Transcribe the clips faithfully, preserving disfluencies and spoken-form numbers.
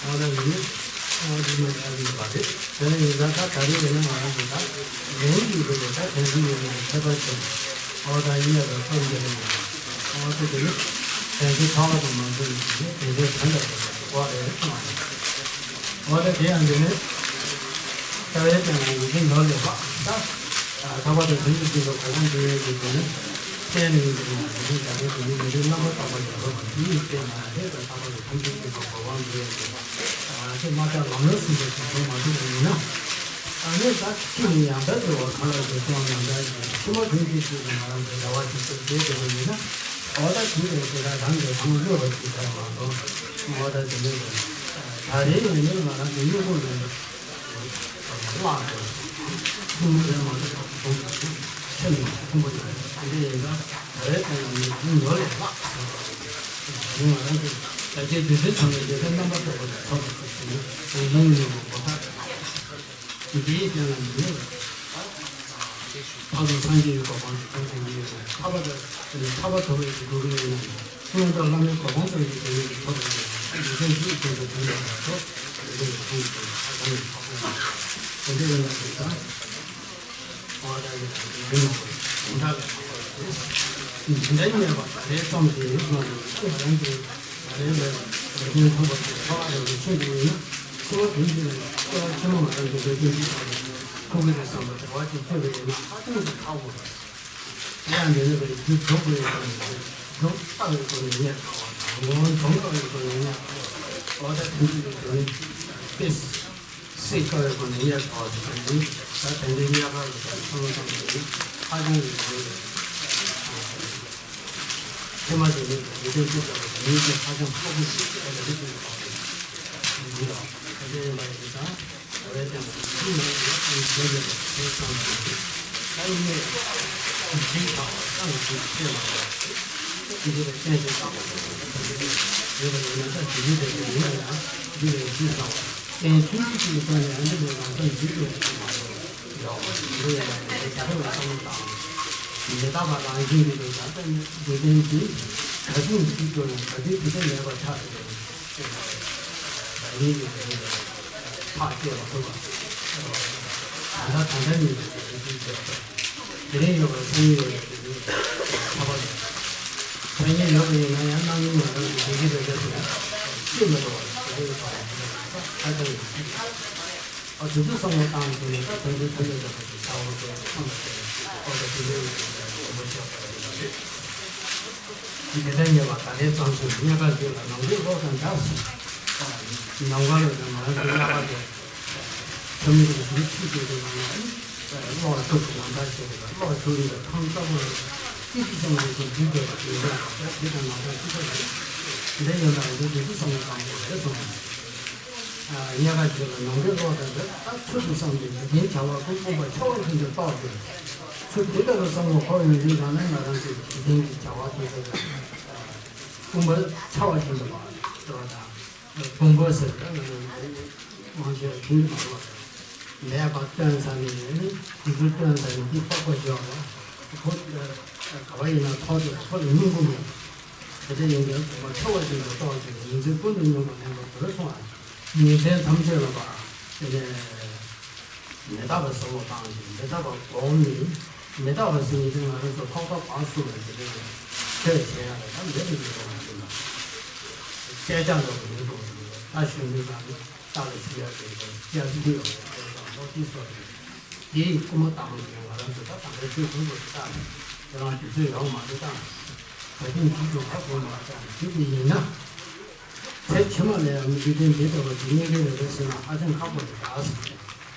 ཨོ་ད་ཡིན་ཨོ་ད་ཡིན་ད་ད་ད་རེས་ཡིན་ན་ང་རང་ཚོ་ད་ལན་གྱི་ཡོད་རེད། ད་དེང་སང་ཡོད་རེད། ཁྱད་པར་ཆེ། ཨོ་ད་ཡིན་ཡ་ད་ཚོར་འདི་རེད། ཨོ་ད་དེ་ནི་དེང་སང་ཁ་བ་དང་མ་འཛོམས་ཡོད་རེད། དེང་སང་དོན་དག་ད་ད་ཀོ་རེད་ཨང་། ཨོ་ད་དེ་ཡང་འདི་ནི་ལྟ་བའི་སྟེང་ལ་ཡིད་ཆེས་ནོར་ལས་ལྷག་ད། ལྷག་པར་དུ་དོན་གྱི་སྤྱི་ཚོགས་གོ་འཕང་འགྲོ་ཡས་ཀྱི་དོན་ནི་བསྟན་ནས་ཡིན་པའི་ཡང་དེ་ཚོ་རྒྱ་བོད་དོན་གཉིས་མི་རིགས་རྣམ་པ་དག་པ་རྒྱ་བོད་པ་དེ་ཡི་བསྟན་ན་རེད། ད་ལྷག་པར་དུ་ཐམས་ཅད་སྤྱི་ཚོགས་གོ་འཕང་འགྲོ་ཡས་ཀྱི་ཨ་དེ་མ་ལྟ་ལམ་ལ་སོགས་པའི་དོན་མ་གྲུབ་པ་ཡིན་ན། ཨ་ནི་ད་ཁྱི་ནི་ཡང་དག་འགྲོ་བ་གང་ལ་འགྲོ་ཀྱང་ཡང་དག་ཡིན། ཕྱི་མ་དོན་གྱི་སྤྱི་ཚོགས་ང་རང་ཚོ་རེ་བ་ཞིག་ཏུ་བྱེད་དེ་ཡིན་ན། ཨོ་ད་དེ་ཡང་དེ་དག་རང་གི་དང་བློ་བ་ཞིག་ཐལ་མ་གཏོགས། ཨོ་ད་དེ་ནི་ད་རེས་ཡིན་ནི་ང་རང་གི་སྙིང་པོ་ནས། བརླག་ནས་ཐུན་མོང་ལས་མ་གཏོགས་གོང་དུ་ཆེ་མི་ཆེན་པོ་ཡོད། དེ་འདྲ་ཡིན་ན་ད་རེས་ཐོན་ལ་མི་ཉུང་ཉུང་ལས་ལྷག་ཟེར་བ་ཡིན། ང་རང་གི་ད་ལྟའི་རྒྱུ་མཚན་ཚང་མས་རྒྱལ་ཁབ་རྣམ་པ་ཚོ་བ་ལ་ཚོགས་པ་ཚོ་ཞིག་ནི་ཡོང་ཡོང་གི་གོ་ཐག་རེད། འདིའི་རྐྱེན་ལ་མི་ཉེ་བ་ཕ་རོལ་སངས་རྒྱས་ཡོད་པ་གང་ཞིག་ཐམས་ཅད་ཉེ་བ་ཐར་པ་དང་ཐར་པ་ཐོབ་པའི་གི་འགྲོ་གི་ཡོད་ན། སྔོན་དུ་བླ་མའི་གོ་འཕང་ཙམ་གྱི་དོན་ནི་ཐོབ་པའི་ཡུལ་ཅན་གྱི་དོན་དུ་དོན་དུ་མ་ཐོབ། དོན་དུ་མཐོང་དུ་ཐོབ་པ་དང་ཐོབ་པ་ཡིན། དེ་འདྲ་ཡིན་ན་དེ་ལྟར་ཨོ་ད་ཡི་དང་དེ་འདྲ་ཡིན་དེ་འདྲ་ལས་ཐོབ་པ་ཡིན། དེ་འདྲ་ཉེ་བ་ད་རེས་ཙམ་གྱིས་ང་ཚོ་ང་རང་ཚོའི་ད་རེས་ལས་ལས་དོན་ཐོབ་པ་དང་ཐོབ་པ་རེ་རེ་ཤེས་དགོས་ཡིན་ན། ཚེ་བ་དོན་གྱི་ལས་ལྟེ་བ་ཆེན་མོ་ང་རང་ཚོའི་ལས་དོན་གྱི་ཐོག་ནས་ཐུག་གི་རེད་བསམ་པ་རེ་བ་ཅིག་བཅོས་པ་ཡིན་ན་ཧ་ཅང་གི་ཁག་པོ་རེད། དེ་ཡང་འདི་ནི་བའི་རྒྱུ་སྒྲུབ་དགོས་ཡོད་པ་ནི་སྒྲུབ་དཀའ་བའི་སྒོ་ནས་རྙེད་དཀའ་བ་དང་ངོ་བོ་འཛོམས་དཀའ་བའི་སྒོ་ནས་རྙེད་དཀའ་བ། ཨོ་ད་དོན་གྱི་དོན་ནི་དཔེ་སྲིད་དཀའ་བའི་སྒོ་ནས་རྙེད་དཀའ་བ་དེ་ནི་ད་དེ་འདྲའི་རྙེད་དཀའ་གི་དོན་ཚང་ཚང་དེ་ནི་ཧ་ཅང་གི་ཡོང་ཡོད། ཐེངས་མ་དེ་ནི་འདི་དོན་ཅི་ལྟ་བུ་དེ་ནི་ཧ་ཅང་ཁག་པོ་ཞིག་ཨོ་ད་འདི་དོན་ཁག་པོ་ཞིག་ཡིན་ཡང་དེ་འདྲ་ཡིན་པ་ཡིན་ཙང་། ཐག་བཅད་མ་ཐུབ་པ། ད་ལྟ་ད་ལྟ་ཉིད་དུ་དེ་རིང་ཡོད་པར་སེམས་ཡོད་པའི་དེ་རིང་ཐ་པ་ཡོད། ཐ་སྙད་ཡོད་པ་ཡིན་ན་ཡང་རྣམ་སྨིན་ང་རང་གི་ཡིན་གྱི་རེད་ཟེར་ན་ཤེས་མི་འགྲོ་བ་དེ་རིང་ཐ་པ་ཡོད་ཧ་ཅང་ཡོད། ཨ་དེ་ཚོ་བསམ་བློ་བཏང་དུས་ནས་ད་དོན་དུ་ཐ་སྙད་ཡོད་པ་ཞིག་བྱ་བ་དེ་བསམ་པ་དེ་ཨོ་ད་དེ་རིང་ཡོད་པའི་དེ་རིང་ཡོད་པ་ཞིག་དེ་ལྟར་ཉེ་བ་ད་ལྟའི་བསམ་ཚུལ་རྙེད་དཀའ་བརྗོད་ལ་ནམ་མཁའི་གློག་དང་འདྲ། ནམ་མཁའ་ལ་ང་རང་ཚོ་རྙེད་དཀའ་བརྗོད། ཁྱོད་མི་དེ་ཞིག་ཁྱི་སྐྱེས་དེ་ང་ལ་གློག་ལ་སྟོབས་ཀྱི་ལམ་ཁ་བྱེད་དེ་གློག་བྱུང་ཡོད་པའི་ཁང་ལྟ་བུ་ལ་ཏི་ཏི་ཙམ་རེ་ཞིག་འཇིག་པའི་དེ་འདྲ་དེ་དང་ནམ་མཁའ་ཅི་ལྟ་རེད། འདི་ཡོད་ན་རེ་འདི་ཏི་ཙམ་ལ་བཏང་དགོས་རེད་གསུངས། རྙེད་དཀའ་བརྗོད་ལ་ནམ་མཁའི་གློག་དང་འདྲ། ད་ཚུལ་དུ་བསམ་པའི་འཇིག་རྟེན་བྱ་བ་ཀུན་སྤངས་པ་ཆེ་བ་བཞིན་དུ་རྟོགས་ཏེ། ཚུལ་དེ་ལྟ་བུ་བསམ་བློ་འཁོར་བའི་འདི་ཡང་ན་ང་རང་ཚོའི་འཇིག་རྟེན་གྱི་བྱ་བ་དེ་ལྟ་བུ་ཀུན་པ་ཆེ་བ་བཞིན་དུ་མ་ལྟོས་དང་། ཀུན་པ་ཟེར་ན་དབང་ཆེ་བ་ཆུང་གི་མ་རེད། མེད་པ་སྟོན་ས་ནས་ནི་དེ་ཚོ་སྟོན་ས་ནས་འདི་པགས་པ་འཇོག་ལ་ཁོ་ག་བ་ཡིན་ན་ཐོག་ཏུ་ཁོ་ལ་སྙིང་པོ་མེད། དེ་འདྲ་ཡིན་ཀྱང་གོང་མ་ཆེ་བ་ཅན་དུ་རྟོགས་ཀྱི་ཉིན་མཚན་ཀུན་ཏུ་སྙོམས་པར་ལེན་པར་འདོད་གསུང་བ། ཉིན་མཚན་ཐམས་ཅད་ལ་བ་དེ་ནས་མི་རྟག་པའི་བསམ་བློ་བཏང་ཞིང་མི་རྟག་པ་སྒོམ་ནས་མི་རྟག་པ་ཟེར་ནས་ང་རང་ཚོ་ལྷག་པ་བག་ཟུང་ལ་དེ་འདྲ་ཆོས་བྱེད་ཡ་ལ་ད་མེད་དུ་མི་རུང་བ་ཞིག་ལ་སྐད་ཆ་འདྲ་བོ་མི་འདུག་ད་གཞོན་ནུ་དང་ནི་རྟ་ལ་ཞུ་ཡ་དེ་འདྲ་སྐྱ་སེར་ཡོད་པའི་སྐད་ཆ་ལོ་དེ་སོགས་རེད། དེ་ཡི་སྐུལ་མ་བཏང་ནས་ང་རང་ཚོ་ད་དང་པོའི་ཆོས་ཀུན་པོ་དེ་དག་ནི་ཁྱེད་རང་དུས་ཚོད་ཡོང་མ་རེད་དང་། ག་དུས་ཅི་ཐུབ་ག་དགོས་མ་རེད་དང་ཡིན་པ་ཡིན་ན། ཚེ་ཕྱི་མ་ལ་ཡང་མི་འདི་དེ་འདི་ལྟ་བུ་དེ་རྙེད་ཀྱི་རེད་པས་ཟེར་ན་ཧ་ཅང་ཁག་པོ་རེད་ད་ཟེར།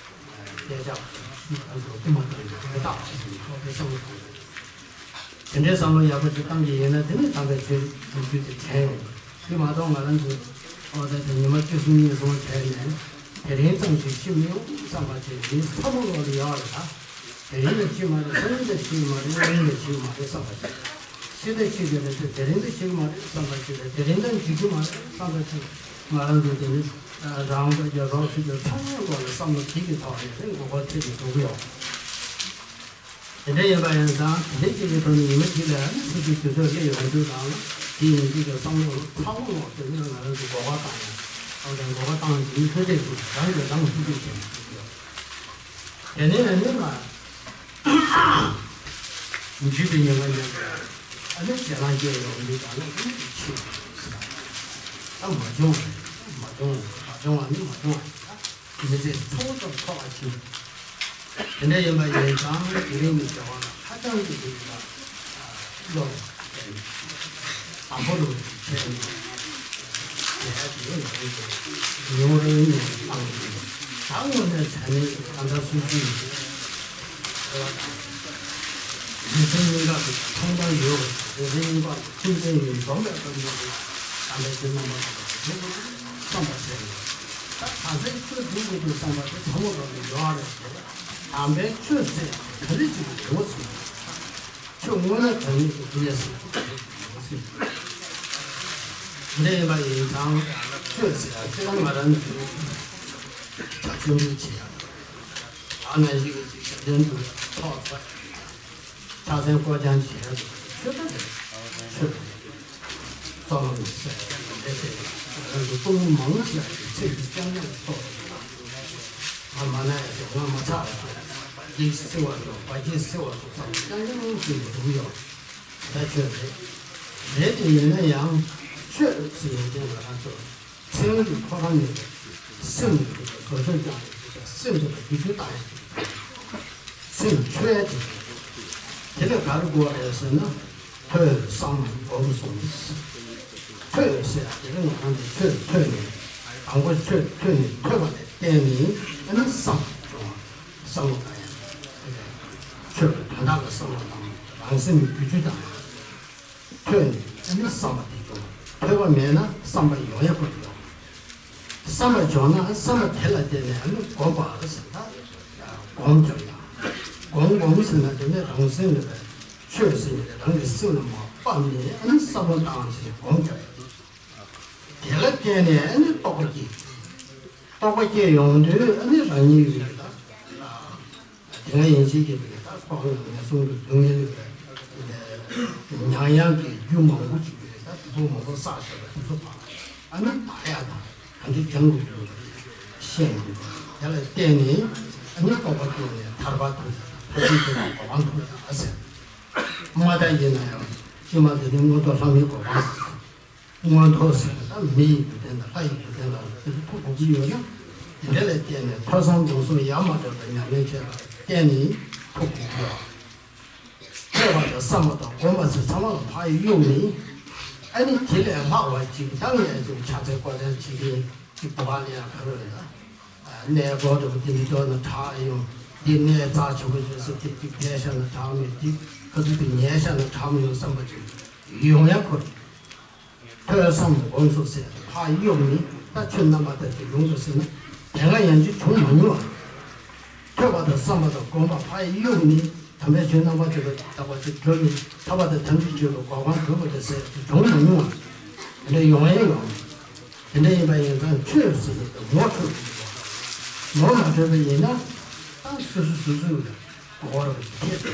སྐད་ཆ་ཞིག་ང་ཚོ་སྐུལ་མ་བཏང་ནས་མི་རྟག་ཅེས་ཟེར་ནས་ཁོ་པའི་བསམ་བློ་གཏོང་དགོས། དེ་འདྲའི་བསམ་བློ་ཡག་པོ་ཅིག་བཏང་གི་ཡིན་ན་དེ་ནི་དམ་པའི་ཆོས་སྒྲུབ་རྒྱུ་དེ་དྲན་ཡོང་གི་མ་གཏོགས་ང་རང་ཚོས་ཨོ་ད་དེ་ཉི་མ་གཅིག་གསུམ་གཉིས་གསུམ་བྱས་ནས་དེ་རིང་ཙམ་ཞིག་ཤི་མི་ཡོང་བསམ་པ་ཅིག་མི་ཚ་མོ་ལོག་ལ་ཡོད་རེད་ད། དེ་རིང་ལ་ཤི་མ་རེད། སང་ཉིན་ལ་ཤི་མ་རེད། གཡོན་ལ་ཤི་མ་རེད་བསམ་པ་ཅིག་ཤི་ད་ཤི་གི་རེད་དེ་དེ་རིང་ལ་ཤི་གི་མ་རེད་བསམ་པ་ཅིག་རེད། དེ་རིང་ད་འཇིག་གི་མ་རེད་བསམ་པ་ཅིག་ང་རང་ཚོ་དེ་ནི་རང་དང་རྒྱ་རོགས་ཚོ་གི་ཚང་མའི་སྐོར་ལ་བསམ་བློ་གཅིག་གི་ཐོག་ནས་རེད་མགོ་སྐོར་ཐེབས་ནས་འགྲོ་གི་ཡོད། དེ་འདྲ་ཡིན་པ་ཡིན་ཙང་དེ་གཅིག་གི་ཐོག་ནས་ཉི་མ་གཅིག་ལ་ཨ་ནི་སྲིད་པའི་དུས་ཚོད་སླེབས་ཡོང་དུས་དང་དེ་ཡིན་དུས་ཀྱི་བསམ་བློ་ཚ་བོ་ལོག་དེ་ནི་ང་རང་ཚོ་འགོག་པ་བཏང་ཡོང་། ཨ་ནི་འགོག་པ་བཏང་དེའི་ཐོད་རྒལ་དུ་རང་གིས་རང་ཐུགས་རྗེ་ཆེ་ཞུ་གི་ཡོད། དེ་ནས་ཨ་ནི་ང་འཇུས་པའི་ཉི་མ་ཉིན་ལ་ཨ་ནི་ཞེད་སྣང་སྐྱེ་ཡོང་དུས་དང་ཨ་ནི་ཆེ་ད་མ་བྱུང་མ་བྱུང་མ་བྱུང་ཨ་ནི་མ་བྱུང་ཨ་ནི་ད། མི་ཚེ་ཚ་བོ་ཙམ་འཁོར་བ་ཕྱིན། དེ་འདྲ་ཡིན་པ་ཡིན་ཙང་དེ་རིང་གི་བྱ་བ་ལ་ཧ་ཅང་གི་འདུག་ལ་བློ་དམ་པོ་རུ་བྱས་ནས་བྱས་ཏེ་ང་རང་གི་ཉུང་རུང་ནས་བཏང་ནས་ད་དངོས་གནས་དྲང་གནས་ཀྱི་ད་ལྟ་སུན་སུན་ཡིན་རེ་བ་དང་། རྗེ་བཙུན་སྙིང་ག་གི་ཐང་ཐང་ཡོད་པ་རྗེ་བཙུན་སྙིང་ག་གི་ཁྲིམས་ཅན་ཡིན་འཛོམས་པའི་སྐབས་འདི་ད་ལྟ་ཁྱེད་རྣམ་པ་ཚོ་བསམ་པ་བྱས་ནས། ད་ག་ཚོད་ཆོས་སྒྲུབ་དགོས་འདུག་བསམ་པ་དེ་ཚང་མ་ལ་ཡོད་རེད་དེ། དམ་པའི་ཆོས་ཟེར་ག་ལེ་ཅིག་ཡོད་ཟེར། ཆོས་དངོས་གནས་དྲང་གནས་ཀྱི་དབུ་ཡ་ཟེར་ག་ལེ་ཅིག་ཡོད་ཟེར། འདི་ཡིན་པ་ཡིན་ཙང་ཆོས་ཟེར་ཡ་སྤྱིར་ང་རང་ཚོའི་ཕྱག་མཆོད་འབུལ་བྱེད་ཡ། ཨ་ན་ཞིག་གི་ཅིག་ཞབས་བརྟན་དུ་ཐོག་ཚ། ཕྱག་འཚལ་སྐོར་སྦྱང་བྱེད་ཡ་ཆོས་པ་རེད། ཆོས་པ་རེད། རྩོམ་ཟེར་ཡ་དེ་དེ་ང་རང་གི་སྤུན་མང་ཆེ་བ་ཡི་ཚིག་གི་རྐྱང་རྐྱང་ཐོག་ང་མ་ན་ཡ་ཞོག་ང་མ་ཚ་བ་ཞོག་བ་རྒྱལ་སྲིད་བ་ཞོག་བ་རྒྱལ་སྲིད་བ་ཞོག་ཚ་བ་རྐྱང་རྐྱང་ཞིག་འདུག་ཡོད། ད་ཆོས་རེད། རེད་དེ་ཡིན་ན་ཡང་ཆོས་ཟེར་ཡོང་དུས་ང་རང་ཚོ་སེམས་ཀྱི་ཁོ་རང་ནས་སེམས་ཀྱི་བཟོ་བཅོས་ཀྱང་སེམས་ཀྱི་བསྒྱུར་བཅོས་བཏང་ཡ་དེ་སེམས་འཆོལ་ཡ་དེ་དེ་ལ་ག་རེ་དགོས་རེད་ཟེར་ན། ཐོས་བསམ་སྒོམ་གསུམ། ཐོས་ཟེར་ཡ་དེ་ནི་ང་རང་གི་ཆོས་ཐོས་ནས་དང་པོ་ཆོས་ཐོས་ནས་ཐོས་པ་ལ་བརྟེན་ནས་ཨ་ནི་བསམ་བྱུང་བ་བསམ་བློ་བཏང་ཡ། ཆོས་ཀྱི་དོན་དག་ལ་བསམ་བློ་བཏང་རང་སེམས་བསྒྱུར་བཅོས་བཏང་ཡ། ཐོས་ནས་ཨ་ནི་བསམ་པ་དེ་བྱུང་། ཐོས་པ་མེད་ན་བསམ་པ་ཡོང་ཡ་ཁོ་ཐག་ཡོང་། བསམ་པ་བྱུང་ན་བསམ་པ་དེ་ལ་བརྟེན་ནས་ཨ་ནི་སྒོམ་པ་ཟེར་ད་སྒོམ་རྒྱབ་ཡ། སྒོམ་སྒོམ་ཟེར་ན་དེ་ནས་རང་སེམས་ལ་ཆོས་ཟེར་ནས་རང་གི་སེམས་ལ་མ་ཕབ་ནས་ཨ་ནི་བསམ་བློ་བཏང་ཞེས་སྒོམ་རྒྱབ་ཡ། དེ་ལ་བརྟེན་ནས་ཨ་ནི་རྟོགས་པ་སྐྱེ། རྟོགས་པ་སྐྱེ་ཡོང་དུས་ཨ་ནི་རང་ཉིད་ཀྱི་ད། དེ་སྔ་ཡན་ཆད་ཀྱི་བའི་ད་ཁོག་ནས་ངན་སོང་གི་སྡུག་བསྔལ་ལས་མྱང་ཡག་གི་རྒྱུ་མང་པོ་ཅིག་བའི་ད་དུ་མང་པོ་བསགས་བཞག་པ་དེ་ཚོ་བག་ཨ་ནི་དག་ཡག་དང་གང་ཅི་སྦྱང་དགོས་ཀྱི་ཡོད་པ་ཤེས་ཡོང་དུས་དེ་ལ་བརྟེན་ནས་ཨ་ནི་རྟོགས་པ་སྐྱེས་ནས་ཐར་པ་ཐོབ་ཡག་དང་ཐར་པའི་དོན་ལ་གོ་འཕང་ཐོབ་ཡག་ཟེར། མ་མཐའ་ཡིན་ན་ཡང་ཕྱི་མ་དེ་ནི་མངོན་མཐོ་ལྷ་མིའི་གོ་འཕང་ཟེར། མངོན་མཐོ་ཟེར་ན་ད་མི་ཡི་རྒྱུ་ལྡན་དང་ལྷ་ཡི་རྒྱུ་ལྡན་ལ་དེ་ཚོ་ཐུགས་དགོངས་ཀྱི་ཡོད་ན། དེ་འདྲ་ལ་བརྟེན་ནས་ཐོས་བསམ་སྒོམ་གསུམ་ཡ་མ་བྲལ་བའི་ཉམས་ལེན་བྱས་པ་ལ་བརྟེན་ནས་ཐུགས་དགོངས་ཀྱི་ཡོད། ཐོས་པ་དང་བསམ་པ་དང་སྒོམ་པ་ཟེར་ཚང་མ་ལ་ཕར་གཡུགས་ནས། ཨ་ནི་དེ་ལས་ལྷག་པ་ཅིག་ད་ངས་ཅིག་ཕྱག་འཚལ་སྐོར་ར་བྱེད་ཀྱིན་ཅིག་གོ་བ་ལེན་ཡ་ག་རེ་རེད་ད། གནས་སྐོར་འདྲ་པོ་དེ་འདྲ་འགྲོ་ན་དྲག་ཡོང་། འདི་གནས་རྩ་ཆེན་པོ་ཞིག་སུ་དེ་ཅིག་བསྡད་ཤ་ན་དྲག་མེད་དེ་ཁ་ཐུག་དེ་ཉལ་ཤ་ན་དྲག་མི་ཡོང་བསམ་པ་ཅིག་ཡོང་ཡ་ཁོ་རེད། ཐོས་བསམ་སྒོམ་གསུམ་ཟེར་ཕར་གཡུགས་ནས་ད་ཁྱོད་རྣམ་པ་ལྟར་གྱི་ཡོང་དུ་ཟེར་ན་དེ་སྔ་ཡང་ཅིག་བྱུང་མ་མྱོང་བ། ཐོས་པ་དང་བསམ་པ་དང་སྒོམ་པ་ཕར་གཡུགས་ནས་དམ་པའི་ཆོས་རྣམ་པ་ཐོས་པ་དག་པ་ཅིག་གྲུབ་ནས་ཐར་པ་དང་ཐམས་ཅད་མཁྱེན་པའི་གོ་འཕང་གྲུབ་པ་དེ་ཟེར་ཅིག་བྱུང་མ་མྱོང་བ། དེ་འདྲ་ཡོང་ཡ་ཡོང་། དེ་འདྲ་ཡིན་པ་ཡིན་ཙང་ཆོས་ཟེར་ནས་ངོ་འཕྲོད་དགོས། ངོ་མ་འཕྲོད་པ་ཡིན་ན་ད་སོ་སོ་སོ་སོའི་གོ་བ་རུ་ཁྱེད་དེ།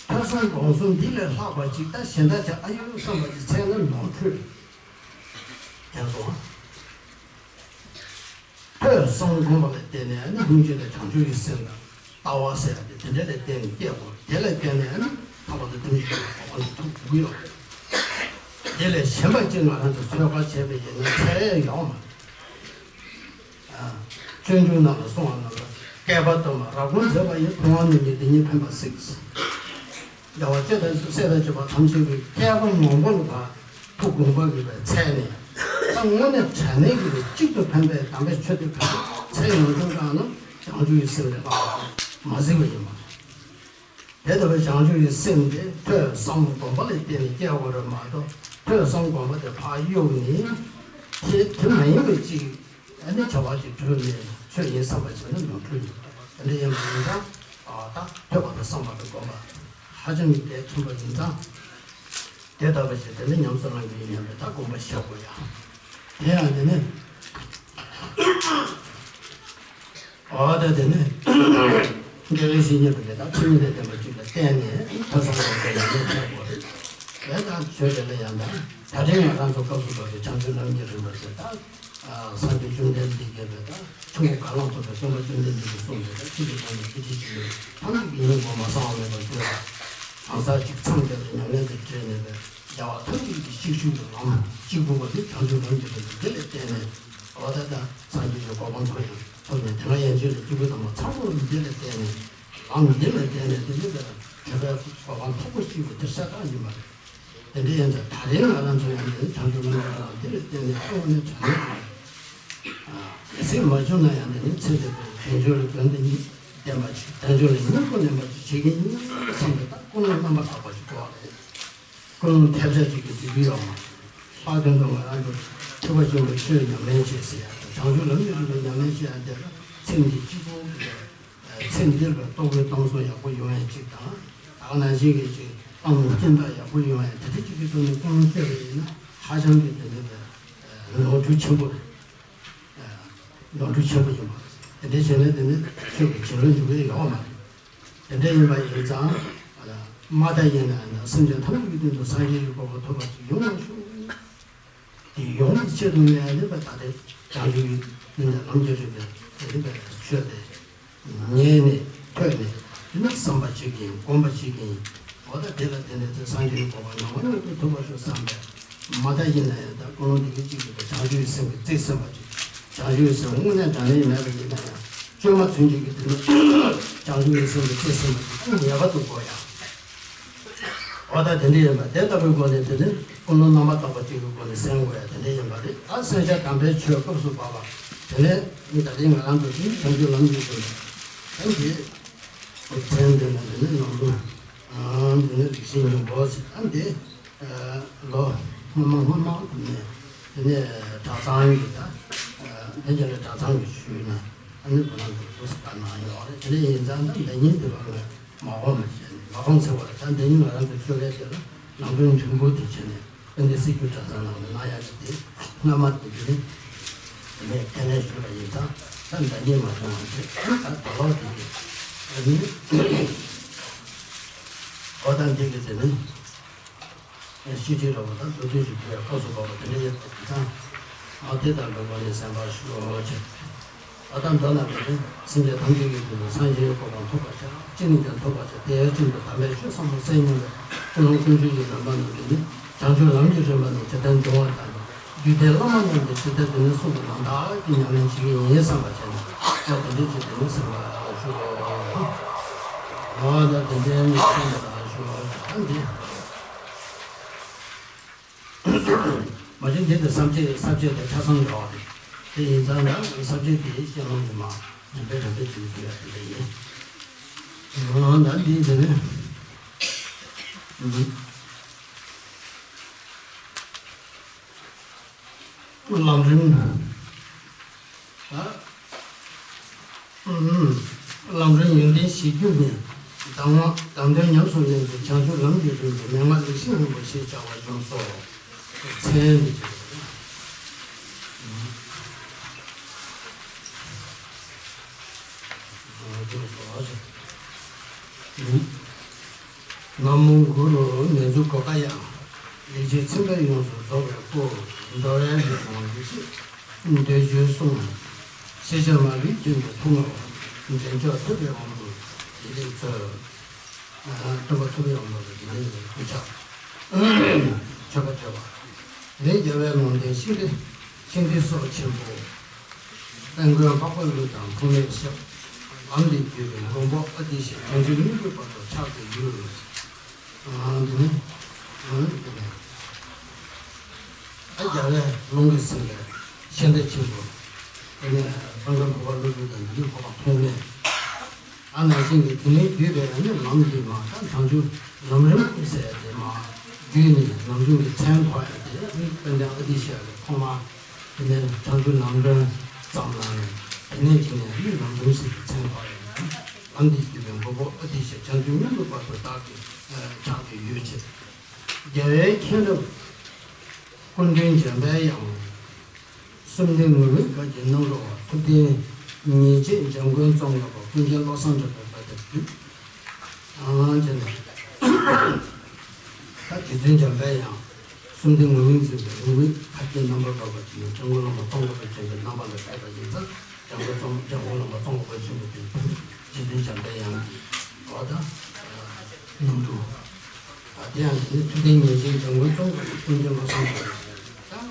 ཐོས་བསམ་སྒོམ་གསུམ་འདི་ལས་ལྷག་པ་ཅིག་ད་གཞན་དག་ཅིག་ཨ་ཡོད་བསམ་པ་ཅིག་འཚལ་ན་ནོར་འཁྲུལ། ཀྱང་སོང་། ཐོས་བསམ་སྒོམ་པ་ལ་བརྟེན་ནས་ནི་སྙིང་རྗེ་དང་བྱང་ཆུབ་ཀྱི་སེམས་དང་ལྟ་བ་ཟེར་ཡ་དེ་དེ་འདྲ་ལ་བརྟེན་ནས་སྐྱེ་དགོས། དེ་ལ་བརྟེན་ནས་ནི་ཐར་པ་དང་ཐམས་ཅད་མཁྱེན་པའི་གོ་འཕང་དུ་ཐུག་ཐུབ་ཀྱི་ཡོད། དེ་ལས་གཞན་པ་ཅིག་ང་རང་ཚོ་ཚོད་དཔག་བྱས་པ་ཡིན་ན་འཚལ་ཡ་ཡོད་མ་རེད། སྤྱོད་འཇུག་ནང་ལ་གསུངས་པ་ནང་ལ་བསྐལ་པ་དུ་མར་རབ་དགོངས་མཛད་པ་ཡི། མཐོང་བ་ནི་ཉིད་དེ་ཉིད་ཕན་པ་གཟིགས། རྒྱལ་བ་སྲས་དང་སྲས་དང་བཅས་པ་ཐམས་ཅད་ཀྱིས་བསྐལ་པ་མང་པོ་ལ་ཕར་ཐུགས་དགོངས་པ་ཡོད་པའི་ཚད་ནས་ད་དངོས་གནས་དྲང་གནས་ཀྱི་གཅིག་ཏུ་ཕན་པའི་དམ་པའི་ཆོས་དེ་ག་ཚད་ཡོང་ཐུབ་གང་ན་བྱང་ཆུབ་ཀྱི་སེམས་ལས་ལྷག་པ་མ་གཟིགས་པ་ཡིན་པ། དེ་ལྟ་བུའི་བྱང་ཆུབ་ཀྱི་སེམས་དེ་ཐོས་བསམ་སྒོམ་པ་ལ་བརྟེན་ནས་སྐྱེ་དགོས་རེད་མ་གཏོགས་ཐོས་བསམ་སྒོམ་པ་དེ་ཕར་གཡུགས་ནས་དེ་དེ་མ་ཡིན་པའི་ཅིག་ཨ་ནི་བྱ་བ་ཅིག་བསྒྲུབས་ནས་ཆོས་ཡིན་བསམ་པ་བྱས་ན་ནོར་འཁྲུལ་ཡོད། དེ་འདྲ་ཡིན་པ་ཡིན་ཙང་ཨ་ད་ཐོས་པ་དང་བསམ་པ་དང་སྒོམ་པ་ཧ་ཅང་གི་གལ་ཆེན་པོ་ཡིན་ཙང་དེ་ལྟ་བུ་ཞིག་དེ་ནི་ཉམས་སུ་བླང་རྒྱུ་ཡིན་པས་ད་དགོངས་པ་བཞེས་དགོས་ཡ། དེ་ཡང་དེ་ནི། འོ་ད་དེ་ནས་ འགལ་བའི་བཤེས་གཉེན་དེ་ལ་ད་ཚུལ་མིན་ལས་བསྟན་པ་གཅིག་ལ་བརྟེན་ནས་ཐོས་བསམ་སྒོམ་པའི་ཉམས་ལེན་བྱེད་དགོས་རེད། དེ་ལྟར་ཆོས་དེ་ལ་ཡང་ད་ད་རེས་ང་རང་ཚོ་སྐབས་སུ་བབས་པའི་བྱང་ཆུབ་ལམ་གྱི་རིམ་པ་ཟེར་ད། སངས་རྒྱས་བཅོམ་ལྡན་འདས་ཀྱིས་པའི་ད་ཆུ་བོ་ག་ལ་ཐོབ་པའི་སྟོན་པ་བཅོམ་ལྡན་འདས་ཀྱིས་གསུངས་པའི་ད་ཆོས་ཀྱི་སྒོ་ནས་ཁྱེད་ཀྱིས་ཅིག་ཡོད་ཐམས་ཅད་ཀྱི་ཉིན་གོང་མ་གསང་བ་མེད་པར་བསྟོད་ལ། གང་ཟག་གཅིག་ཚང་བསྡད་པའི་ཉམས་ལེན་དེ་སྤྲད་ནས་པའི་རྒྱལ་བ་ཐམས་ཅད་ཀྱི་གཤེགས་ཤུལ་གྱི་ལམ་གཅིག་པུ་བ་དེ་བྱང་ཆུབ་ལམ་གྱི་རིམ་པ་འདི་ལ་བརྟེན་ནས་འོ་ད་ད་སངས་རྒྱས་ཀྱི་གོ་འཕང་ཐོབ་ཡང་ཐོབ་ནས་དེ་སྔ་ཡན་ཆད་ལ་སྐྱེས་བུ་དམ་པ་ཚང་མ་འདི་ལ་བརྟེན་ནས་ལམ་འདི་ལ་བརྟེན་ནས་དེ་ནི་ད་གྲུབ་པའི་གོ་འཕང་མཐོན་པོ་ཞིག་པ་དེ་ཤ་སྟག་ཡིན་པ་རེད། དེ་འདྲ་ཡིན་ཙང་ད་རེས་ང་རང་ཚོ་ཡང་འདི་བྱང་ཆུབ་ལམ་གྱི་རིམ་པ་འདི་ལ་བརྟེན་ནས་ཐོབ་ནས་དྲང་ནས་གལ་སྲིད་མ་བྱུང་ན་ཡང་འདི་ནི་ཚེ་འདས་པའི་དལ་འབྱོར་ལ་དོན་དུ་ལྡན་པ་ཅིག་དལ་འབྱོར་ལ་སྙིང་པོ་ལེན་པ་ཅིག་བྱེད་ཀྱི་ཡིན་བསམ་པའི་ད་ཀུན་སློང་རྣམ་པར་དག་པ་ཞིག་དགོས་པ་རེད། ཀུན་སློང་ཐེབས་ཆག་ཅིག་གི་འཛིན་རྒྱུ་ཡོད་མ་རེད། ལྷག་དོན་དུ་ང་རང་ཚོ་ཐེག་པ་ཆེན་པོའི་ཆོས་ཉམས་ལེན་བྱེད་ཟེར་ཡ་དང་བྱང་ཆུབ་ལམ་གྱི་རིམ་པའི་ཉམས་ལེན་བྱེད་ཡ་དེ་ལ་ཚེ་འདི་གཅིག་པུ་གི་ཚེ་འདིར་བའི་ལྟོ་གོས་གཏམ་གསུམ་ཡག་པོ་ཡོང་ཡ་གཅིག་དང་ད་ག་ནང་བཞིན་གྱི་ཅིག་གཏམ་གྱི་སྐྱིན་ཐག་ཡག་པོ་ཡོང་ཡ་དེ་འདྲ་གཅིག་གི་ཐོག་ནས་ཀུན་སློང་བཅོས་པ་ཡིན་ན་ཧ་ཅང་གི་དེ་འདྲ་བའི་ནོར་འཁྲུལ་ཆེན་པོ་རེད། ནོར་འཁྲུལ་ཆེན་པོ་ཡིན་པ། དེ་འདྲའི་བྱས་ནས་དེ་ནི་ཆོས་ཀྱི་བྱིན་རླབས་འཇུག་གི་ཡོད་མ་རེད། དེ་འདྲ་ཡིན་པ་ཡིན་ཙང་། མ་མཐའ་ཡིན་ན་ཡང་ན་སེམས་ཅན་ཐམས་ཅད་ཀྱི་དོན་དུ་སངས་རྒྱས་ཀྱི་གོ་འཕང་ཐོབ་པ་ཅིག་ཡོང་བར་ཤོག་དེ་ཡོང་བའི་ཆེད་དུ་ངས་ནི་ད་ལྟའི་བྱང་ཆུབ་ཀྱི་ལམ་གྱི་རིམ་པའི་རིམ་པའི་ཆོས་དེ་ཉན་ནས་ཐོས་ནས་དེ་ནས་བསམ་པ་བྱེད་ཀྱིན་སྒོམ་པ་བྱེད་ཀྱིན། འོ་ད་དེ་ལ་བརྟེན་ནས་དེ་སངས་རྒྱས་ཀྱི་གོ་འཕང་ནམ་མཁའ་ལ་ཐོབ་པར་ཤོག་བསམ་པས། མ་མཐའ་ཡིན་ན་ཡང་ད་ཀུན་སློང་འདི་གི་གཅིག་གི་བྱང་ཆུབ་སེམས་ཀྱི་རྩིས་ཟིན་པ་ཅིག་བྱང་ཆུབ་སེམས་དངོས་གནས་དྲང་གནས་མེད་པ་ཡིན་ན་ཡང་བཅོས་མ་ཚུན་ཆད་ཀྱི་དེ་ནི་བྱང་ཆུབ་སེམས་ཀྱི་རྩིས་ཟིན་པ་ཅིག་ངེས་པར་དུ་དགོས་ཡ། འོ་ད་དེ་འདྲ་ཡིན་པ་དེ་ལྟ་བུའི་སྒོ་ནས་དེ་ནི་ཀུན་སློང་རྣམ་པར་དག་པ་གཅིག་གི་སྒོ་ནས་ཟིན་དགོས་ཡ་དེ་འདྲ་ཡིན་པ་རེད། ད་ཟིན་བྱ་དམ་པའི་ཆོས་སྐབས་སུ་བབ་པ་དེ་ནས་ད་ལྟའི་ང་རང་ཚོ་དེ་ནི་བྱང་ཆུབ་ལམ་གྱི་སྒོ་ནས་ད་འདི། མཚན་འདི་ནི་འདི་ནི་ནང་དོན། འདི་ནི་རིགས་ཤེས་སྙིང་པོ་ཟེར། ཨ་འདི་ལོ་སྔོན་མ་སྔོན་མ་དེ་ནས་དེ་ནས་གྲྭ་ཚང་གི་ད་དེ་རྒྱ་ལ་གྲྭ་ཚང་གི་ཞུས་ན་ཨ་ནི་ཁོ་རང་ཚོ་ཚོ་ཟེར་ག་ནང་ཡོད་རེད། དེ་ནས་ཡིན་ཙང་ད་འདི་ཉིད་དེ་བ་ལ་མ་འོངས་མ་བྱས་ནས་མ་འོངས་ཟེར་བ་ལ་ད་འདི་ཉིད་ང་རང་ཚོ་ཆོས་ལས་དེ་ལ་ནང་དོན་འབྲིང་པོ་དེ་བྱས་ནས། དཔལ་ལྡན་སྲིད་སྐྱོང་གྲྭ་ཚང་ནང་ལ་གནང་ཡག་གི་དེ་སྔ་མ་དེ་དུས་ནས་ཁས་ལེན་ཞུས་པ་ཡིན་ཙང་ད་འདྲ་མཉམ་མ་བྱུང་བ་བྱས་ད་ད་ལོ་དེ་ཨ་ནི་འོ་ད་འདི་གི་དེ་ནི་ཤི་ཁྲི་ར་བ་དང་མདོ་དོན་ཞིག་དུས་ཁོ་སུ་བ་བ་དེ་འདྲ་ཡོད་པ་དེ་དང་ཨ་དེ་དང་འགྲོ་བ་ནི་སེམས་པ་ཤོག་ཅེས། ད་ལྟ་མདོར་ན་བོད་དོན་སེམས་ཅན་ཐམས་ཅད་ཀྱི་དོན་དུ་སངས་རྒྱས་ཀྱི་གོ་འཕང་ཐོབ་པར་བྱ། ཅི་ནས་ཀྱང་ཐོབ་པར་བྱ། དེའི་རྒྱུན་དུ་དམ་པའི་ཆོས་ཟབ་མོ་གསན་མྱོང་བའི་ཀུན་སློང་ཀུན་སྤྱོད་ཀྱི་རིམ་པ་རྣམས་ཀྱིས་ནི་བྱང་ཆུབ་ལམ་གྱི་རིམ་པ་རྣམས་ཇི་ལྟར་འབྱུང་བ་དང་། རྒྱུད་སྡེའི་བླ་མ་རྣམས་ཀྱིས་ཇི་ལྟར་དེ་ནས་གསུངས་པ་རྣམས་བདག་གིས་ཉམས་ལེན་བྱེད་ཀྱི་ཡིན་བསམ་པར་བྱས་ནས་ད་དེ་འདྲའི་ཆེད་དུ་ནི་སེམས་པ་ཤོག་ཨོ་ད་དེ་འདྲའི་ནི་སེམས་པ་ཤོག་ད་འདི། མ་གཞི་འདི་ལྟར་བསམ་བྱེད་བསམ་བྱེད་དེ་ཆ་ཚང་ཡོད་རེད། དེ་ཡིན་ཙང་ན་བསམ་བྱེད་དེ་ཤེས་ལོང་གི་མ་རིམ་པས་རིམ་པས་བྱེད་དགོས་ཡ་དེ་འདྲ་ཡིན། ཨོ་ད་འདི་དེ་ནི་ལམ་རིམ། ཨ། ལམ་རིམ་ཡོན་ཏན་གཞིར་གྱུར་ནས། གདམས་ངག་གདམས་དོན་ཉམས་སུ་ལེན་པའི་བྱང་ཆུབ་ལམ་གྱི་རིམ་པའི་མན་ངག་ལེགས་བཤད་སྙིང་པོ་ཞེས་བྱ་བ་བྱུང་སོ། མཚན་འདི་བྱུང་སོ། ན་མོ་གུ་རུ་མི་འཇུག་གོ་ཀ་ཡ། ལེགས་བྱས་ཚིམ་པས་ཡོངས་སུ་རྫོགས་པའི་སྐུ། འགྲོ་བའི་རིགས་དང་ཡེ་ཤེས་འདོད་འཇོའི་གསུང་། ཤེས་བྱ་མ་ལུས་ཀུན་གྱི་ཐུགས་དངོས་པོ། འདྲེན་མཆོག་ཐུབ་པའི་དབང་པོས་བདེ་ལེགས་སྩོལ། སྟོན་པ་ཐུབ་པའི་དབང་པོ་ལ་བདེ་ལེགས་སྐུ་ཕྱག་མཆོད་པ་བརྗོད་པ། རེད། རྒྱལ་བའི་ལུང་བསྟན་ཤིང་རྟའི་ཤིང་རྟའི་སྲོག་ཆེན་པོ། དཔལ་མགོན་འཕགས་པ་ཀླུ་དང་ཐོགས་མེད་ཞབས། ལམ་འདི་བརྒྱུད་པའི་མགོན་པོ་ཨ་ཏི་ཤ་བྱང་ཆུབ་སྙིང་པོའི་བར་དུ་ཕྱག་ཏུ་ཡོད། འདི་ནི་འདི་ནི་ཨ་རྒྱལ་བའི་ལུང་གིས་ཟིན་པའི་ཤིང་རྟ་ཆེན་པོ། དེ་ནས་དཔལ་མགོན་འཕགས་པ་ཀླུ་སྒྲུབ་དང་འདི་ནི་འཕགས་པ་ཐོགས་མེད། ཨ་ནང་བཞིན་གྱི་དེ་ནས་བརྒྱུད་པའི་ཨ་ནི་ལམ་འདི་མ་ད་བྱང་ཆུབ་ལམ་རིམ་ཟེར་དེ་མ་བརྒྱུད་ནས་ནམ་རྒྱུན་གྱི་མཚན་ཐོགས་ཡ་དེ་ཨ་ནི་དཔལ་ལྡན་ཨ་ཏི་ཤ་ལས་ཐོག་མ། དེ་ནས་བྱང་ཆུབ་ལམ་སྒྲོན་ཙམ་ལ་ནི་དེ་ནས་ཅི་ནས་ཨ་ནི་ལམ་རིམ་ཟེར་གྱི་མཚན་ཐོགས་ཡ་ནི་ལམ་འདི་བརྒྱུད་པའི་མགོན་པོ་ཨ་ཏི་ཤ་བྱང་ཆུབ་སྙིང་པོའི་བར་དུ་བདག་གིས་ཕྱག་ཏུ་ཡོད་ཅེས། རྒྱལ་བའི་མཁྱེན་རབ་སྐུ་མདུན་འཇམ་པའི་དབྱངས། གསུམ་ལྡན་ངུར་སྨྲིག་གར་གྱི་སྣང་རོལ་པ། ཐུབ་བསྟན་ཉེར་གཅིག་འཇམ་མགོན་རྩོམ་ལྔ་པ། ཀུན་མཁྱེན་བློ་བཟང་གྲགས་པའི་བར་ ཨང་ཅེ་ནས། ད་རྗེ་བཙུན་འཇམ་པའི་དབྱངས། གསུམ་ལྡན་ངུར་སྨྲིག་འཛིན་པའི་ངུར་སྨྲིག་ཁ་སྐད་རྣམ་པར་དག་པ་ཅན་ནི་སྐྱབས་མགོན་བླ་མ་ཙོང་ཁ་པ་ཆེན་པོའི་རྣམ་པ་ལ་ཕེབས་པ་ཡིན་ཙང་། སྐྱབས་མགོན་ཙོང་སྐྱབས་མགོན་བླ་མ་ཙོང་ཁ་པ་ཆེན་པོ་དེ་རྗེ་བཙུན་འཇམ་པའི་དབྱངས་ཀྱི་འོ་ད་རྣམ་སྤྲུལ། ཨ་དེ་ཡང་དེ་ནི་ཐུབ་བསྟན་ཉན་བཞིན་འཇམ་མགོན་ཙོང་ཁ་པ་ཀུན་མཁྱེན་བློ་བཟང་ཐོབ་པ་ཡིན་ཙང་།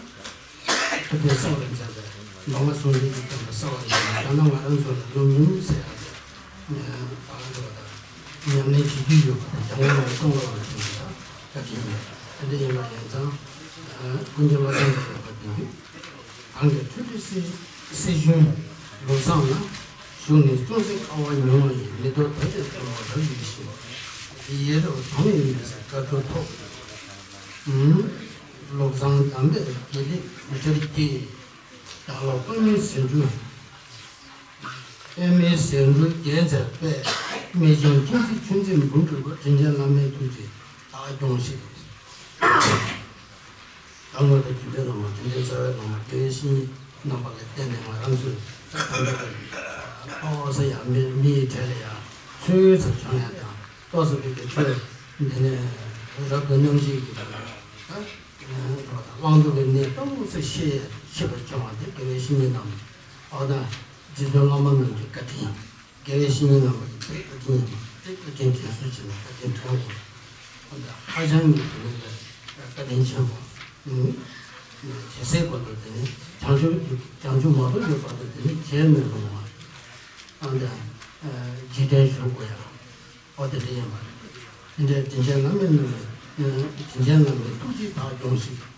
ཐུབ་པའི་ས་བར་མཛད་པའི་མདོ་སྔགས་ཟུང་འབྲེལ་གྱི་བསྟན་པ་གསར་བ་ཡིན་པ་ད་ནང་ང་རང་ཚོ་ལ་སློབ་གཉེར་ཟེར་ཡག་དེ་ད་ག་ཚོད་པ་དང་ཉམས་ལེན་བྱེད་ཀྱི་ཡོད་པ་དང་། འཇམ་མགོན་བླ་མ་ཙོང་ཁ་པ་ཆེན་པོ་དང་བཀའ་དྲིན་ཡིན། དེ་འདྲ་ཡིན་པ་ཡིན་ཙང་ཀུན་མཁྱེན་བློ་བཟང་ཐོབ་པ་དེ་ནི་གང་གི་ཐུགས་རྗེ་སྲིད་གཞུང་ལུགས་བཟང་ན། བཞུགས་ནས་ཅུང་ཟད་དཀའ་བ་མྱོང་བ་ཡིན། མི་ཐོག་དད་པའི་སྐྱོ་བ་རབ་ཡིད་བཞིན། ཡེ་རབ་གང་ཡིན་མི་ཟད་དཀའ་ཐུབ་ཐོབ། ལུགས་བཟང་དམ་པའི་དགེ་ལེགས་འབུལ་ཕྱིར་སྐྱེས། ཡར་ལོངས་པདྨའི་ཟེའུ་འབྲུ། པདྨའི་ཟེའུ་འབྲུ་རྒྱས་མཛད་པའི། རྨད་བྱུང་མཁྱེན་བརྩེ་ཆོས་མཛད་འབུམ་དྲུག་པ། དྲིན་ཅན་བླ་མའི་ཐུགས་རྗེས་བདག་སྐྱོངས་ཤིག། ད་ལོ་ད་རྒྱུད་པའི་བླ་མ་དྲིན་ཅན་རྩ་བའི་བླ་མ་དགེ་བའི་བཤེས་གཉེན་རྣམ་པ་ལ་བརྟེན་ནས་ང་རང་ཚོས་ད་ལྟ་ཨོ་ས་ཡ་མི་མི་ཡི་གྲས་ལ་ཡ་ཚུལ་ཙམ་བྱུང་ཡ་དང་། ཏོག་ཙམ་བོད་ཀྱི་ཆོས་འདི་ནས་རབ་ཏུ་རྣམ་བཞི་གི་ད་བླང་དོར་གྱི་གནས་ཏོག་ཙམ་ཤེས་ཤེས་པར་བྱུང་བ་དེ་དགེ་བའི་བཤེས་གཉེན་རྣམས་ཨོ་ད་རྗེ་བཙུན་བླ་མ་རྣམས་ཀྱི་བཀའ་དྲིན། དགེ་བའི་བཤེས་གཉེན་རྣམ་པ་ཡི་བཀའ་དྲིན་ཡིན་པ་དེ་བཀའ་དྲིན་དྲན་གསོ་བྱས་ནས་བཀའ་དྲིན་དྲན་དགོས། ཧ་ཅང་གི་དེ་ནི་བཀའ་དྲིན་ཆེན་པོ། དེ་སྲིད་བར་དུ་དེ་ནི་བྱང་ཆུབ་བྱང་ཆུབ་མ་ཐོབ་ཀྱི་བར་དུ་དེ་ནི་བརྗེད་མི་རུང་བ། ཨ་འདི་རྗེས་དྲན་ཞུ་དགོས་ཡ། ཨོ་དེ་འདྲ་ཡིན་པ་རེད། དེ་འདྲའི་དྲིན་ཅན་བླ་མའི་རྣམ་པ། དྲིན་ཅན་བླ་མའི་ཐུགས་རྗེས་བདག་སྐྱོངས་ཤིག།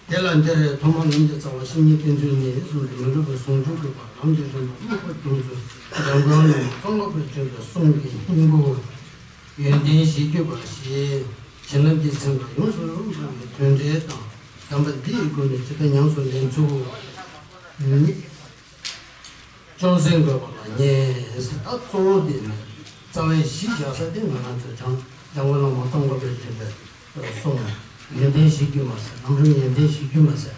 དེ་ལ་འདིར་ཐོག་མར་ལམ་གྱི་རྩ་བ་བཤེས་གཉེན་བསྟེན་ཚུལ་ནས་གསུངས་ཏེ། མི་སློབ་པའི་ཟུང་འཇུག་དགོས་པ། ལམ་གྱི་རིམ་པ་དམིགས་པ་སྐྱོང་ཚུལ། འཇམ་མགོན་བླ་མ་ཙོང་ཁ་པ་ཆེན་པོའི་གསུང་གི་སྙིང་པོ། ཡོན་ཏན་གཞིར་གྱུར་པ་ཞེས་བྱིན་རླབས་ཀྱི་ཚན་པ་ཡོངས་སུ་རྫོགས་པའི་དོན་འགྲེལ་དང་། གདམས་པ་འདི་ཡི་སྒོ་ནས་ཇི་ལྟར་ཉམས་སུ་ལེན་ཚུལ། ཅུང་ཟད་འགོད་པ་ལ་ཉེ། ད་གཙོ་བོ་དེ་ནི་རྩ་བའི་གཞི་བཞག་ས་དེ་ང་རང་ཚོའི་འཇམ་འཇམ་མགོན་བླ་མ་ཙོང་ཁ་པས་བརྗོད་པའི་གསུང་ཡོན་ཏན་གཞིར་གྱུར་མ་ཟད། ལམ་རིམ་ཡོན་ཏན་གཞིར་གྱུར་མ་ཟད།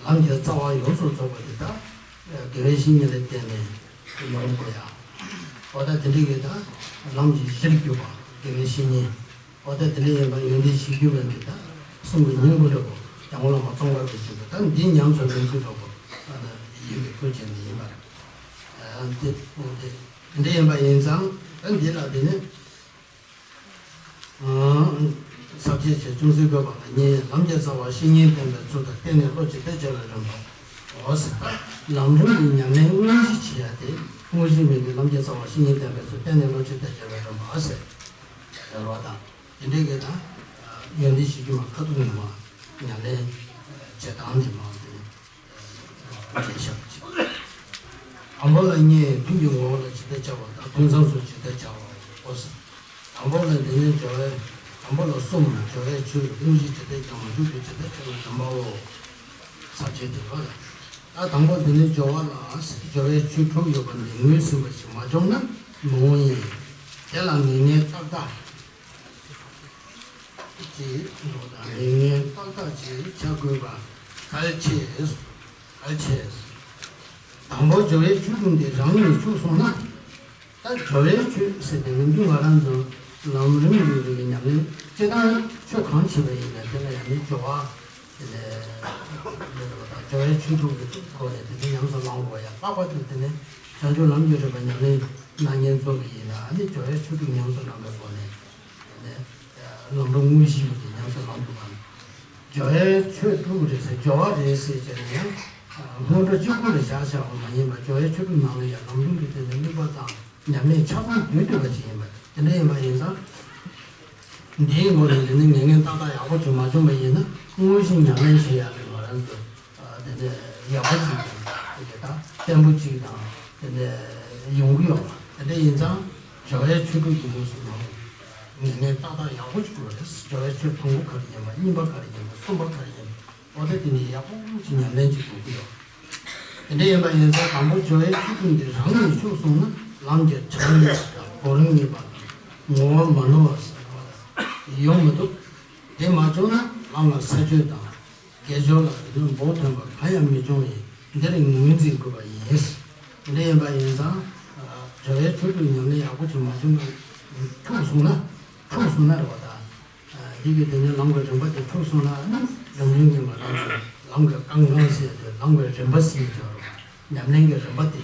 ལམ་གྱི་རྩ་བ་ཡོངས་སུ་རྫོགས་པ་དེ་དག་དགེ་བའི་བཤེས་གཉེན་ལ་བརྟེན་ནས་ཡོང་དགོས་ཡ། འོ་ད་དེ་འདྲ་གི་ད་ལམ་གྱི་གཞིར་གྱུར་པ་དགེ་བའི་བཤེས་གཉེན། འོ་ད་དེ་འདྲ་ཡིན་པ་ཡོན་ཏན་གཞིར་གྱུར་པ་འདི་ད་གསུང་གི་སྙིང་པོ་འདྲ་པོ་འཇམ་མགོན་བླ་མ་ཙོང་ཁ་པས་བརྗོད་པ་ད་འདི་ཉམས་སུ་ལེན་ཚུལ་འདྲ་པོ་ཡིན་པའི་སྐུ་བྱས་ནས་ཡིན་པ་རེད། དེ་དེ་འདྲ་ཡིན་པ་ཡིན་ཙང་ད་འདི་ལ་དེ་ནི། ས་བཅད་བཅས་ཅུང་ཟད་འགོད་པ་ལ་ཉེ། ལམ་གྱི་རྩ་བ་བཤེས་གཉེན་བསྟེན་པའི་ཚུལ་དང་། བསྟེན་ནས་བློ་ཇི་ལྟར་བྱ་བའི་རིམ་པ། འོ་ཟེར་ན། ལམ་རིམ་གྱི་ཉམས་ལེན་དངོས་གཞི་བྱེད་ཡ་དེ། དངོས་གཞི་མིང་གི་ལམ་གྱི་རྩ་བ་བཤེས་གཉེན་བསྟེན་པའི་ཚུལ། བསྟེན་ནས་བློ་ཇི་ལྟར་བྱ་བའི་རིམ་པ་ཟེར། ཟེར་བ་དང་། དེ་འདྲའི་གི་དང་། ཡོན་ཏན་གཞིར་གྱུར་མ་ཁ་ཐུག་ནས་མ་ཉམས་ལེན་བྱེད་སྟངས་དེ་མ་དེ། དྲན་བཞག་ཅིག། དང་པོ་ལ་ཉེ། དོན་གྱི་ངོ་བོ་ལ་ཇི་ལྟར་བྱ་བ་དང་། དོན་མཚུངས་སུ་ཇི་ལྟར་བྱ་བའོ། དང་པོ་ལ་འདི་ནི་སྦྱོར་བའི། དང་པོ་ལ་གསུམ། སྦྱོར་བའི་ཆོས་དངོས་གཞི་ཇི་ལྟར་སྦྱང་བ། འཇུག་པའི་ཇི་ལྟར་བྱ་བའི་རིམ་པའོ། ས་བཅད་དེ་ལ། ད་དང་པོ་འདི་ནི་སྦྱོར་བ་ལ། སྦྱོར་བའི་ཆོས་དྲུག་ཡོད་པ་འདི་ངོས་ཟིན་པ་ཞིག་མ་བྱུང་ན་མི་འོང་ཡིན། དེ་ལ་མིང་ངན་ཏག་ཏག་ཅེས་འགྲོ་དང་། མིང་ངན་ཏག་ཏག་ཅེས་བྱ་དགོས་པ་གལ་ཆེ། གལ་ཆེ། དང་པོ་སྦྱོར་བའི་ཆོས་དྲུག་འདི་རང་ཉིད་ཆོས་སོང་ན། ད་སྦྱོར་བའི་ཆོས་ཟེར་ཏེ་མི་འདུག་ང་རང་ཚོ་ལམ་རིམ་གྱི་རིགས་ཀྱི་ཉམས་ལེན་སྤྱིར་བཏང་ཆོས་གང་བྱེད་པ་ཡིན་ན་དེ་ལ་ཡང་ནི་སྦྱོར་བ། དེ་ནས་སྦྱོར་བའི་ཆོས་དྲུག་གི་སྒོ་ནས་དེ་ནས་ཉམས་སུ་བླང་དགོས་ཡ། ལྷག་པར་དུ་དེ་ནས་བྱང་ཆུབ་ལམ་གྱི་རིམ་པ་ཉམས་ལེན་གནང་མཁན་ཚོ་གི་ཡིན་ན་ཨ་ནི་སྦྱོར་བའི་ཆོས་དྲུག་ཉམས་སུ་བླང་བའི་སྒོ་ནས། ནས་ལམ་འགྲོ་དངོས་གཞི་ཡོད་དེ་ཉམས་སུ་བླང་དགོས་པ། སྦྱོར་བའི་ཆོས་དྲུག་རེད་ཟེར། སྦྱོར་བ་རེད་ཟེར་བྱས་ནས་ཡང་སྔོན་འགྲོ་གཅིག་པུ་ལ་བཞག་བཞག་པ་མ་ཡིན་པར་སྦྱོར་བའི་ཆོས་དྲུག་ནང་ལ་ཡང་ལམ་རིམ་གྱི་སྟེང་ནས་དམིགས་པ་དང་ཉམས་ལེན་ཆ་ཚང་སྡོད་ཐུབ་པ་ཞིག་ཡིན་པ་རེད། དེ་འདྲ་ཡིན་པ་ཡིན་ཙང་། འདིའི་ངོས་ནས་འདི་ནི་ངེས་ངེས་ཏག་ཏག་ཡག་པོ་ཅིག་མ་བྱུང་བ་ཡིན་ན་དངོས་གཞི་ཉམས་ལེན་བྱེད་ཡག་གི་ང་རང་ཚོ། དེ་འདྲ་ཡག་པོ་ཅིག་དང་། དེ་འདྲ་ད་བརྟན་པོ་ཅིག་དང་། དེ་འདྲ་ཡོང་གི་ཡོད་མ་རེད། དེ་འདྲ་ཡིན་ཙང་སྦྱོར་བའི་ཆོས་དྲུག་གི་ངོས་སུ་ཡང་ངེས་ངེས་ཏག་ཏག་ཡག་པོ་ཅིག་དགོས་རེད། སྦྱོར་བའི་ཆོས་དང་པོ་ག་རེ་ཡིན་པ། གཉིས་པ་ག་རེ་ཡིན་པ། གསུམ་པ་ག་རེ་ཡིན་པ། འོ་དེ་དེ་འདྲ་ཡག་པོ་ཅིག་ཉམས་ལེན་ཅིག་དགོས་ཀྱི་ཡོད། དེ་འདྲ་ཡིན་པ་ཡིན་ཙང་དང་པོ་སྦྱོར་བའི་ཆོས་དྲུག་འདི་རང་ཉིད་ཆོས་སོང་ན་ལམ་གྱི་གྲངས་ངེས་པ་དང་སྒོར་ངེས་པ་དང་ངོ་བོ་མ་ནོར་བ་ཟེར་བ་ཡོང་མི་ཐུབ། དེ་མ་བྱུང་ན་ལམ་ལ་ས་ཆོད་དང་། དགེ་སྦྱོར་ལ་རིམ་པ་མཐུན་པ་གང་ཡང་མི་འབྱུང་བས་འདིར་ངོས་འཛིན་དགོས་པ་ཡིན། དེ་འདྲ་ཡིན་པ་ཡིན་ཙང་། དགྲ་བོའི་ཆོས་དྲུག་ཉམས་ལེན་ཡག་པོ་ཅིག་མ་བྱུང་བར་འཁྲུགས་སོང་ན། འཁྲུགས་སོང་ན་རེད་པ་ད། འདི་གི་དེ་ནས་ལམ་གྱི་རིམ་པ་དེ་འཁྲུགས་སོང་ན་ནི་ལམ་རིམ་གྱི་ང་རང་ཚོ་ལམ་གྱི་རྐང་ཐང་ཟེར་ཏེ་ལམ་གྱི་རིམ་པ་ཟེར་གྱི་ཡོད་རེད་པ། ཉམས་ལེན་གྱི་རིམ་པ་དེ་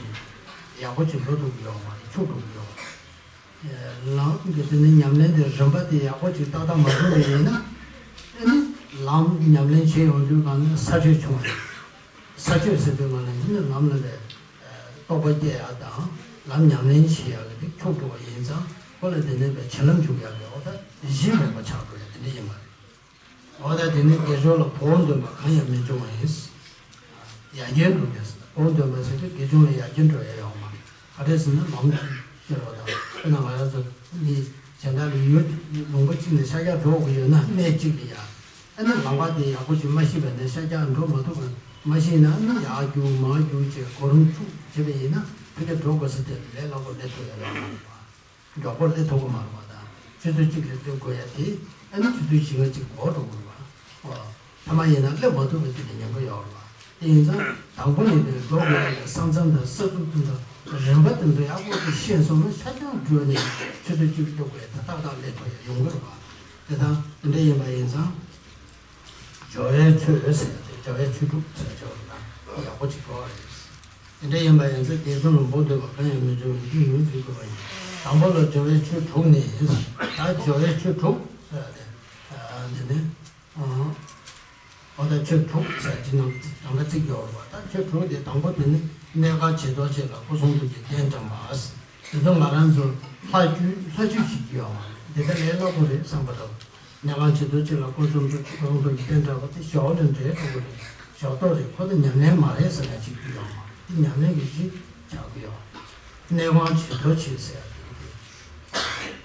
ཡག་པོ་ཅིག་འགྲོ་ཐུབ་ཀྱི་ཡོད་མ་རེད། འཁྲུགས་འགྲོ་གི་ཡོད་རེད། ལམ་གྱི་དེ་ནི་ཉམས་ལེན་དེ་རིམ་པ་དེ་ཡག་པོ་ཅིག་ཏག་ཏག་མ་བྱུང་བ་ཡིན་ན། ཨ་ནི་ལམ་ཉམས་ལེན་བྱེད་ཡོང་དུས་གང་ནས་ས་ཆོད་བྱུང་བ་རེད། ས་ཆོད་ཟེར་དུས་གང་ནས་ཡིན་ན་ལམ་ལ་བའི་རྟོགས་པ་སྐྱེ་ཡག་དང་ལམ་ཉམས་ལེན་བྱེད་ཡག་གི་དེ་འཁྱུག་འགྲོ་བ་ཡིན་ཙང་ཁོ་ལ་དེ་ནས་བའི་བྱིན་རླབས་འཇུག་ཡག་གི་འོ་ད་གཞི་མེད་པ་ཆགས་འགྲོ་ཡག་དེ་འདྲ་ཡིན་པ་རེད། འོ་ད་དེ་ནི་དགེ་སྦྱོར་ལ་གོ་འདོན་པ་གང་ཡང་མི་འབྱུང་བ་ཡིན། ཡར་རྒྱས་འགྲོ་མཁན་ཟེར་ན་གོ་འདོན་པ་ཟེར་དུས་དགེ་སྦྱོར་ལ་ཡར་རྒྱས་འགྲོ་ཡ་ཡོད་མ་རེད། ག་རེ་ཟེར་ན་ལམ་ཤེས་རོགས་དང་དཔེར་ན་ང་རང་ཚོ་མི་གཞན་དག་ལ་ཡུལ་ལུང་པ་གཅིག་ནས་ཤར་རྒྱག་འགྲོ་དགོས་ཡོད་ན་གནས་གཅིག་ལ་ཡ། ཨ་ནི་ལམ་ཁ་དེ་ཡག་པོ་ཞིག་མ་ཤེས་པ་ནས་ཤར་རྒྱག་འགྲོ་མ་ཐུབ་པ་མ་ཤེས་ན་ཨ་ནི་ཡར་རྒྱུག་མར་རྒྱུག་བྱས་གོ་རིམ་འཁྲུག་བྱས་པ་ཡིན་ན་ཕ་གི་འགྲོ་དགོས་ས་དེ་ལས་སླ་པོ་སླེབས་ཐུབ་ཡ་ཡོད་མ་རེད་པ། མགྱོགས་པོ་སླེབས་ཐུབ་ཀྱི་མ་རེད་པ། ད་ཆུ་ཚོད་གཅིག་ལ་སླེབས་དགོས་ཡ་དེ་ཨ་ནི་ཆུ་ཚོད་བཞི་ལྔ་གཅིག་འགོར་འགྲོ་གི་རེད་པ། ཨོ། ཐ་མ་ཡིན་ན་སླེབས་མ་ཐུབ་པ་དེ་ལས་ཉེན་ཁ་ཡོད་རེད་པ། དེ་ཡིན་ཙང་དང་པོ་ནས་དེ་འགྲོ་དགོས་ཡ་ལ་ས་མཚམས་དང་ས་ཚུགས་དེ་ཚོ་རིམ་པ་དེ་ཚོ་ཡག་པོ་ཞིག་ཤེས་སོང་ན་ཤར་རྒྱག་འགྲོ་ནས་ཆུ་ཚོད་གཅིག་སླེབས་དགོས་ཡ་དེ་ཏག་ཏག་སླེབས་ཐུབ་ཡ་ཡོང་གི་རེད་པ། དེ་དང་དེ་འདྲ་ཡིན་པ་ཡིན་ཙང་། སྦྱོར་བའི་ཆོས་ཟེར་ཏེ་སྦྱོར་བའི་ཆོས་དྲུག་ཟེར་སྦྱོར་བ་ཡག་པོ་ཅིག་གོ་བ་རེད། དེ་འདྲ་ཡིན་པ་ཡིན་ཚེ་དགེ་སྦྱོར་ལ་འབུལ་འདོད་པ་གང་ཡང་མི་འབྱུང་བའི་རྒྱུ་ཡོད་ཚུལ་དགོས་པ་ཡིན། དང་པོ་ལ་སྦྱོར་བའི་ཆོས་དྲུག་ནི། ད་སྦྱོར་བའི་ཆོས་དྲུག་ཟེར་ཏེ། འདི་ནི། འོ་ད་ཆོས་དྲུག་ཟེར་གྱི་ནང་གང་ག་ཚིག་ཡོད་རེད་པ། ད་ཆོས་དྲུག་དེ་དང་པོ་དེ་ནི་གནས་སྐབས་བྱི་དོར་བྱེད་ལ་སྐུ་གསུང་ཐུགས་ཀྱི་རྟེན་བཀྲམ་པ། དེ་ཚོ་ང་རང་ཚོ་ལྷ་བཅུ་ལྷ་བཅུ་བྱེད་ཀྱི་ཡོད་མ་རེད། འདི་ལྟར་ལས་སླ་པོ་རེད་བསམ་པ་འདྲ་བོ། གནས་སྐབས་བྱི་དོར་བྱེད་ལ་སྐུ་གསུང་ཐུགས་ཀྱི་རྟེན་བཀྲམ་པ་དེ་ཞོག་ལས་འབྲས་འགྲོ་གི་རེད། ཞོག་ཏོག་རེད། ཁོ་ད་ཉམས་ལེན་མ་རེད་ཟེར་ན་བྱེད་ཀྱི་ཡོད་མ་རེད། དེ་ཉམས་ལེན་གྱི་གཞི་ཆགས་ཀྱི་ཡོད། གནས་སྐབས་བྱི་དོར་བྱེད་ཟེར་ཡ་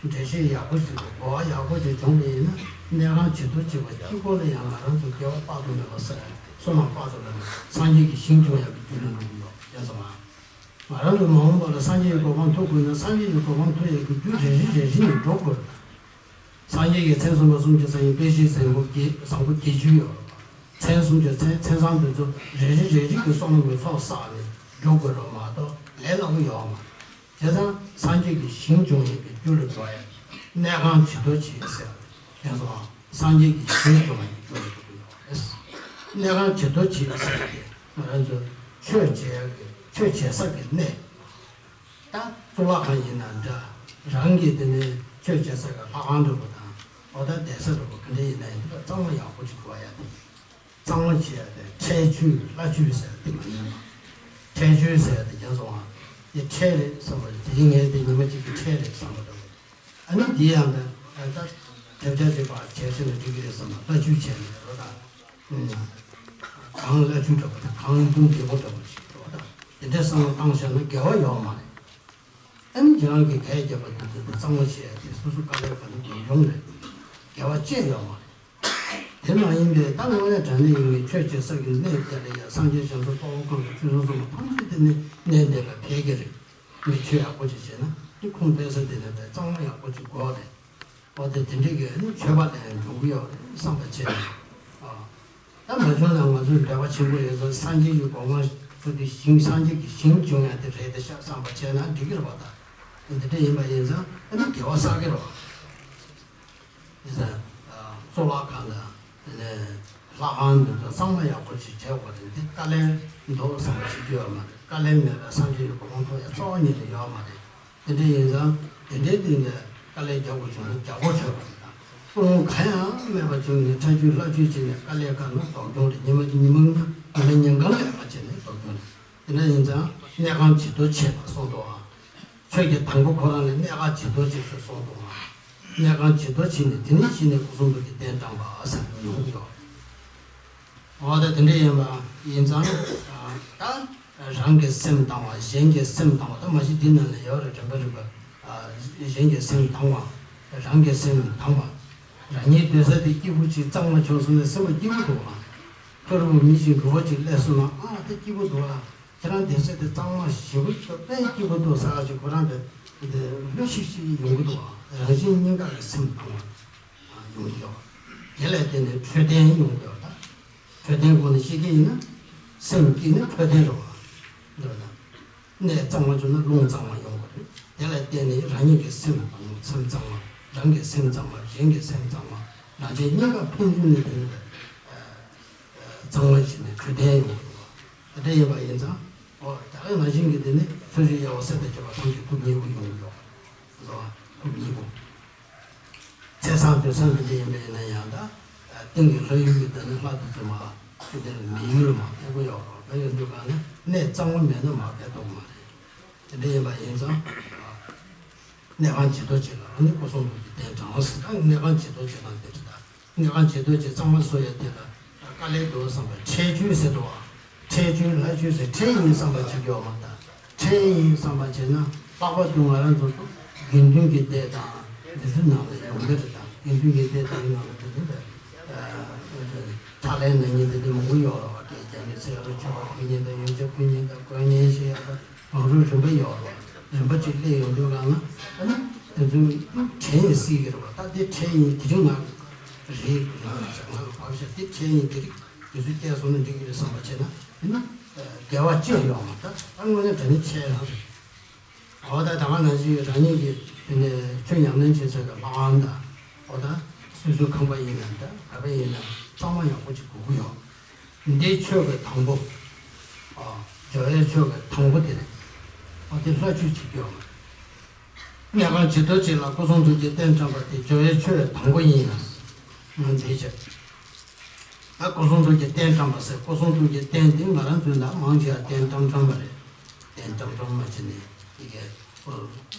དེ་འགྲེལ་བཤད་ཡག་པོ་ཞིག་འདུག་གོ་བ་ཡག་པོ་ཞིག་བྱུང་བ་ཡིན་ན་གནས་སྐབས་བྱི་དོར་བྱེད་པ་གཅིག་པོ་ལ་ཡང་ང་རང་ཚོ་དགེ་བ་དཔག་ཏུ་མེད་པ་ཟེར་ཡ་དེ་བསོད་ནམས་དཔག་ཏུ་མེད་པ་སངས་རྒྱས་ཀྱི་ཞིང་སྐྱོང་ཡག་གི་རྒྱུ་ལ་འགྲོ་གི་ཡོད་ཡིན་ཙང་། ང་རང་ཚོ་མ་འོངས་པ་ལ་སངས་རྒྱས་ཀྱི་གོ་འཕང་ཐོབ་དགོས་ན་སངས་རྒྱས་ཀྱི་གོ་འཕང་ཐོབ་ཡག་གི་རྒྱུ་རེ་རེ་རེ་རེ་ནས་འགྲོ་དགོས་རེད། སངས་རྒྱས་ཀྱི་མཚན་གསུམ་པ་སུམ་ཅུ་རྩ་གཉིས་དཔེ་བཞི་བཟང་པོ་བརྒྱད་བཟང་པོ་བརྒྱད་ཅུ་ཡོད་རེད། མཚན་སུམ་ཅུ་མཚན་མཚན་བཟང་དེ་ཚོ་རེ་རེ་རེ་རེ་གི་བསོད་ནམས་ཀྱི་ཚོགས་བསགས་ནས་འགྲོ་དགོས་རེད་མ་གཏོགས་ལས་སླ་པོ་ཡོད་མ་རེད། བྱས་ཙང་སངས་རྒྱས་ཀྱི་ཞིང་སྐྱོང་ཡག་གི་རྒྱུ་ལ་འགྲོ་ཡག་གནས་སྐབས་བྱི་དོར་བྱེད་ཟེར་བ་དེ་ཚོ་སངས་རྒྱས་ཀྱི་ཞིང་སྐྱོང་ཡག་གི་རྒྱུ་ལ་འགྲོ་གི་ཡོད་རེད། གནས་སྐབས་བྱི་དོར་བྱེད་ཟེར་བ་དེ་ང་རང་ཚོ་ཆོས་བྱེད་ཡག་གི་ཆོས་བྱེད་ས་གི་གནས། ད་གཙུག་ལག་ཁང་ཡིན་ན་འདྲ། རང་གི་དེ་ནས་ཆོས་བྱེད་ས་གི་ལྷ་ཁང་འདྲ་པོ་དང་འོ་ད་བསྡད་ས་འདྲ་པོ་ག་འདྲ་ཡིན་ན་ཡང་འདི་ལ་གཙང་མ་ཡག་པོ་ཅིག་དགོས་ཡ་དེ། གཙང་མ་བྱེད་ཡ་དེ་ཁྲལ་ཆུ་ལྷ་ཆུ་ཟེར་ཡ་དེ་མ་ཉན་པ། ཁྲལ་ཆུ་ཟེར་ཡ་དེ་རྒྱ་སོང་བ། དེ་ཁྲལ་རེད་བསམ་པ་རེད། དེ་རིང་ངས་དེ་ཉི་མ་གཅིག་གི་ཁྲལ་རེད་བསམ་པ་འདྲ་པོ། ཨ་ནི་འདི་ཡང་ད་ད་ཐེབས་ཆག་ཅིག་པ་བྱས་ཕྱིན་ན་འགྲིག་གི་རེད་བསམ་པ་ལྷ་ཆུ་བྱས་ནས་རོ་ད། གངས་ལ་ཆུ་འདྲ་པོ་དང་གངས་ཡུལ་དུམ་བདེ་པོ་འདྲ་པོ་ཞིག་འགྲོ་དང་དེ་འདྲའི་བསམ་བློ་བཏང་བཞག་ན་དགེ་བ་ཡོད་མ་རེད། ཨ་ནི་ཁྱེད་རང་གིས་གས་བརྒྱབ་པ་དེ་ཚོ་དེ་གཙང་མ་བྱས་ཏེ་སོ་སོ་དཀའ་ལས་ག་ནས་གང་ཡོང་རེད། དགེ་བ་ཅི་ཡོད་མ་རེད། དེ་མ་ཡིན་པའི་ད་དངོས་གནས་དྲང་གནས་ཡིན་པའི་ཆོས་བྱེད་ས་གི་གནས་དེ་ལ་ཡང་སངས་རྒྱས་བྱང་སེམས་དཔའ་བོ་ཁམས་དང་ཆོས་སྲུང་སྲུང་མ་ཐམས་ཅད་དེ་ནི་གནས་འདི་ལ་ཕེབས་ཀྱི་རེད། མི་ཆོས་ཡག་པོ་ཅིག་བྱས་ན་དེ་ཁུངས་སྤེལ་ས་དེ་ནས་པའི་གཙང་མ་ཡག་པོ་ཅིག་དགོས་རེད། འོ་དེ་དེ་འདྲའི་གི་ནི་མཆོད་པ་ལེན་འགྲོ་གི་ཡོད་རེད་བསམ་པ་བྱས་ནས། ཨ། ད་མ་བྱུང་ན་ང་ཚོའི་འབྲེལ་བ་ཆེན་པོ་ཡོད་ཙང་སངས་རྒྱས་ཀྱི་གོ་འཕང་ཐོབ་དུས་ཞིང་སངས་རྒྱས་ཀྱི་ཞིང་སྐྱོང་ཡ་དེ་རེད་དེ་ཤག་བསམ་པ་བྱས་ན་འགྲིག་གི་རེད་པ་ད། འདི་འདྲ་ཡིན་པ་ཡིན་ཙང་ཨ་ནི་དགེ་བ་བསགས་ཀྱི་རེད་པ། ཡིན་ཙང་། གཙུག་ལག་ཁང་དང་དེ་ནས་ལྷ་ཁང་འདི་ཚོ་གཙང་མ་ཡག་པོ་ཞིག་བྱས་པ་རེད། འདི་དཀའ་ལས་འདུག་བསམ་པ་བྱེད་རྒྱུ་ཡོད་མ་རེད། དཀའ་ལས་མེད་པ་སངས་རྒྱས་ཀྱི་གོ་འཕང་ཐོབ་ཡ་རྩ་བ་ཉིད་ནས་ཡོད་མ་རེད། དེ་འདྲ་ཡིན་ཙང་དེ་འདྲའི་སྟེང་ནས་དཀའ་ལས་རྒྱག་དགོས་བྱུང་ན་རྒྱག་དགོས་བྱུང་བ་དང་། ཀུན་སློང་གང་ཡང་མེད་པ་བྱུང་ནས་ཁྲ་ཆུ་ལྷ་ཆུ་བྱས་ནས་དཀའ་ལས་ཁག་ན་ལྡོག་རྒྱུ་རེད། ཉི་མ་ཉི་མ་ཉི་མ་ཉིན་གང་ལས་ཀ་བྱས་ནས་ལྡོག་རྒྱུ་རེད། དེ་འདྲ་ཡིན་ཙང་གནས་སྐབས་བྱི་དོར་བྱེད་པ་གསུངས་འདུག་ཨ། ཆོས་ཀྱི་དང་པོ་ཁོ་རང་ལ་གནས་སྐབས་བྱི་དོར་བྱེད་ཟེར་གསུངས་འདུག་ཨ། གནས་སྐབས་བྱི་དོར་བྱེད་ནས་དེ་ནས་ཕྱིས་ནས་སྐུ་གསུང་ཐུགས་ཀྱི་རྟེན་བཀྲམ་པ་ཟེར་ནས་ཡོང་གི་འདུག་འོ་ད་དེ་འདྲ་ཡིན་པ་ཡིན་ཙང་། ད་རང་གི་སེམས་དང་བ་གཞན་གྱི་སེམས་དང་བ་ད་མ་གཞི་འདི་ནང་ལ་ཡོད་རེད། དྲན་པ་རིག་པ། གཞན་གྱི་སེམས་དང་བ། རང་གི་སེམས་དང་བ། རང་ཉིད་སྡོད་ས་དེ་སྐྱིད་པོ་ཅིག་གཙང་མ་བྱུང་སོང་ན་སེམས་པ་སྐྱིད་པོ་འདུག་ཨ། ཁོ་རང་མི་ཞིག་འགྲོ་བ་ཅིག་སླེབས་སོང་ན་ཨ་དེ་སྐྱིད་པོ་འདུག་ཨ། ཁྱེད་རང་སྡོད་ས་དེ་གཙང་མ་ཞེ་པོ་ཞིག་དཔེ་སྐྱིད་པོ་འདུག་ཟེར་ཅིག་ཁོ་རང་དེ་དེ་ལྷོད་ཤིག་ཤིག་ཡོང་གི་འདུག་ཨ། རང་བཞིན་སྙིང་ག་གི་སེམས་དང་བ་ཡོང་གི་ཡོད། དེ་ལ་བརྟེན་ནས་འཕྲོད་བསྟེན་ཡོང་གི་ཡོད་ད། འཕྲོད་བསྟེན་སྒོ་ནས་ཤེས་ཀྱི་ཡིན་ན། སེམས་སྐྱིད་ན་འཕྲོད་བསྟེན་རེད་བ། འདི་རེད་ད། གནས་གཙང་མ་བྱུང་ན་རླུང་གཙང་མ་ཡོང་གི་རེད། དེ་ལ་བརྟེན་ནས་རང་ཉིད་ཀྱི་སེམས་དང་སེམས་གཙང་མ། རང་གི་སེམས་གཙང་མ། གཞན་གྱི་སེམས་གཙང་མ། རང་གཞན་གཉིས་ཀ་ཕན་ཚུན་ནས་དེ་ནི་གཙང་མ་ཞིག་ནས་འཕྲོད་བསྟེན་ཡོང་གི་འདུག་དེ་འདྲ་ཡིན་པ་ཡིན་ཙང་། ཨོ་ད་ག་ནང་བཞིན་གྱི་དེ་ནི་ཆོས་སྤྱོད་དབྱེ་བ་གསུམ་དང་བཅས་པ་ཐམས་ཅད་ཐུགས་མཉེས་པོ་ཡོང་གི་ཡོད་རེད། ཐུགས་མཉེས་པོ། ཚེས་བཟང་དུས་བཟང་དེ་འདྲ་ཡིན་པ་ཡིན་ན་ཡང་ད། སྟེང་གི་ལྷ་ཡུལ་གྱི་དེ་ནི་ལྷ་དེ་ཚོ་མ། ཆོས་དེ་ནི་མི་ཡུལ་མ་ཕེབས་ཀྱི་ཡོད་རེད། ཕེབས་ཡོང་དུས་གང་ནས་གནས་གཙང་མ་མེད་ན་མ་ཕེབས་ཐུབ་མ་རེད། དེ་འདྲ་ཡིན་པ་ཡིན་ཙང་། གནས་ཁང་བྱི་དོར་བྱེད་ལ་ཨ་ནི་སྐུ་གསུང་ཐུགས་ཀྱི་རྟེན་དྲངས་ཟེར། ད་གནས་ཁང་བྱི་དོར་བྱེད་སྟངས་དེ་འདྲ་ད། གནས་ཁང་བྱི་དོར་བྱེད་གཙང་མ་བཟོ་ཡ་དེ་ལ་དཀའ་ལས་འདུག་བསམ་པ། ཁྲལ་ཆུ་ཟེར་འདུག་བ། ཁྲལ་ཆུ་ལྷ་ཆུ་ཟེར། ཁྲལ་ཡིན་བསམ་པ་བྱེད་རྒྱུ་ཡོད་མ་རེད། ཁྲལ་ཡིན་བསམ་པ་བྱས་ན་ལྷག་པར་དུ་ང་རང་ཚོ་དགེ་འདུན་གྱི་སྡེ་དང་འདི་ཚོའི་ནང་ལ་ཡོང་གི་རེད། ད་དགེ་འདུན་གྱི་སྡེ་དེའི་ནང་ལ་དེ་འདྲ་ཕྱག་ལས་གནང་མཁན་དེ་འདྲ་མང་པོ་ཡོད་རེད་བ། སྐད་ཆ་ནི་ཟེར་ཡ་ལ་མཆོད་པ་ཕུལ་མཁན་དང་ཡོན་ཆབ་ཕུལ་མཁན་དང་དགོན་གཉེར་བྱེད་ཡ་དང་། མང་རུ་རིམ་པ་ཡོད་རེད། རིམ་པ་གཅིག་སླེབས་ཡོང་དུས་གང་ན་ཨ་ནི་དེ་ཚོའི་ཁྲལ་ཡིན་སྲིད་ཀྱི་རེད་བ། ད་དེ་ཁྲལ་ཡིན་དེ་རིགས་ང་རེད། ང་ལ་ང་ལ་བབས་ཤག་དེ་ཁྲལ་ཡིན་དེ་རིགས་དེ་ཚོ་སྐྱེལ་སོང་ན་འགྲིག་གི་རེད་བསམ་པ་བྱས་ན་དེ་ན་འགལ་བ་ཅི་ཡང་ཡོད་མ་རེད། ད་དངོས་གནས་དྲང་གནས་ཁྲལ་རང་རེད། འོ་ད་ད་ག་ནང་བཞིན་རང་ཉིད་ཀྱི་དེ་ནས་ཆོས་ཉམས་ལེན་བྱེད་ས་གི་ལྷ་ཁང་དང་། འོ་ད་སོ་སོའི་ཁང་པ་ཡིན་ན་འདྲ། ག་པ་ཡིན་ན་གཙང་མ་ཡག་པོ་ཅིག་དགོས་ཀྱི་ཡོད། འདི་ཆོས་ཀྱི་དང་པོ། ཨ། སྦྱོར་བའི་ཆོས་ཀྱི་དང་པོ་དེ་རེད། ཨ། དེ་ལྷ་ཆོས་བྱེད་རྒྱུ་ཡོད་མ་རེད། གནས་ཁང་བྱི་དོར་བྱེད་ལ་སྐུ་གསུང་ཐུགས་ཀྱི་རྟེན་དྲངས་པ་དེ་སྦྱོར་བའི་ཆོས་དང་པོ་ཡིན་ལ། ང་འདི་བྱས། ད་སྐུ་གསུང་ཐུགས་ཀྱི་རྟེན་དྲངས་པ་ཟེར། སྐུ་གསུང་ཐུགས་ཀྱི་རྟེན་དེ་ང་རང་ཚོའི་ནང་མང་ཆེ་བ་རྟེན་བཀྲམ་བཀྲམ་པ་རེད། རྟེན་བཀྲམ་བཀྲམ་མ་བྱས་ནས་དེ་གའི་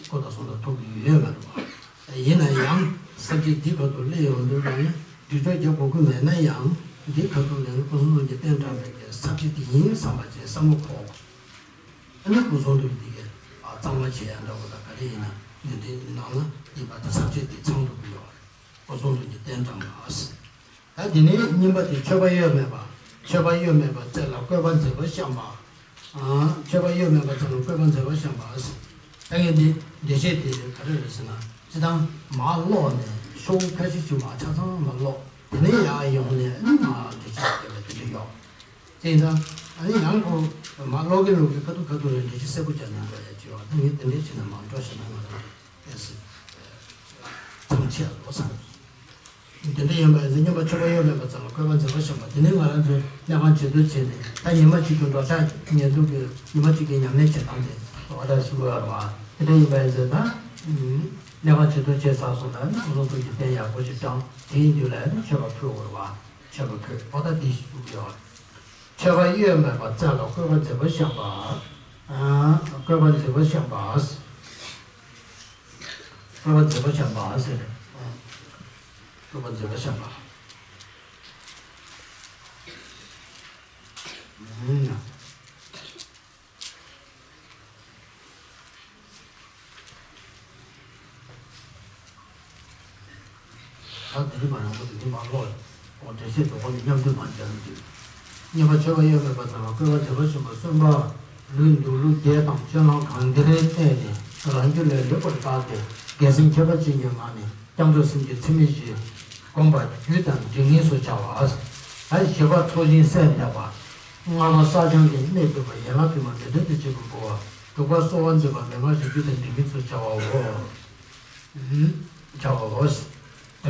སྐུ་དང་གསུང་དང་ཐུགས་ཀྱི་ཡོད་མ་རེད་པ། ཡིན་ན་ཡང་ས་བཅད་འདི་ཁ་ཐུག་སླེབས་ཡོང་དུས་ཀྱང་སྒྲིག་གྲོགས་རྒྱག་དགོས་ཀྱི་མེད་ན་ཡང་། འདི་ཁ་ཐུག་ནས་སྐུ་གསུང་ཐུགས་ཀྱི་རྟེན་དྲངས་པའི་གི་ས་བཅད་དེ་ཡིན་བསམ་པ་བྱས་བསམ་བློ་འཁོར། ཨ་ནི་སྐུ་གསུང་ཐུགས་འདི་གའི་གཙང་མ་བྱེད་ཡ་འདྲ་བོ་དང་ག་རེ་ཡིན་ན་འདི་འདྲའི་ནང་ན་ཡིན་པ་དེ་ས་བཅད་འདི་ཚང་འགྲོ་གི་ཡོད་རེད། སྐུ་གསུང་ཐུགས་ཀྱི་རྟེན་དྲངས་པ། ད་དེ་ནས་གཉིས་པ་དེ་མཆོད་པ་གཡོ་མེད་པ། མཆོད་པ་གཡོ་མེད་པ་རྩེ་ལ་བཀོད་པ་མཛེས་པ་བཤམས་པ། ཨ། མཆོད་པ་གཡོ་མེད་པ་རྩེ་ལ་བཀོད་པ་མཛེས་པ་བཤམས་པ། ད་ངས་འདི་འགྲེལ་བཤད་དེ་ག་རེ་རེད་ཟེར་ན། སྤྱིར་བཏང་མར་ཀློག་ནས་ཤོག་བུ་ཁ་ཤས་ཤིག་མར་ཆ་ཚང་མར་ཀློག་དེ་ནས་ཡར་ཡོང་ནས་ཨ་ནི་མར་འགྲེལ་བཤད་རྒྱབ་པ་དེ་འདྲ་ཡོད། དེ་ཡིན་ཙང་ཨ་ནི་ཡང་ཁོ་མར་ཀློག་གིན་ཀློག་གིན་ཁ་ཐུག་ཁ་ཐུག་ལ་འགྲེལ་བཤད་གསལ་པོ་རྒྱག་ནས་འགྲོ་ཡ་ཅིག་ཡོད། ད་ངས་དེ་འདྲ་བྱས་ནས་མར་འགྲོ་བཞག་ན་ང་རང་། ཨེ་སི། མཚམས་ཆད་ལོ་སང་། དེ་འདྲ་ཡིན་པ་ཡིན་ཚེ་སྙན་པ་མཆོད་པ་གཡོ་མེད་པ་རྩེ་ལ་བཀོད་པ་མཛེས་པ་བཤམས་པ་དེ་ནི་ང་རང་ཚོས་གནས་ཁང་བྱི་དོར་བྱས་ནས་ད་ཉི་མ་གཅིག་གི་འགྲོ་འཆག་ཉལ་འདུག་གི་ཉི་མ་གཅིག་གི་ཉམས་ལེན་བྱེད་སྟངས་དེ་འོ་ད་ཞུ་དགོས་ཡོད་རེད་བ། དེ་འདྲ་ཡིན་པ་ཡིན་ཚེ་ད། གནས་ཁང་བྱི་དོར་བྱས་ཚར་སོང་ན་ནི་སྐུ་གསུང་ཐུགས་ཀྱི་རྟེན་ཡག་པོ་ཞིག་དྲངས། དེའི་མདུན་ལ་ནི་མཆོད་པ་ཕུལ་དགོས་རེད་བ། མཆོད་པ་ཕུལ། འོ་ད་འདི་ཞུ་དགོས་ཡོད་རེད། མཆོད་པ་གཡོ་མེད་པ་རྩེ་ལ་བཀོད་པ་མཛེས་པ་བཤམས་པ། ཨ། བཀོད་པ་མཛེས་པ་བཤམས་པ། བཀོད་པ་མཛེས་པ་བཤམས་པ་ཟེར། བཀོད་པ་མཛེས་པ་བཤམས་པ། ཨུམ། ད་དེ་རིང་མ་ཡོང་པ་དེ་རིང་མ་ཀློག་འོ་འགྲེལ་བཤད་དོ་པོ་ནི་མཉམ་དུ་མ་བྱས་ན་འདུག་གཉིས་པ་མཆོད་པ་གཡོ་མེད་པ་ཚང་ལ་བཀོད་པ་མཛེས་པ་བཤམས་པ། གསུམ་པ་ལུས་འདུག་ལུགས་བདེ་དང་སྤྱོད་ལམ་གང་དེར་གནས་ནས་རང་རྒྱུད་ལ་ལེགས་པར་བརྟགས་ཏེ་དགེ་སེམས་ཁྱད་པར་ཅན་གྱི་ངང་ནས་སྐྱབས་འགྲོ་སེམས་བསྐྱེད་ཚད་མེད་བཞི་བསྒོམ་པ་རྒྱུད་དང་འབྲེལ་ངེས་སུ་བྱ་བ། ད་བཞི་པ་ཚོགས་ཞིང་སད་འདེབས་པ། ལྔ་པ་བསགས་སྦྱང་གི་གནད་བསྡུས་པ་ཡན་ལག་བསྡུས་པ་མི་འབྲལ་དུ་བྱེད་པའི་བསྐུལ་བ། དྲུག་པ་གསོལ་བ་འདེབས་པ་མན་ངག་བཞི་རྒྱུད་དང་འབྲེལ་ངེས་སུ་བྱ་བའོ། བྱ་བའོ།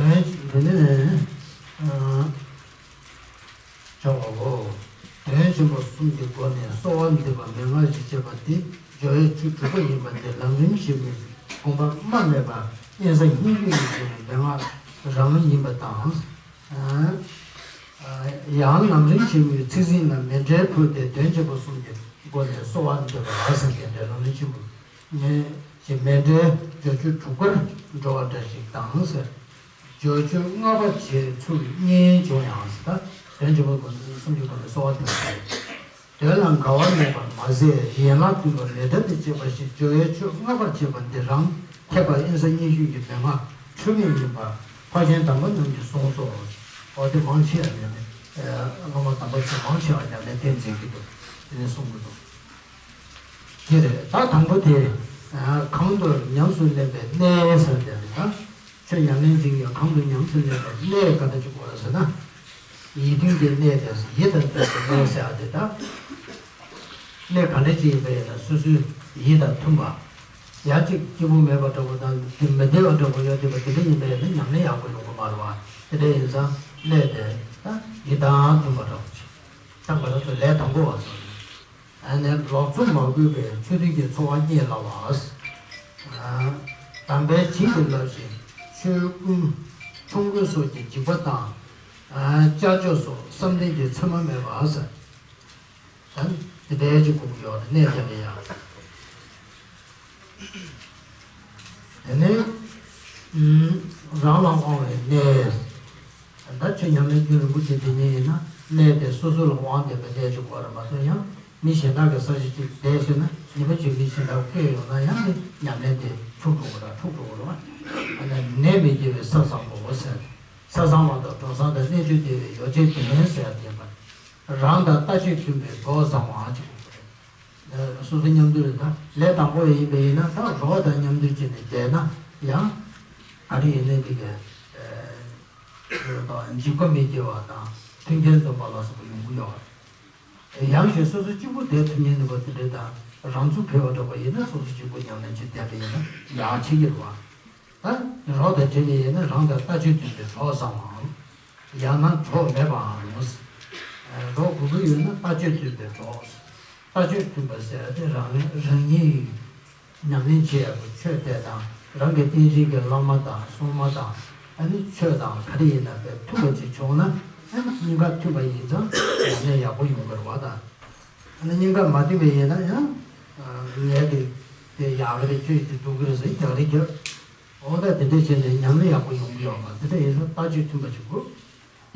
དོན་དེ་ནི་བྱ་བའོ། དོན་ཆེན་པོ་གསུམ་གྱི་སྒོ་ནས་གསོལ་བ་འདེབས་པ་མན་ངག་བཞི་བྱེད་པ་དེ་སྦྱོར་བའི་ཆོས་དྲུག་པ་ཡིན་པ་འདི་ལམ་རིམ་བཞིན་དུ་དགོངས་པ་རྨ་མེད་པ་དབེན་ས་སྙན་བརྒྱུད་ཀྱི་སྒོ་ནས་མན་ངག་རང་ཡིན་པ་དང་། ཡང་ལམ་རིམ་ཆེན་མོའི་ཚིག་ཟིན་ལ་མཎྜལ་ཕུལ་ཏེ་དོན་ཆེན་པོ་གསུམ་གྱི་སྒོ་ནས་གསོལ་བ་འདེབས་པ་ཟེར་མཁན་དེ་ལམ་རིམ་ཆེན་མོ་ནས་ཀྱི་མཎྜལ་སྦྱོར་ཆོས་དྲུག་པར་འགྲོ་བ་འདྲ་ཞིག་དང་ཟེར། སྦྱོར་ཆོས་ལྔ་པ་བྱས་ཚུལ་གཉིས་བྱུང་ཡང་ཟེར། ད་དོན་ཆེན་པོ་གསུམ་གྱི་སྒོ་ནས་གསོལ་བ་འདེབས་པ་དོན་ལ་འགལ་བ་མེད་པར་མ་ཟད་ཡན་ལག་བསྡུས་པ་མི་འབྲལ་དུ་བྱེད་པ་ཞིག་སྦྱོར་བའི་ཆོས་ལྔ་པར་བྱེད་པ་འདི་རང་ཐེག་པ་དབེན་ས་སྙན་བརྒྱུད་ཀྱི་མན་ངག་འཁྲུལ་མེད་ཡིན་པ་ཕར་ཕྱིན་དམ་པ་རྣམས་ཀྱིས་གསུངས་སོ། འོ་དེ་མང་ཆེ་བ་ནས་ནི་སློབ་མ་དམ་པ་ཚོ་མང་ཆེ་བ་ཉམས་ལེན་བསྟན་མཛད་ཀྱི་འདུག་དེ་ནས་གསུང་གི་འདུག་དེ་རེད། ད་དང་པོ་དེ་གང་དུ་ཉམས་སུ་ལེན་པའི་གནས་ཟེར་དེ་རེད། ད་ཆོས་ཉམས་ལེན་བྱེད་ཀྱི་ཡོད། གང་དུ་ཉམས་སུ་ལེན་པའི་གནས་ག་འདྲ་ཅིག་དགོས་རེད་ཟེར་ན། ཡིད་མཐུན་གྱི་གནས་དེ་ཡིད་དང་མཐུན་པའི་གནས་ཟེར་ཡ་དེ་ད། གནས་ག་འདྲ་ཅིག་ཡིན་པ་ཡིན་ན་སོ་སོའི་ཡིད་དང་མཐུན་པ། ཡང་ཅིག་སྐྱིད་པོ་མེད་པ་འདྲ་པོ་དང་དེ་མི་བདེ་བ་འདྲ་པོ་ཡོད་བསྡད་པ་དེ་འདྲ་ཡིན་པ་ཡིན་ན་ཉམས་ལེན་ཡག་པོ་ཡོང་གི་མ་རེད་བ། དེ་འདྲ་ཡིན་ཙང་གནས་དེ་ད་ཡིད་དང་མཐུན་པ་འདྲ་པོ་ཅིག་ད་ང་རང་ཚོ་ལས་དང་པོ་བ་ཚོ་ནི་ལོག་འཚོ་མ་དགོས་པའི་ཆོས་ལྡན་གྱི་འཚོ་བ་རྙེད་སླ་བ། དམ་པའི་བྱིན་གྱིས་བརླབས་ཤིང་ཆོས་ཀུན་ཆོམ་རྐུན་སོགས་ཀྱི་འཇིགས་པ་དང་། ལྕགས་སྒྲོག་སོགས་བསམ་གཏན་གྱི་མཚན་མ་མེད་པ། ད་དེ་འདྲའི་ཅིག་དགོས་ཀྱི་ཡོད་རེད། གནས་དེ་ལ་ཡང་། དེ་ནས་རང་ལ་དབང་བའི་གནས། ད་ཆོས་ཉམས་ལེན་རྒྱུན་རིང་པོ་བྱེད་བསྡད་མཁན་ཡིན་ན་གནས་དེ་སོ་སོ་ལ་དབང་བསྡད་པའི་གནས་ཅིག་དགོས་རེད་མ་གཏོགས། ཡང་མི་གཞན་དག་གི་ས་གཞི་ཅིག་བསྡད་ཟེར་ན་ཉི་མ་གཅིག་མི་གཞན་དག་བསྐོས་ཡོང་ན་ཡང་ནི་ཉམས་ལེན་དེ་འཁྲུག་འགྲོ་གི་རེད། འཁྲུག་འགྲོ་གི་རེད་བ། ཨ་ནི་ནད་མི་སྐྱེ་བའི་ས་བཟང་པོ་ཟེར། ས་བཟང་བ་དང་འགྲོ་བཟང་དང་གནས་ཆུང་བདེ་བའི་ཡོ་བྱད་ལྡན་ཟེར་ཡ་དེ་ཡིན་པ། རང་དང་ལྟ་སྤྱོད་མཐུན་པའི་གྲོགས་བཟང་བ་ཅིག་དགོས་པ་རེད། སོ་སོ་མཉམ་དུ་རེད། ད་ལས་དང་པོ་ཡིན་པ་ཡིན་ན་ད་རོགས་དང་མཉམ་དུ་བྱས་ནས་བསྡད་ན་ཡང་ག་རེ་ཡིན་ནའི་འགྲིག་གི། འཇིགས་པ་མི་སྐྱེ་བ་དང་མཐུན་རྐྱེན་འཛོམས་པ་ལ་སོགས་པ་ཡོང་གི་ཡོད་རེད། ཡང་ཞེས་སོ་སོ་གཅིག་པུ་བསྡད་ཐུབ་མཁན་ནུས་པ་དེ་འདྲ་དང་རང་ཚུགས་འཕེར་བ་འདྲ་པོ་ཡིན་ན་སོ་སོ་གཅིག་པུ་ཉམས་ལེན་བྱེད་བསྡད་པ་ཡིན་ན་ཡག་ཆེ་གི་རེད་བ། ད་རོགས་དང་འབྲེལ་ནས་ཡིན་ན་རང་དང་ལྟ་སྤྱོད་མཐུན་པའི་གྲོགས་བཟང་བའམ། ཡང་ན་གྲོགས་མེད་པའམ། རོགས་དགོས་ཀྱི་ཡོད་ན་ལྟ་སྤྱོད་མཐུན་པའི་གྲོགས། ལྟ་སྤྱོད་མཐུན་པ་ཟེར་ཏེ་རང་རང་ཉིད་ཉམས་ལེན་བྱེད་ཡག་གི་ཆོས་དེ་དང་རང་གི་རྟེན་གཞི་གི་བླ་མ་དང་སྲུང་མ་དང་ཨ་ནི་ཆོས་དང་ག་རེ་ཡིན་ན་དཔེ་མཐུན་པ་ཅིག་བྱུང་ན་ཨ་ནི་གཉིས་ཀ་མཐུན་པ་ཡིན་ཙང་ཉམས་ལེན་ཡག་པོ་ཡོང་གི་རེད་བ། དང་ཨ་ནི་གཉིས་ཀ་མ་མཐུན་པ་ཡིན་ན་ཡང་ངས་དེ་དེ་ཡག་གི་རེད། ཁྱོད་ཀྱིས་དེ་སྡུག་གི་རེད་ཟེར་རྒྱག་རེས་རྒྱག་འོ་ད་དེ་འདྲ་བྱས་ནས་ཉམས་ལེན་ཡག་པོ་ཡོང་གི་ཡོད་མ་རེད། དེ་འདྲ་ཡིན་ཙང་ལྟ་སྤྱོད་མཐུན་པ་ཅིག་དགོས།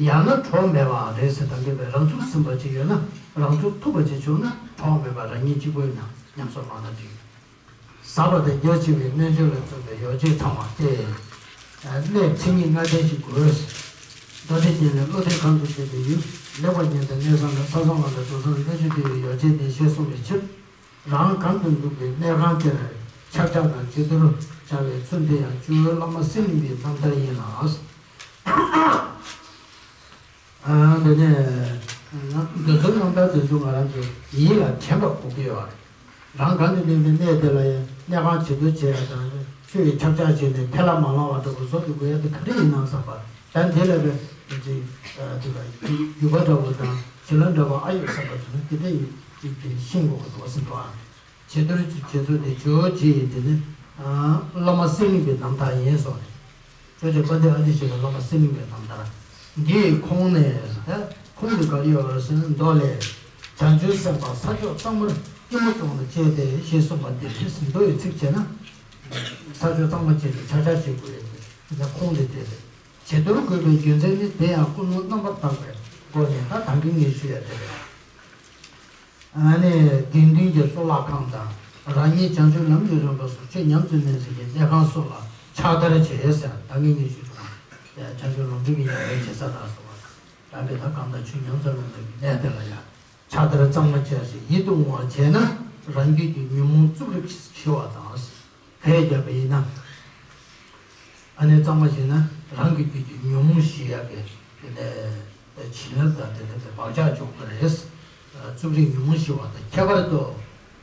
ཡང་ན་གྲོགས་མེད་པའང་རེད་ཟེར། ད་གིན་པའི་རང་ཚུགས་ཟིན་པ་ཅིག་ཡོད་ན་རང་ཚུགས་ཐུབ་པ་ཅིག་བྱུང་ན་གྲོགས་མེད་པ་རང་ཉིད་གཅིག་པུ་ཡིན་ན་ཉམས་སུ་བླངས་ན་འགྲིག་ཟབ་པ་དང་རྒྱ་ཆེ་བའི་རྣལ་འབྱོར་ལ་བརྩོན་པའི་ཡོ་བྱད་ཚང་བ་སྟེ། གནས་མཚན་ཉིད་ལྔ་ལྡན་ཞིག་དགོས། མདོ་སྡེ་རྒྱན་ལས། བློ་ལྡན་གང་དུ་བྱེད་པའི་ཡུལ། ལེགས་པར་ཉལ་དང་གནས་བཟང་དང་། ས་བཟང་བ་དང་འགྲོ་བཟང་། གནས་ཆུང་བདེ་བའི་ཡོ་བྱད་ལྡན་ཞེས་གསུངས་པའི་ཕྱིར། རང་གང་དུ་འདུག་པའི་གནས་ཁང་དེར་ཕྱག་རྒྱ་དང་བྱི་དོར་བྱ་བའི་ཚུལ་འདི་ཡང་སྤྱི་བོའི་བླ་མ་སེམས་གླིང་པའི་རྣམ་ཐར་ཡིན་ལ། ཨ་འདི་ནས་འདི་ཚོའི་རྣམ་ཐར་དེ་ཚོ་ང་རང་ཚོ་ཡིད་ལ་དྲན་པ་དགོས་ཀྱི་ཡོད་རེད། རང་གང་དུ་གནས་པའི་གནས་དེ་ལ་ཡང་གནས་ཁང་བྱི་དོར་བྱེད་ཡ་དང་ཆོས་ཀྱི་ཕྱག་རྒྱ་བྱས་ནས་ཐལ་མ་བླངས་པ་འདྲ་པོ་བཟོ་ཐུབ་དགོས་ཡ་དེ་ག་རེ་ཡིན་ནམ་བསམ་པ། ད་འདི་ལ་བས་ཅིག་དེ་ལ་རྒྱུད་པ་འདྲ་པོ་དང་བྱིན་རླབས་འདྲ་པོ་ཨ་ཡོད་བསམ་པ་དེ་ནི་དེ་འདྲ་ཡིན་ཅིག་དེ་ཤེས་དགོས་ཀྱི་འདུག་བསམ་པ། བྱི་དོར་བྱེད་ཚུལ་དེ་ཇོ་བོ་རྗེ་ཡི་དེ་ནི་བླ་མ་སེམས་གླིང་པའི་རྣམ་ཐར་ཡིན་གསུངས་ནས། ཇོ་བོ་རྗེ་དཔལ་ལྡན་ཨ་ཏི་ཤ་ཡི་བླ་མ་སེམས་གླིང་པའི་རྣམ་ཐར། འདིའི་ཁུངས་ནས་ཁུངས་དེ་ག་རེ་ཡོད་རེད་ཟེར་ན། མདོ་ལས། བྱང་ཆུབ་སེམས་དཔའ་ས་ཕྱོགས་གཙང་མར་སྐྱིལ་མོ་ཀྲུང་ལ་བཅས་ཏེ་ཞེས་གསུངས་པ་འདི་རེད། མདོ་ཡི་ཚིག་བྱས་ན། ས་ཕྱོགས་གཙང་མར་བཅས་ཏེ་ཕྱག་རྒྱ་བྱེད་དགོས་རེད། ཁུངས་དེ་དེ་རེད། བྱི་དོར་དགོས་པའི་རྒྱུ་མཚན་ནི་དེ་ཡང་ཀུན་སློང་རྣམ་པར་དག་པའི་སྒོ་ནས། ད་ད་གིན་ངས་ཞུས་ཡ་དེ་རེད། ཨ་ནི་དགེ་འདུན་གྱི་གཙུག་ལག་ཁང་དང་། རང་ཉིད་བྱང་ཆུབ་ལམ་གྱི་རིམ་པ་སོགས་ཆོས་ཉམས་སུ་ལེན་ས་ཀྱི་གནས་ཁང་སོགས་ལ་ཕྱག་བསྟར་བྱེད་ཟེར། ད་གིན་ངས་ཞུས་སོང་། བྱང་ཆུབ་ལམ་སྒྲོན་གྱི་ཉམས་ལེན་བྱེད་ས་དང་སོགས་པ། རང་གི་ད་གང་ལྟར་ཆོས་ཉམས་སུ་ལེན་ས་ཀྱི་གནས་དེ་ལ་ཡང་ཕྱག་བསྟར་གཙང་མ་བྱས་ཤིང་ཡིད་དུ་འོང་བ་བྱས་ན་རང་རྒྱུད་ཀྱི་ཉོན་མོངས་རྩུབ་རིགས་ཞི་བ་དང་། གས་བརྒྱབ་པ་ཡིན་ན། ཨ་ནི་གཙང་མ་བྱས་ན་རང་གི་རྒྱུད་ཀྱི་ཉོན་མོངས་ཞི་ཡག་གི་དེ་ནས་བྱིན་རླབས་དང་དེ་ལས་བག་ཆགས་འཇོག་གི་རེད། རྩུབ་རིགས་ཉོན་མོངས་ཞི་བ་དང་ཁྱད་པར་དུ་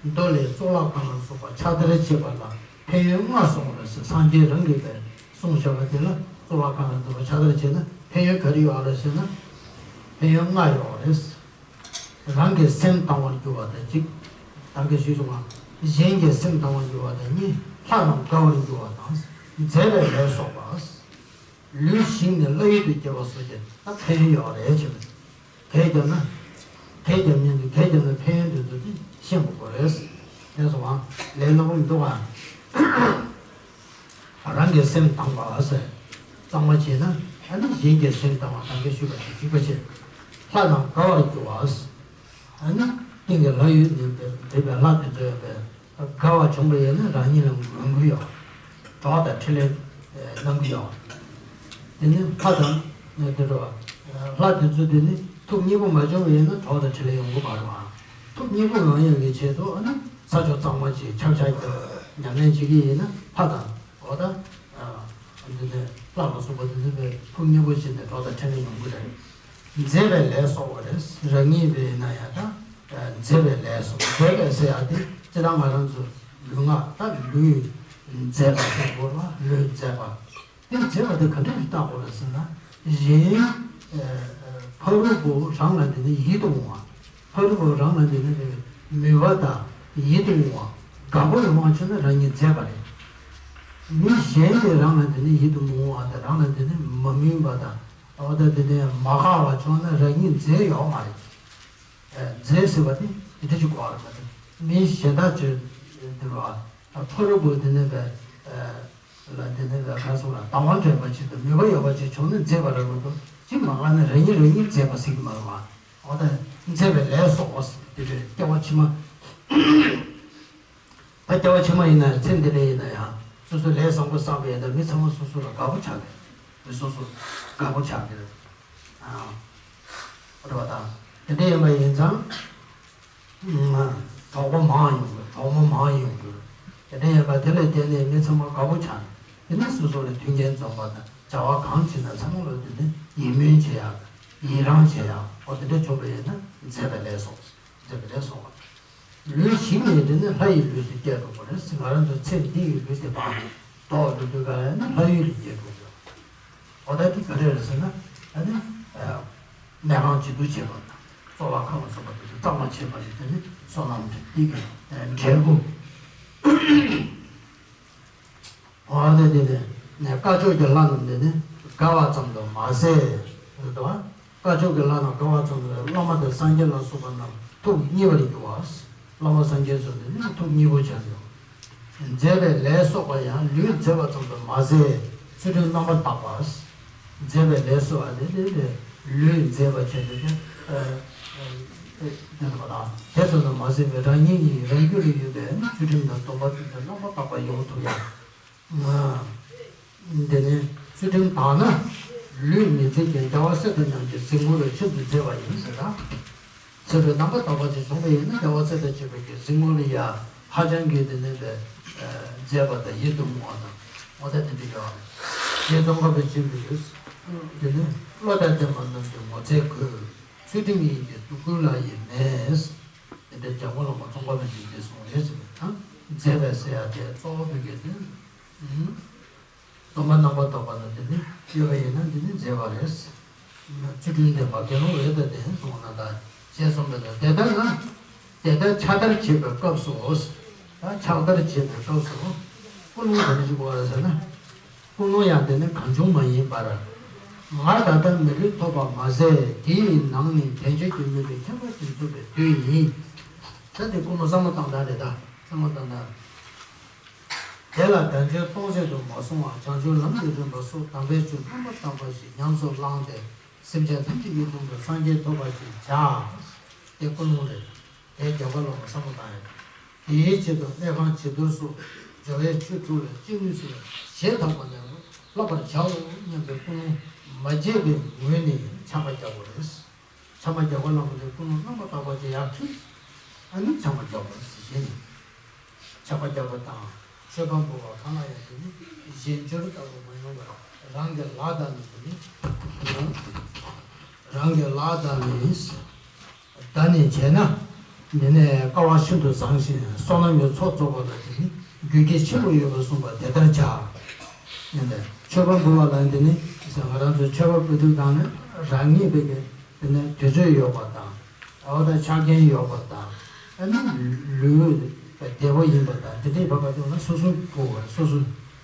མདོ་ལས་གཙུག་ལག་ཁང་ལ་སོགས་པ་ཕྱག་བསྟར་བྱེད་པ་ལ་ཕན་ཡོན་ལྔ་གསུངས་པ་རེད་ཟེར། སངས་རྒྱས་རང་གིས་པས་གསུངས་བཞག་པ་དེ་ལ་གཙུག་ལག་ཁང་ལ་སོགས་པ་ཕྱག་བསྟར་བྱས་ན་ཕན་ཡོན་ག་རེ་ཡོད་རེད་ཟེར་ན། ཕན་ཡོན་ལྔ་ཡོད་རེད། རང་གི་སེམས་དང་བར་འགྱུར་བ་དང་གཅིག། ད་གིན་ཞུས་སོང་བ། གཞན་གྱི་སེམས་དང་བར་འགྱུར་བ་དང་གཉིས། ལྷ་རྣམས་དགའ་བར་འགྱུར་བ་དང་། མཛེས་པའི་ལས་སོགས་པ། ལུས་ཞིག་ནས་བླ་ཡུལ་དུ་སྐྱེ་བ་སོགས་ཀྱི་ད་ཕན་ཡོན་ཡོད་རེད་ཅེས། གས་བརྒྱབ་ན། གས་བརྒྱབ་མིན་འདུག་གས་བརྒྱབ་ན་ཕན་ཡོན་དེ་ཚོ་དེ་ཤེས་དགོས་པ་རེད། ལགས་སོ། ལས་སླ་པོ་མི་འདུག་ག་རང་གི་སེམས་དྭངས་པ་ཟེར། གཙང་མ་བྱས་ན་ཨ་ནི་གཞན་གྱི་སེམས་དྭངས་པ། ད་གིན་ཞུས་པ་དང་གཅིག་པ་བྱས། ལྷ་རྣམས་དགའ་བར་འགྱུར་བ། ཨ་ནི་སྟེང་གི་ལྷ་ཡུལ་ནས་འདས་པའི་ལྷ་དེ་ཚོ་ཡོད་པས་དགའ་བ་བྱུང་བ་ཡིན་ན་རང་ཉིད་ལ་མོས་གུས་ཡོད། གྲོགས་དང་འཕྲིན་ལས་གནང་གི་ཡོད། དེ་ནི་ལྷ་དང་དེ་འགྲོ་བ། ལྷ་དེ་ཚོ་དེ་ནི་ཐུགས་མཉེས་པོ་མ་བྱུང་བ་ཡིན་ན་གྲོགས་དང་འཕྲིན་ལས་ཡོང་གི་མ་རེད་བ། ཐུགས་མཉེས་པོ་ཡོང་ཡག་གི་ཆེད་དུ་ཨ་ནི་ས་ཕྱོགས་གཙང་མ་ཅིག་ཕྱག་རྒྱ་བརྒྱབ་ཉམས་ལེན་བྱེད་ཀྱི་ཡིན་ན་ལྷ་དང་། འོ་ད། འདི་ནས་ལྷ་ལ་སོགས་པ་འདི་ཚོ་བས་ཐུགས་མཉེས་པོ་བྱས་ནས་གྲོགས་དང་འཕྲིན་ལས་ཡོང་གི་རེད། མཛེས་པའི་ལས་སོགས་པ་རེད། རང་ཉིད་བས་ན་ཡང་ད་ མཛེས་པའི་ལས་སོ། མཛེས་པའི་ཟེར་ཡ་དེ་སྤྱིར་བཏང་ང་རང་ཚོ་ལུས་ངག་ད་ལུས་མཛེས་པ་ཟེར་དགོས་རེད་བ། ལུས་མཛེས་པ། དེ་མཛེས་པ་དེ་ག་འདྲ་ཞིག་བཏགས་དགོས་རེད་ཟེར་ན། གཞན་ཕ་རོལ་པོ་རང་ལ་དེ་ནི་ཡིད་དུ་འོང་བ། ཕ་རོལ་པོ་རང་ལ་དེ་ནི་མོས་པ་དང་ཡིད་དུ་འོང་བ། དགའ་པོ་ཡོང་བ་བྱུང་ན་རང་ཉིད་མཛེས་པ་རེད། མི་གཞན་གྱིས་རང་ལ་དེ་ནི་ཡིད་དུ་མི་འོང་བ་དང་རང་ལ་དེ་ནི་མ་མོས་པ་དང་འོ་ད་དེ་ནི་མ་དགའ་བ་བྱུང་ན་རང་ཉིད་མཛེས་ཡོད་མ་རེད། མཛེས་ཟེར་བ་དེ་དེ་འདྲ་ཞིག་གོ་བ་རེད་མ་གཏོགས་མི་གཞན་དག་ཅིག་འདི་རུ་ཕ་རོལ་པོ་དེ་ནི་བས། ལ་དེ་ནི་ལ་ཁ་སོགས་ལ་དང་བ་འདྲེན་པ་ཅིག་དང་མོས་པ་ཡོད་པ་ཅིག་བྱུང་ན་མཛེས་པ་རེད་མ་གཏོགས་ཅི་མ་དགའ་ན་རང་ཉིད་རང་ཉིད་མཛེས་པ་ཟེར་གྱི་མ་རེད་བ། འོ་ད་མཛེས་པའི་ལས་སོགས་པ་དེ་འདྲའི་སྐྱེ་བ་ཕྱི་མ། ད་སྐྱེ་བ་ཕྱི་མ་ཡིན་ན་ཚེ་འདི་ནས་ཡིན་ན་ཡང་སོ་སོ་ལས་བཟང་པོ་བསགས་པ་ཡིན་ན་མི་ཚང་མ་སོ་སོ་ལ་དགའ་པོ་ཆགས་ཀྱི་རེད། མི་སོ་སོ་དགའ་པོ་ཆགས་ཀྱི་རེད། ཨ་རེད་བ་དང་དེ་འདྲ་ཡིན་པ་ཡིན་ཙང་། གྲོགས་པོ་མང་ཡོང་གི་གྲོགས་མོ་མང་ཡོང་གི་དེ་འདྲ་ཡིན་པ་དེ་ལ་བརྟེན་ནས་མི་ཚང་མ་དགའ་པོ་ཆགས་ནས་དེ་ནས་སོ་སོ་ལ་མཐུན་རྐྱེན་འཛོམས་པ་དང་བྱ་བ་གང་བྱེད་ན་ཚང་མ་ལ་དེ་ནས་ཡིད་སྨོན་བྱེད་ཡག་ཡི་རང་བྱེད་ཡག་འོ་དེ་འདྲ་བྱུང་བ་ཡིན་ན་མཛེས་པའི་ལས་སོགས་མཛེས་པའི་ལས་སོགས་པ། ལུས་ཞིག་ནས་དེ་ནས་ལྷ་ཡི་ལུས་སུ་སྐྱེ་འགྲོ་དགོས་རེད། ང་རང་ཚོ་ཚེ་འདི་ཡི་ལུས་དེ་བར་ནས་ལྡོག་འགྲོ་དུས་ག་ལ་ཡིན་ན་ལྷ་ཡུལ་ལ་སྐྱེ་འགྲོ་དགོས། འོ་ད་དེ་ག་རེ་རེད་ཟེར་ན། ཨ་ནི། གནས་ཁང་བྱི་དུར་བྱེད་པ་དང་། གཙོ་བོ་ཁམས་གསུམ་པ་དེ་ཚོ་གཙང་མ་བྱེད་པ་རེད། དེ་ནི་བསོད་ནམས་དེ་གི་འབྲས་བུ། འོ་ད་དེ་ནི་སྐ་ཅོག་གི་ལྷ་རྣམས་དེ་ནི་དགའ་བ་ཙམ་དུ་མ་ཟད། རེད་དོ། སྐ་ཅོག་གི་ལྷ་རྣམས་དགའ་བ་ཙམ་དུ་བླ་མ་དང་སངས་རྒྱས་ལ་སོགས་པ་རྣམས་ཐུགས་མཉེས་པར་འགྱུར་བ། བླ་མ་སངས་རྒྱས་ཚོ་དེ་ནི་ཐུགས་མཉེས་པོ་བྱས་ནས། མཛེས་པའི་ལས་གསོག་པ་ཡང་ལུས་མཛེས་པ་ཙམ་དུ་མ་ཟད་ཚུལ་ཁྲིམས་རྣམ་པར་དག་པ། མཛེས་པའི་ལས་གསོག་པ་དེ་དེ་དེ་ལུས་མཛེས་པ་བྱས་ཏེ་དེ་དེ་ལ་དེ་ཙམ་དུ་མ་ཟད་པའི་རང་ཉིད་ཀྱི་རང་རྒྱུད་ལ་ཡོད་པའི་ཚུལ་ཁྲིམས་དང་སྡོམ་པ་ཚུལ་ཁྲིམས་རྣམ་པར་དག་པ་ཡོང་ཐུབ་ཡ། དེ་ནས་ཚུལ་ཁྲིམས་དག་ན་ལུས་མི་མཛེས་ཀྱང་རྒྱལ་བ་སྲས་དང་མཉམ་གྱི་གཟིགས་མོ་ལས་ཤིན་ཏུ་མཛེས་པ་ཡིན་ཟེར་ད། ཚུལ་ཁྲིམས་རྣམ་པར་དག་པ་ཅིག་བྱུང་བ་ཡིན་ན་རྒྱལ་བ་སྲས་དང་བཅས་པའི་གི་གཟིགས་མོ་ལ་ཡ་ཧ་ཅང་གི་དེ་ནས་པའི་མཛེས་པ་དང་ཡིད་དུ་འོང་བ་དང་འོ་ད་དེ་འདྲ་ཡོད་རེད། རྗེ་ཙོང་ཁ་པའི་བྱིན་པའི་ཡུལ། དེ་ནས་བློ་དང་ལྡན་པ་རྣམས་ཀྱི་ངོ་མཚར་དགོད། ཚུལ་ཁྲིམས་ཡིན་གྱི་སྡུག་ཀུན་ལ་ཡི་མེད། དེ་འདྲའི་རྒྱལ་པོ་བླ་མ་ཙོང་ཁ་པའི་བྱིན་གྱིས་གསུངས་རེད་ཟེར་བའི་ཐང་མཛེས་པའི་ཟེར་ཡ་དེ་གཙོ་བོ་བོད་སྐད་དུ། སྡོམ་པ་རྣམ་པར་དག་པ་ལ་དེ་ནི་ཡོད་པ་ཡིན་ན་འདི་ནི་མཛེས་པ་རེད། ཚུལ་ཁྲིམས་ལྡན་པ་དགེ་སློང་འོད་དང་ལྡན་གསུངས་ན་ད་ཞེས་གསུངས་པས་ན་དེ་ལྟར་ན། དེ་ལྟར་ཕྱག་བདར་བྱེད་པའི་སྐབས་སུ། ད་ཕྱག་བདར་བྱེད་པའི་སྐབས་སུ། ཀུན་སློང་ག་རེ་ཞིག་དགོས་རེད་ཟེར་ན། ཀུན་སློང་ཡང་དེ་ནི་གང་བྱུང་མ་ཡིན་པར། ང་ད་ལྟ་མི་ལུས་ཐོབ་པ་མ་ཟད་དེའི་ནང་ནས་དལ་འབྱོར་གྱི་མོས་པས་ཁྱད་པར་ཅན་ཐོབ་པའི་དུས་ཡིན། ད་འདི་ཀུན་སློང་བསམ་བློ་བཏང་སྟངས་རེད་ད་བསམ་བློ་བཏང་སྟངས། དེ་ལ་དལ་འབྱོར་སྟོང་ཟད་དུ་མ་སོང་བར་བྱང་ཆུབ་ལམ་དུ་རིམ་པ་སོགས་དམ་པའི་ཆོས་རྣམ་པར་དག་པ་ཞིག་ཉམས་སུ་བླངས་ཏེ་སེམས་ཅན་ཐམས་ཅད་ཀྱི་དོན་དུ་སངས་རྒྱས་ཐོབ་པ་ཞིག་བྱ། དེ་ཀུན་སློང་རེད། དེ་རྒྱལ་པོ་བླ་མ་བསམ་བློ་བཏང་ཡོད། དེའི་ཆེད་དུ་གནས་ཁང་བྱི་དུར་སོགས་སྦྱོར་བའི་ཆོས་དྲུག་ལ་ཅི་ནུས་སུ་ཞེ་ཐག་པ་ནས་བསླབ་པར་བྱའོ་སྙམ་པའི་ཀུན་སློང་མ་བརྗེད་པའི་ངོས་ནས་འཆམ་པ་རྒྱག་དགོས་རེད། ཆ་མ་རྒྱག་པ་ལ་མོ་དེ་ཀུན་སློང་རྣམ་པར་དག་པ་ཅིག་ཡར་ཁྲིད། ཨ་ནི་ཆ་མ་རྒྱག་པ་ཟེར་ཞེས་ནས། ཆ་མ་རྒྱག་པ་དང་མཆོད་པ་འབུལ་བ་གང་ལ་ཡང་དེ་ནི་གཞན་སྦྱོར་ལྟ་བུ་མ་ཡིན་པར་རང་གི་ལག་བརྡར་ནས་དེ་ནི་རང་གི་ལག་བརྡར་ནས་བརྡར་ནས་བྱས་ན། འདི་ནས་སྐལ་བ་ཤིན་ཏུ་བཟང་ཞིང་བསོད་ནམས་ཀྱི་ཚོགས་རྫོགས་པ་ལ་དེ་ནི་རྒྱུ་རྐྱེན་ཆེན་པོ་ཡོད་པར་གསུངས་པ་དེ་ལྟར་བྱ། ཡིན་ཏེ་མཆོད་པ་འབུལ་བ་ལ་འདི་ནི་ང་རང་ཚོའི་མཆོད་པ་འབུལ་དུས་གང་ནས་རང་ཉིད་པའི་གི་དེ་ནས་དུས་ཚོད་ཡོད་པ་དང་། འོ་ད་ཆ་རྐྱེན་ཡོད་པ་དང་། ཨ་ནི་ལུས་བདེ་པོ་ཡིན་པ་དང་དེ་འདྲའི་བབ་པ་དེ་ལ་སོ་སོ་དགོས་པ་སོ་སོ་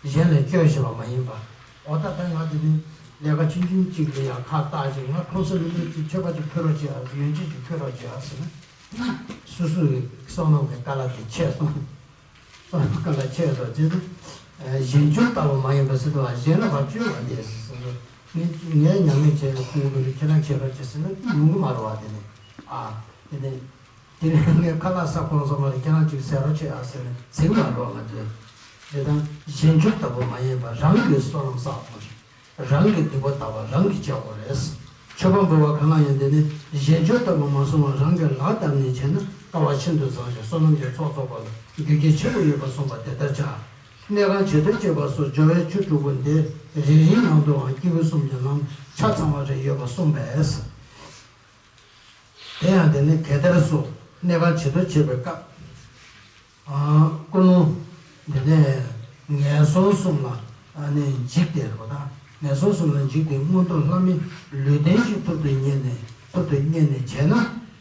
གཞན་ལ་སྤྱོད་བཞིན་པ་མ་ཡིན་པ། འོ་ད་ད་ང་དེ་ནི་ལས་ཀ་ཆུང་ཆུང་གཅིག་ལ་ཡང་ཁ་བཏགས་ཅིག་ང་ཁོང་ཚོ་མི་འདུག་ཅིག་མཆོད་པ་ཅིག་ཕུལ་རོགས་བྱེད་ཨ་ཡོན་ཆབ་ཅིག་ཕུལ་རོགས་བྱེད་ཨ་ཟེར་ན། སོ་སོ་གི་བསོད་ནམས་ཀྱི་སྐལ་བ་དེ་ཆད་སོང་། བསོད་ནམས་སྐལ་བ་ཆད་སོང་ཟེར་ན། གཞན་སྦྱོར་ལྟ་བུ་མ་ཡིན་པ་ཟེར་དུས་གཞན་ལ་བ་སྤྱོད་པ་དེ་ཟེར་ན། ངས་ངས་ཉམས་ལེན་བྱས་ནས་ཁོང་གི་ཁྱེད་རང་བྱེད་རོགས་བྱེད་ཟེར་ན་ཡོང་གི་མ་རེད་བ་དེ་ནི། ཨ་དེ་ནི། དེ་ནས་ངས་ཁ་ལག་ཟ་ཁོམ་སོང་བ་རེད། ཁྱེད་རང་ཅིག་ཟས་རོགས་བྱེད་ཨ་ཟེར་ནས་ཟེར་གི་མ་འགྲོ་ང་ཚོས། དེ་དང་གཞན་སྦྱོར་ལྟ་བུ་མ་ཡིན་པར་རང་གིས་བསོད་ནམས་བསགས་དགོས། རང་གི་སྡིག་པ་དག་པ་རང་གིས་བྱེད་དགོས་རེད། མཆོད་པ་འབུལ་བ་གང་ལ་ཡང་དེ་ནི་གཞན་སྦྱོར་ལྟ་བུ་མ་སོང་བར་རང་གི་ལག་བརྡར་ནས་བྱས་ན་སྐལ་བ་ཤིན་ཏུ་བཟང་ཞིང་བསོད་ནམས་ཀྱི་ཚོགས་རྫོགས་པ་ལ་རྒྱུ་རྐྱེན་ཆེན་པོ་ཡོད་པར་གསུངས་པ་དེ་ལྟར་བྱ། གནས་ཁང་བྱི་དོར་བྱེད་པ་སོགས་སྦྱོར་བའི་ཆོས་དྲུག་པོ་འདི་རེ་རེའི་ནང་དུའང་སྐྱེས་བུ་གསུམ་གྱི་ལམ་ཆ་ཚང་བ་རེ་ཡོད་པར་གསུངས་པས། དེ་ཡང་དེ་ནི་གད་དར་སོགས་ གནས་པ་བྱེད་དོ་བྱེད་པའི་སྐབས། ཀུན་སློང་། དེ་ནས་ངན་སོང་གསུམ་ལ་ནི་འཇིགས་ཏེ་རེད་པ། ད་ངན་སོང་གསུམ་ལ་འཇིགས་ཏེ་མངོན་མཐོ་ལྷ་མིའི་ལུས་རྟེན་ཞིག་ཐོབ་ཏུ་གཉེར་ནས་ཐོབ་ཏུ་གཉེར་ནས་བྱས་ན་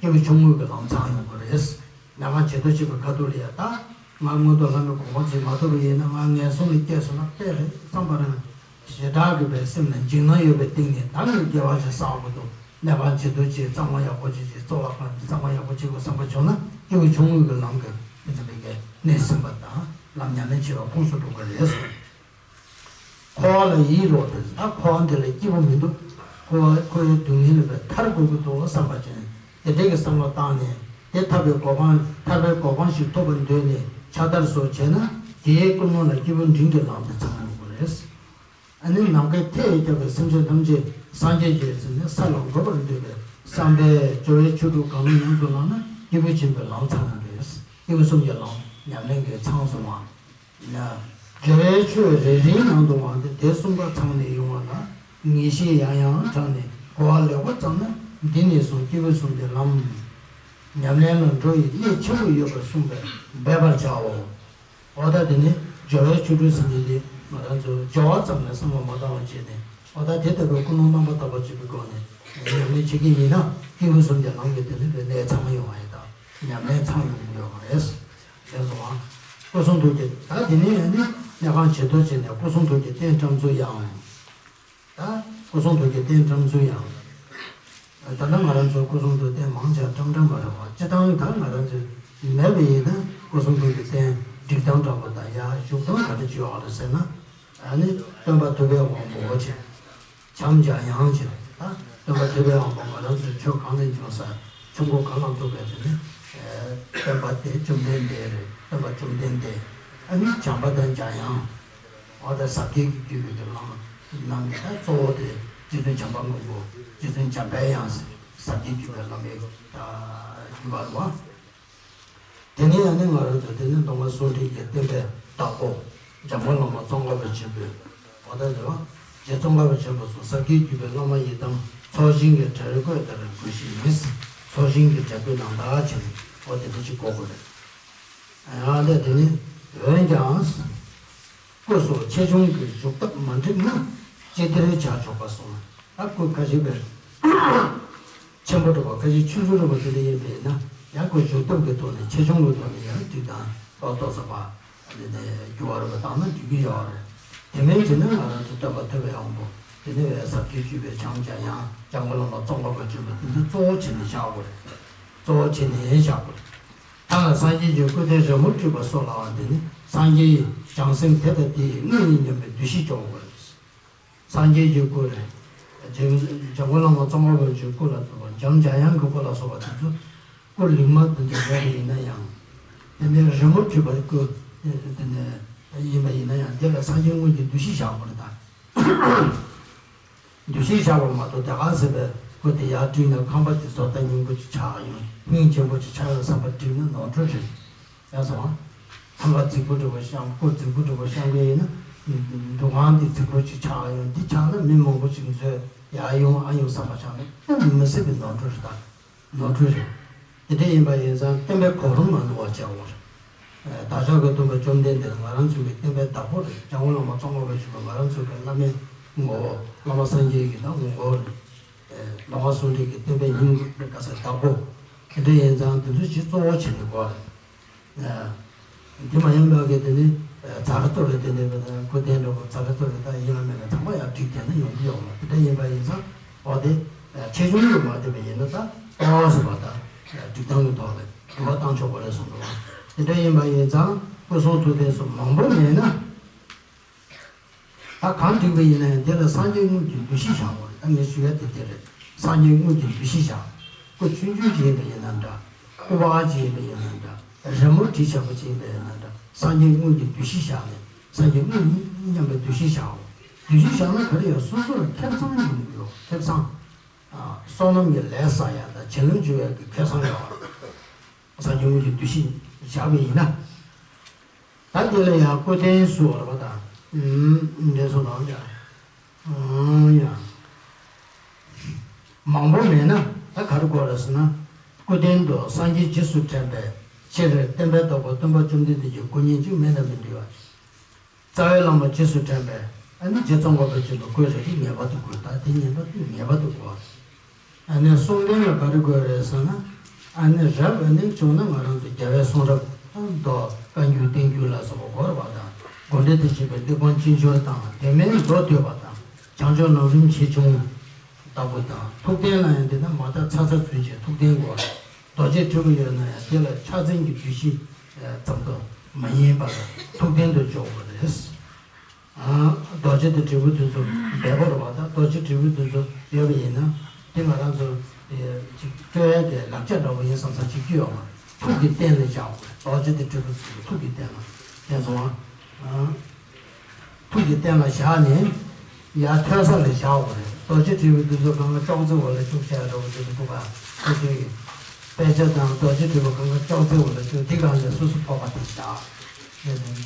སྐྱེས་བུ་ཆུང་ངུ་གི་ལམ་ཚང་ཡོང་གི་རེད། གནས་པ་བྱེད་དོ་བྱེད་པའི་ཁ་ཐུག་ལ་ཡ་ད་ང་མངོན་མཐོ་ལྷ་མིའི་གོ་འཕང་ཅིག་མ་ཐོབ་པ་ཡིན་ན་ང་ངན་སོང་ལ་སྐྱེས་སོང་ན་དཔེ་རེད་བསམ་པ་རང་། ཞེ་དྲག་གི་བའི་སེམས་ལ་འཇིགས་སྣང་ཡོད་པའི་སྟེང་ནས་ད་ངས་དགེ་བ་ཞིག་བསགས་དགོས་འདུག་གནས་པ་བྱེད་དོ་ཅེས་གཙང་མ་ཡག་པོ་ཅིག་ཅིག་གཙོ་བ་གང་གཙང་མ་ཡག་པོ་ཅིག་གོ་བསམ་པ་བྱུང་ན་སྐྱེས་བུ་ཆུང་ངུ་གི་ལམ་གྱི་དེ་ཚོ་ལས་ཀའི་གནས་ཟིན་པ་དང་ལམ་ཉམས་ལེན་བྱེད་པ་ཁོངས་སུ་འགྲོ་གི་རེད་གསུངས། འཁོར་བ་ལ་ཡིད་འོང་དེ་ད་འཁོར་བ་འདི་ལ་སྐྱིད་པོ་མི་འདུག་འཁོར་བ་འཁོར་བའི་སྡུག་བསྔལ་ལས་པའི་ཐར་དགོས་ཀྱི་འདུག་བསམ་པ་ཅན་དེ་འདྲའི་གི་བསམ་བློ་བཏང་ནས་དེ་ཐར་པའི་གོ་འཕང་ཐར་པའི་གོ་འཕང་ཞིག་ཐོབ་པར་འདོད་ནས་ཕྱག་བདར་སོགས་བྱས་ན་དེའི་ཀུན་སློང་ལ་སྐྱིད་པོ་འབྲིང་གི་ལམ་དུ་ཚང་དགོས་པ་རེད། ཨ་ནི་ནམ་མཁའི་མཐས་ཀྱང་བའི་སེམས་ཅན་ཐམས་ཅད་སངས་རྒྱས་ཀྱི་ཟེར་ནས་ས་ལ་འགོད་པར་འདོད་པའི་བསམ་པས་སྦྱོར་བའི་ཆོས་དྲུག་གང་རུང་ཉམས་སུ་བླངས་ན་སྐྱེས་བུ་ཆེན་པོའི་ལམ་ཚང་བ་རེད། སྐྱེས་བུ་གསུམ་གྱི་ལམ་ཉམས་ལེན་གྱི་ཚང་སོང་བ། ཡ། སྦྱོར་བའི་ཆོས་རེ་རེའི་ནང་དུའང་སྟེ་དེ་གསུམ་ཀ་ཚང་ནས་ཡོང་བ་ལ་ངེས་ཤེས་ཡང་ཡང་དྲངས་ནས་གོ་བ་ལེགས་པོ་བརྩམས་ན་འདི་ནས་བཟུང་སྐྱེས་བུ་གསུམ་གྱི་ལམ་ཉམས་ལེན་ལ་འགྲོ་ཡི་གནད་ཆེན་པོ་ཡོད་པར་གསུངས་པས་འབད་པར་བྱའོ། འོ་ད་དེ་ནི་སྦྱོར་བའི་ཆོས་དྲུག་ཟེར་མཁན་དེ་ང་རང་ཚོ་སྦྱོར་བ་ཙམ་ལ་བསམ་བློ་མ་བཏང་བ་བྱས་ནས་འོ་ད་དེ་ལྟ་བུའི་ཀུན་སློང་རྣམ་པར་དག་པ་ཅིག་གི་སྒོ་ནས་ཉམས་ལེན་བྱེད་ཀྱི་ཡིན་ན་སྐྱེས་བུ་གསུམ་གྱི་ལམ་གྱི་དེ་ནི་བའི་གནད་ཚང་མ་ཡོང་བ་ཡིན། ད་ཉམས་ལེན་ཚང་ཡོང་གི་ཡོད་པ་རེད། དེ་སོང་བ། སྐུ་གསུང་ཐུགས་ཀྱི་ད་དེ་ནི་ཡང་ནི་གནས་ཁང་བྱེད་ཐུབ་བྱས་ནས་སྐུ་གསུང་ཐུགས་ཀྱི་རྟེན་བཀྲམ་ཚུལ་ཡང་། ད་སྐུ་གསུང་ཐུགས་ཀྱི་རྟེན་བཀྲམ་ཚུལ་ཡང་། ད་ལྟ་ང་རང་ཚོ་སྐུ་གསུང་ཐུགས་རྟེན་མང་ཆེ་བཀྲམ་བཀྲམ་པ་རེད་བ། སྤྱི་བཏང་ད་ང་རང་ཚོས་མེད་པ་ཡིན་ན་སྐུ་གསུང་ཐུགས་ཀྱི་རྟེན་སྒྲིག་སྟངས་འདྲ་པོ་དང་ཡ་བཞུགས་སྟངས་ག་འདྲ་ཅིག་ཡོད་རེད་ཟེར་ན། ཨ་ནི་སྟོན་པ་ཐུབ་པའི་དབང་པོ་ཅིག་བྱམས་འཇམ་དབྱངས་ཅིག་ད་སྟོན་པ་ཐུབ་པའི་དབང་པོ་ང་རང་ཚོས་ཆོས་གང་ལ་འབྱོན་ས་ཆོས་འཁོར་གང་ལ་འདུག་པའི་དེ་ནི་སྟོན་པ་དེ་བཅོམ་ལྡན་འདས་རེད། སྟོན་པ་བཅོམ་ལྡན་འདས་ཨ་ནི་བྱམས་པ་དང་འཇམ་དབྱངས། འོ་ད་ཟབ་རྒྱས་ཀྱི་བརྒྱུད་པའི་གི་བླ་མ་རྣམས་ནས་ད་གཙོ་བོ་དེ་རྗེ་བཙུན་བྱམས་པ་མགོན་པོ་རྗེ་བཙུན་འཇམ་དཔལ་དབྱངས་ཟེར་ཟབ་རྒྱས་བརྒྱུད་པའི་བླ་མའི་ད་བརྒྱུད་པ་རེད་བ། དེ་ནས་ཡང་ནི་ང་རང་ཚོ་དེ་ནི་མདོ་སྔགས་ཟུང་འབྲེལ་གྱི་བསྟན་པའི་བདག་པོ་འཇམ་མགོན་བླ་མ་ཙོང་ཁ་པ་ཆེན་པོས་འོ་ད་རེད་བ། རྗེ་ཙོང་ཁ་པ་ཆེན་པོ་སོགས་ཟབ་རྒྱས་བརྒྱུད་པའི་བླ་མ་ཡི་དམ་ཚོགས་ཞིང་གི་གྲལ་བཀོད་ལྟར་བཀོད་ཞིང་ཡིན། ཚོགས་ཞིང་གི་གྲལ་བཀོད་ནང་ད་ཆེན་པོ་དེ་འདྲ་ཅིག་གོ་དགོས་རེད། ཡང་ལས་དེ་ནི་འོན་ཀྱང་། སྐུ་སོགས་ཆེ་ཆུང་གི་བཞུགས་ཐབས་མ་འགྲིག་ན་ཅི་བདེར་བྱ་ཆོག་པ་གསུངས། ད་སྐུ་ཁ་ཤས་པའི་ཆེན་པོ་འདྲ་བ་ཁ་ཤས་ཆུང་ཆུང་འདྲ་བ་དེ་འདྲ་ཡིན་པས་ན་ཡང་སྐུ་བཞུགས་ཐབས་ཀྱི་ཐོག་ནས་ཆེ་ཆུང་གི་ཐོག་ནས་ཡང་འགྲིག་དང་ཏོག་ཏོག་ཙམ་པ་དེ་ནས་འགྱུར་བ་རུ་བཏང་ན་འགྲིག་གི་ཡོད་རེད། དེ་མིན་བྱས་ན་ང་རང་ཚོ་སྟོན་པ་ཐུབ་པའི་དབང་པོ་དེ་ནས་བའི་ཟབ་རྒྱས་བརྒྱུད་པའི་བྱམས་འཇམ་དབྱངས་འཇམ་མགོན་བླ་མ་ཙོང་ཁ་པ་ཆེན་པོ་དེ་ཚོ་གཙོ་བོ་བྱས་ནས་བཞག་དགོས་རེད། གཙོ་བོ་བྱས་ནས་བཞག་དགོས་རེད། ཐ་ན་སངས་རྒྱས་ཀྱི་སྐུ་རྟེན་རི་མོར་བྲིས་པ་སོགས་ལའང་འདི་ནི་སངས་རྒྱས་བྱང་སེམས་དེ་དང་དེའི་དངོས་ཡིན་སྙམ་པའི་འདུ་ཤེས་སྐྱོང་དགོས། སངས་རྒྱས་ཀྱི་སྐུ་རེད། འཇམ་འཇམ་མགོན་བླ་མ་ཙོང་ཁ་པ་ཆེན་པོའི་སྐུ་ལ་སོགས་པ་འཇམ་འཇམ་དབྱངས་ཀྱི་སྐུ་ལ་སོགས་པ་དེ་ཚོ་སྐུ་ལེགས་མ་དེ་འདྲ་ཡོད་པ་ཡིན་ན་ཡང་། དེ་ནས་རི་མོར་བྲིས་པའི་སྐུ་དེ་ནས་ཡིན་པ་ཡིན་ན་ཡང་དེ་ལ་སངས་རྒྱས་དངོས་ཀྱི་འདུ་ཤེས་བཞག་དགོས་རེད་ད། འདུ་ཤེས་བཞག་པ་མ་གཏོགས་དེ་ག་ཟེར་བའི་སྐུ་དེ་ཡར་བྲིས་ན་ཁང་པ་དེ་བཟོ་ལྟ་སྙིང་པོ་ཅིག་ཆགས་ཡོང་སྙིང་རྗེ་པོ་ཅིག་ཆགས་ཡོང་བསམ་པ་བྲིས་ན་ནོར་འཁྲུལ་རེད། ཡ་སོང་ཨ། ཁང་པ་རྫིག་པོ་འདྲ་པོ་བཤམས་སྐུ་རྫིག་པོ་འདྲ་པོ་བཤམས་པ་ཡིན་ན་འདུ་ཁང་དེ་རྫིག་པོ་ཅིག་ཆགས་ཡོང་འདི་ཆགས་ན་མི་མང་པོ་ཅིག་འཛུལ་ཡར་ཡོང་ཨ་ཡོང་བསམ་པ་ཆགས་ན་དེ་མི་སྲིད་པའི་ནོར་འཁྲུལ་རེད་ད། ནོར་འཁྲུལ་རེད། དེ་འདྲ་ཡིན་པ་ཡིན་ཙང་བསྟན་པའི་གོ་རིམ་མ་ནོར་བ་བྱ་དགོས་རེད། བདག་ཅག་གི་སྟོན་པ་བཅོམ་ལྡན་འདས་ང་རང་ཚོའི་གི་བསྟན་པའི་བདག་པོ་རེད། འཇམ་མགོན་བླ་མ་ཙོང་ཁ་པ་ཆེན་པོ་ང་རང་ཚོའི་གི་བླ་མའི་ངོ་བོ་བླ་མ་སངས་རྒྱས་ཀྱི་ད་ངོ་བོ་རེད། མདོ་སྔགས་ཟུང་འབྲེལ་གྱི་བསྟན་པའི་སྙིང་པོ་ག་ས་བདག་པོ། དེ་འདྲ་ཡིན་ཙང་དེ་ཚོ་ཅིག་གཙོ་བོ་བྱས་ནས་དགོས་རེད། འདི་མ་ཡིན་པ་གི་དེ་ནི་ཛ་ར་ཏོ་རེད། དེ་ནི་སྐུ་རྟེན་འདྲ་པོ་ཛ་ར་ཏོ་རེད། ད་ཡིན་ལ་མིན་ལ་ཚང་མ་ཡར་བསྒྲིགས་བསྡད་ན་ཡོང་གི་ཡོད་མ་རེད། དེ་འདྲ་ཡིན་པ་ཡིན་ཙང་འོ་དེ་ཆེ་ཆུང་ལ་མ་བལྟས་པ་ཡིན་ན་ད་ཏོག་ཙམ་པ་ད་སྒྲིག་སྟངས་ཀྱི་ཐོག་ལ་འགྱུར་བ་བཏང་ཆོག་པ་རེད་གསུངས་འདུག་དེ་འདྲ་ཡིན་པ་ཡིན་ཙང་སྐུ་གསུང་ཐུགས་རྟེན་སོགས་མང་པོ་མེད་ན། ད་གང་བསྒྲིགས་པ་ཡིན་ན་ཡང་དེ་ལ་སངས་རྒྱས་དངོས་ཀྱི་འདུ་ཤེས་བཞག་དགོས་རེད། ད་ངས་ཞུ་ཡ་དེ་དེ་རེད། སངས་རྒྱས་དངོས་ཀྱི་འདུ་ཤེས་བཞག་སྐུ་ཆུང་ཆུང་ཅིག་ཡིན་པ་ཡིན་ན་འདྲ། སྐུ་པར་ཅིག་ཡིན་པ་ཡིན་ན་འདྲ། རི་མོ་བྲིས་བྱས་པ་ཅིག་ཡིན་པ་ཡིན་ན་འདྲ། སངས་རྒྱས་དངོས་ཀྱི་འདུ་ཤེས་བཞག་ནས་སངས་རྒྱས་དངོས་ཡིན་སྙམ་པའི་འདུ་ཤེས་བཞག་འདུ་ཤེས་བཞག་ན་ག་རེ་ཡང་སོ་སོར་ཁེ་བཟང་ཡོང་གི་ཡོད། ཁེ་བཟང་། བསོད་ནམས་ཀྱི་ལས་བསགས་ཡ་དང་བྱིན་རླབས་འཇུག་ཡ་གི་ཁེ་བཟང་ཡོད་རེད། སངས་རྒྱས་དངོས་ཀྱི་འདུ་ཤེས་བཞག་པ་ཡིན་ན། ད་དེ་ལ་ཡང་སྐུ་རྟེན་སུ་བར་བ་དང་། འདྲེན་སོ་དང་ཡང་། ཡང་། མང་པོ་མེད་ན་ད་ག་རེ་དགོས་རེད་ཟེར་ན། སྐུ་རྟེན་དུ་སངས་རྒྱས་རྗེས་སུ་དྲན་པའི་ཕྱིར། བསྟན་པའི་བདག་པོ་སྟོན་པ་བཅོམ་ལྡན་འདས་ཀྱི་སྐུ་བརྙན་གཅིག་མེད་ན་མི་འགྲིག་པ། རྩ་བའི་བླ་མ་རྗེས་སུ་དྲན་པའི་ཨ་ནི་རྗེ་ཙོང་ཁ་པ་ཆེན་པོའི་སྐུ་རེ་རེ་ངེས་པར་དུ་དགོས། ད་དེ་ངེས་པར་དུ་ངེས་པར་དུ་དགོས། ཨ་ནི་གསུང་རྟེན་ལ་ག་རེ་དགོས་རེད་ཟེར་ན། ཨ་ནི་རབ་ཨ་ནི་བྱུང་ན་ང་རང་ཚོ་རྒྱལ་བའི་གསུང་རབ་མདོ་བཀའ་འགྱུར་བསྟན་འགྱུར་ལ་སོགས་པ་དགོས་པ་དང་། དགོངས་འགྲེལ་དང་བཅས་པའི་གླེགས་བམ་ཅི་འབྱོར་དང་། དེ་མིན་མདོ་བསྡུས་པ་དང་བྱང་ཆུབ་ལམ་རིམ་ཆེ་ཆུང་ལྟ་བུ་དང་། ཐུགས་རྟེན་ལ་ཡང་འདི་ན་མ་དག་ཚ་ཚ་ཚུན་ཆད་ཐུགས་རྟེན་དགོས། རྡོ་རྗེ་དྲིལ་བུ་ཡོད་ན་ཡང་དེ་ལ་ཕྱག་མཚན་གྱི་བདུད་བཞི་ཙམ་དུ་མ་ཡིན་པར་ཐུགས་རྟེན་དུ་འཇོག་དགོས་རེད། རྡོ་རྗེ་དང་དྲིལ་བུ་དེ་ཚོ་འབེལ་པོ་རེད་པ། ད་རྡོ་རྗེ་དྲིལ་བུ་དེ་ཚོ་ཡོད་པ་ཡིན་ན་དེ་ང་རང་ཚོ་ཅིག་སྤྲོད་ཡ་དེ་ལག་ཆ་འདྲ་བོ་ཡིན་བསམ་བསམ་ཅིག་སྐྱོ་ཡོང་བ། ཐུགས་ཀྱི་རྟེན་ལ་བཞག་དགོས། རྡོ་རྗེ་དང་དྲིལ་བུ་དེ་ཚོ་ཐུགས་ཀྱི་རྟེན་ལ། དེ་ཚོ་ཨ། ཐུགས་ཀྱི་རྟེན་ལ་བཞག་ནས་ཡར་ཐོན་ས་ལ་བཞག་དགོས་རེད། རྡོ་རྗེ་དྲིལ་བུ་དེ་ཚོ་གང་ག་ཅོག་ཙེ་འོག་ལ་བཅུག་བྱས་འདྲ་བོ་དེ་ཚོ་འདུག་ག་ཁོ་ཚོས་དཔེ་ཆ་དང་རྡོ་རྗེ་དྲིལ་བུ་གང་ག་ཅོག་ཙེ་འོག་ལ་བཅུག་དེ་གང་ལ་སོ་སོ་ཕོར་པ་དེ་བཞག་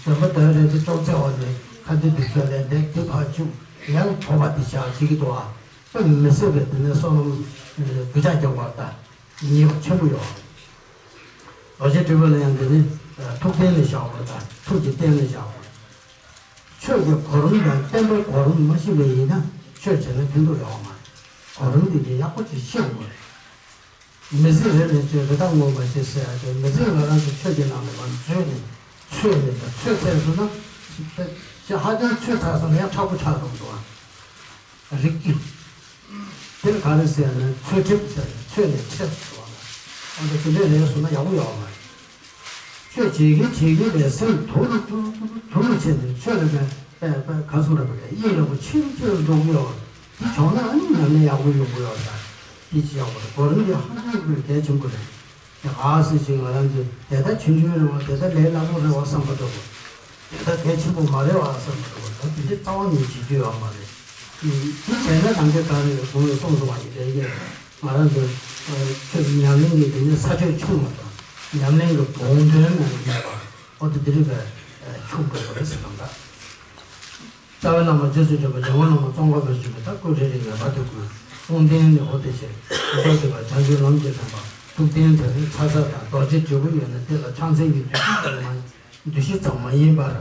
འདོན་པ་འདོན་རེད་དེ་ཅོག་ཙེ་འོག་ནས་ཁ་འདི་འདི་ཚོ་ལས་འདས་དེ་ཕར་བཅུག་ཡང་ཕོར་པ་དེ་བཞག་བྱེད་ཀྱི་འདུག་ཨ། དཔེ་མི་སྲིད་པའི་དེ་ནས་བསོད་ནམས་འདི་ཆ་རྒྱག་པ་དང་ཉེས་པ་ཆེན་པོ་ཡོད། རྡོ་རྗེ་དྲིལ་བུ་ལ་ཡང་འདི་ནི་ཐུགས་རྟེན་ལ་བཞག་པ་དང་ཐུགས་ཀྱི་རྟེན་ལ་བཞག་པ། ཆོས་ཀྱི་གོ་རིམ་དང་བསྟན་པའི་གོ་རིམ་མ་ཤེས་པ་ཡིན་ན་ཆོས་བྱས་ན་ཕན་ཐོགས་ཡོད་མ་རེད། གོ་རིམ་འདི་གི་ཡག་པོ་ཅིག་ཤེས་དགོས་རེད། མི་ཚེ་རེ་རེ་བྱས་རི་དྭགས་རྔོན་པ་ཞིག་ཟེར་ཡ་དེ་མི་ཚེ་ང་རང་ཚོ་ཆོས་ཀྱི་ནང་ནས་མར་འཛུལ་ནས་ཚོས་ནས་ཚོས་ཚར་སོང་ན་ཞེ་ཧ་ཅང་ཚོས་ཚར་སོང་ན་ཡང་མཁྲེགས་པོ་ཆགས་འགྲོ་འདུག་ཨ། རིགས་ཀྱི་དེར་ག་རེ་ཟེར་ན་ཚོས་གྲིབ་ཟེར་ཚོས་ནས་ཁྲེལ་ཟེར་བ་ལ་ཨ་འདྲ་དེ་འདྲས་རེད་སོང་ན་ཡག་པོ་ཡོད་མ་རེད། ཆོས་བྱེད་ཀྱིན་བྱེད་ཀྱིན་པའི་སེམས་དུ་རུ་དུ་རུ་དུ་རུ་དུ་རུ་བྱས་ནས་ཆོས་ལ་བས་པས་པས་ག་ཚོད་ར་བས་དབྱིངས་ལ་བུ་ཆེ་རུ་ཆེ་རུ་འགྲོ་གི་ཡོད། འདི་བྱུང་ན་ཨ་ནི་ཉམས་ལེན་ཡག་པོ་ཡོང་གི་ཡོད་ས། འདི་ཅི་ཡག་པོ་རེད། གོ་རིམ་འདི་ཧ་ཅང་གི་གལ་ཆེན་པོ་རེད། དེ་ག་སྲིད་ཅིག་ང་རང་ཚོས་དེ་ལྟར་ཆུང་ཆུང་རེད་བ་དེ་ལྟར་ལས་སླ་པོ་རེད་བ་བསམ་པ་འདྲ་བོ། དེ་ལྟར་གལ་ཆེན་པོ་མ་རེད་བ་བསམ་པ་འདྲ་བོ་ད་དེ་འདྲའི་རྩ་བ་ནས་བྱེད་རྒྱུ་ཡོད་མ་རེད། འདི་བྱས་ན་ནམ་མཁའི་གང་རེད་གོང་ལ་གསུངས་སོང་བ་ཡིན་པས་ཡོད། ང་རང་ཚོ་ཆོས་ཉམས་ལེན་གྱི་དེ་ནས་ས་ཆོད་ཆུང་བ་དང་ཉམས་ལེན་གྱི་གོང་དོན་ནང་མེད་པ་ཨོ་དེ་དེ་རིགས་པའི་ཆུང་དགོས་པ་རེད་ཟེར་གང་ག་རྩ་བའི་བླ་མ་རྗེ་བཙུན་མཆོག་པ་འཇམ་མགོན་བླ་མ་ཙོང་ཁ་པ་ཆེན་པོ་ད་སྐུ་རེ་རེ་ངེས་པར་དུ་དགོས། དཔུང་རྟེན་ནི་ཨོ་དེ་ཆེ་ཨོ་དེ་བ་བྱང་ཆུབ་ལམ་གྱི་བདེན་པ་ཐུགས་རྟེན་དེ་ནི་ཚ་ཚ་དང་རྡོ་རྗེ་དྲིལ་བུ་ཡོད་ན་དེ་ལ་ཕྱག་མཚན་གྱི་བདུད་རྩི་ཙམ་མ་བདུད་བཞི་ཙམ་མ་ཡིན་པར།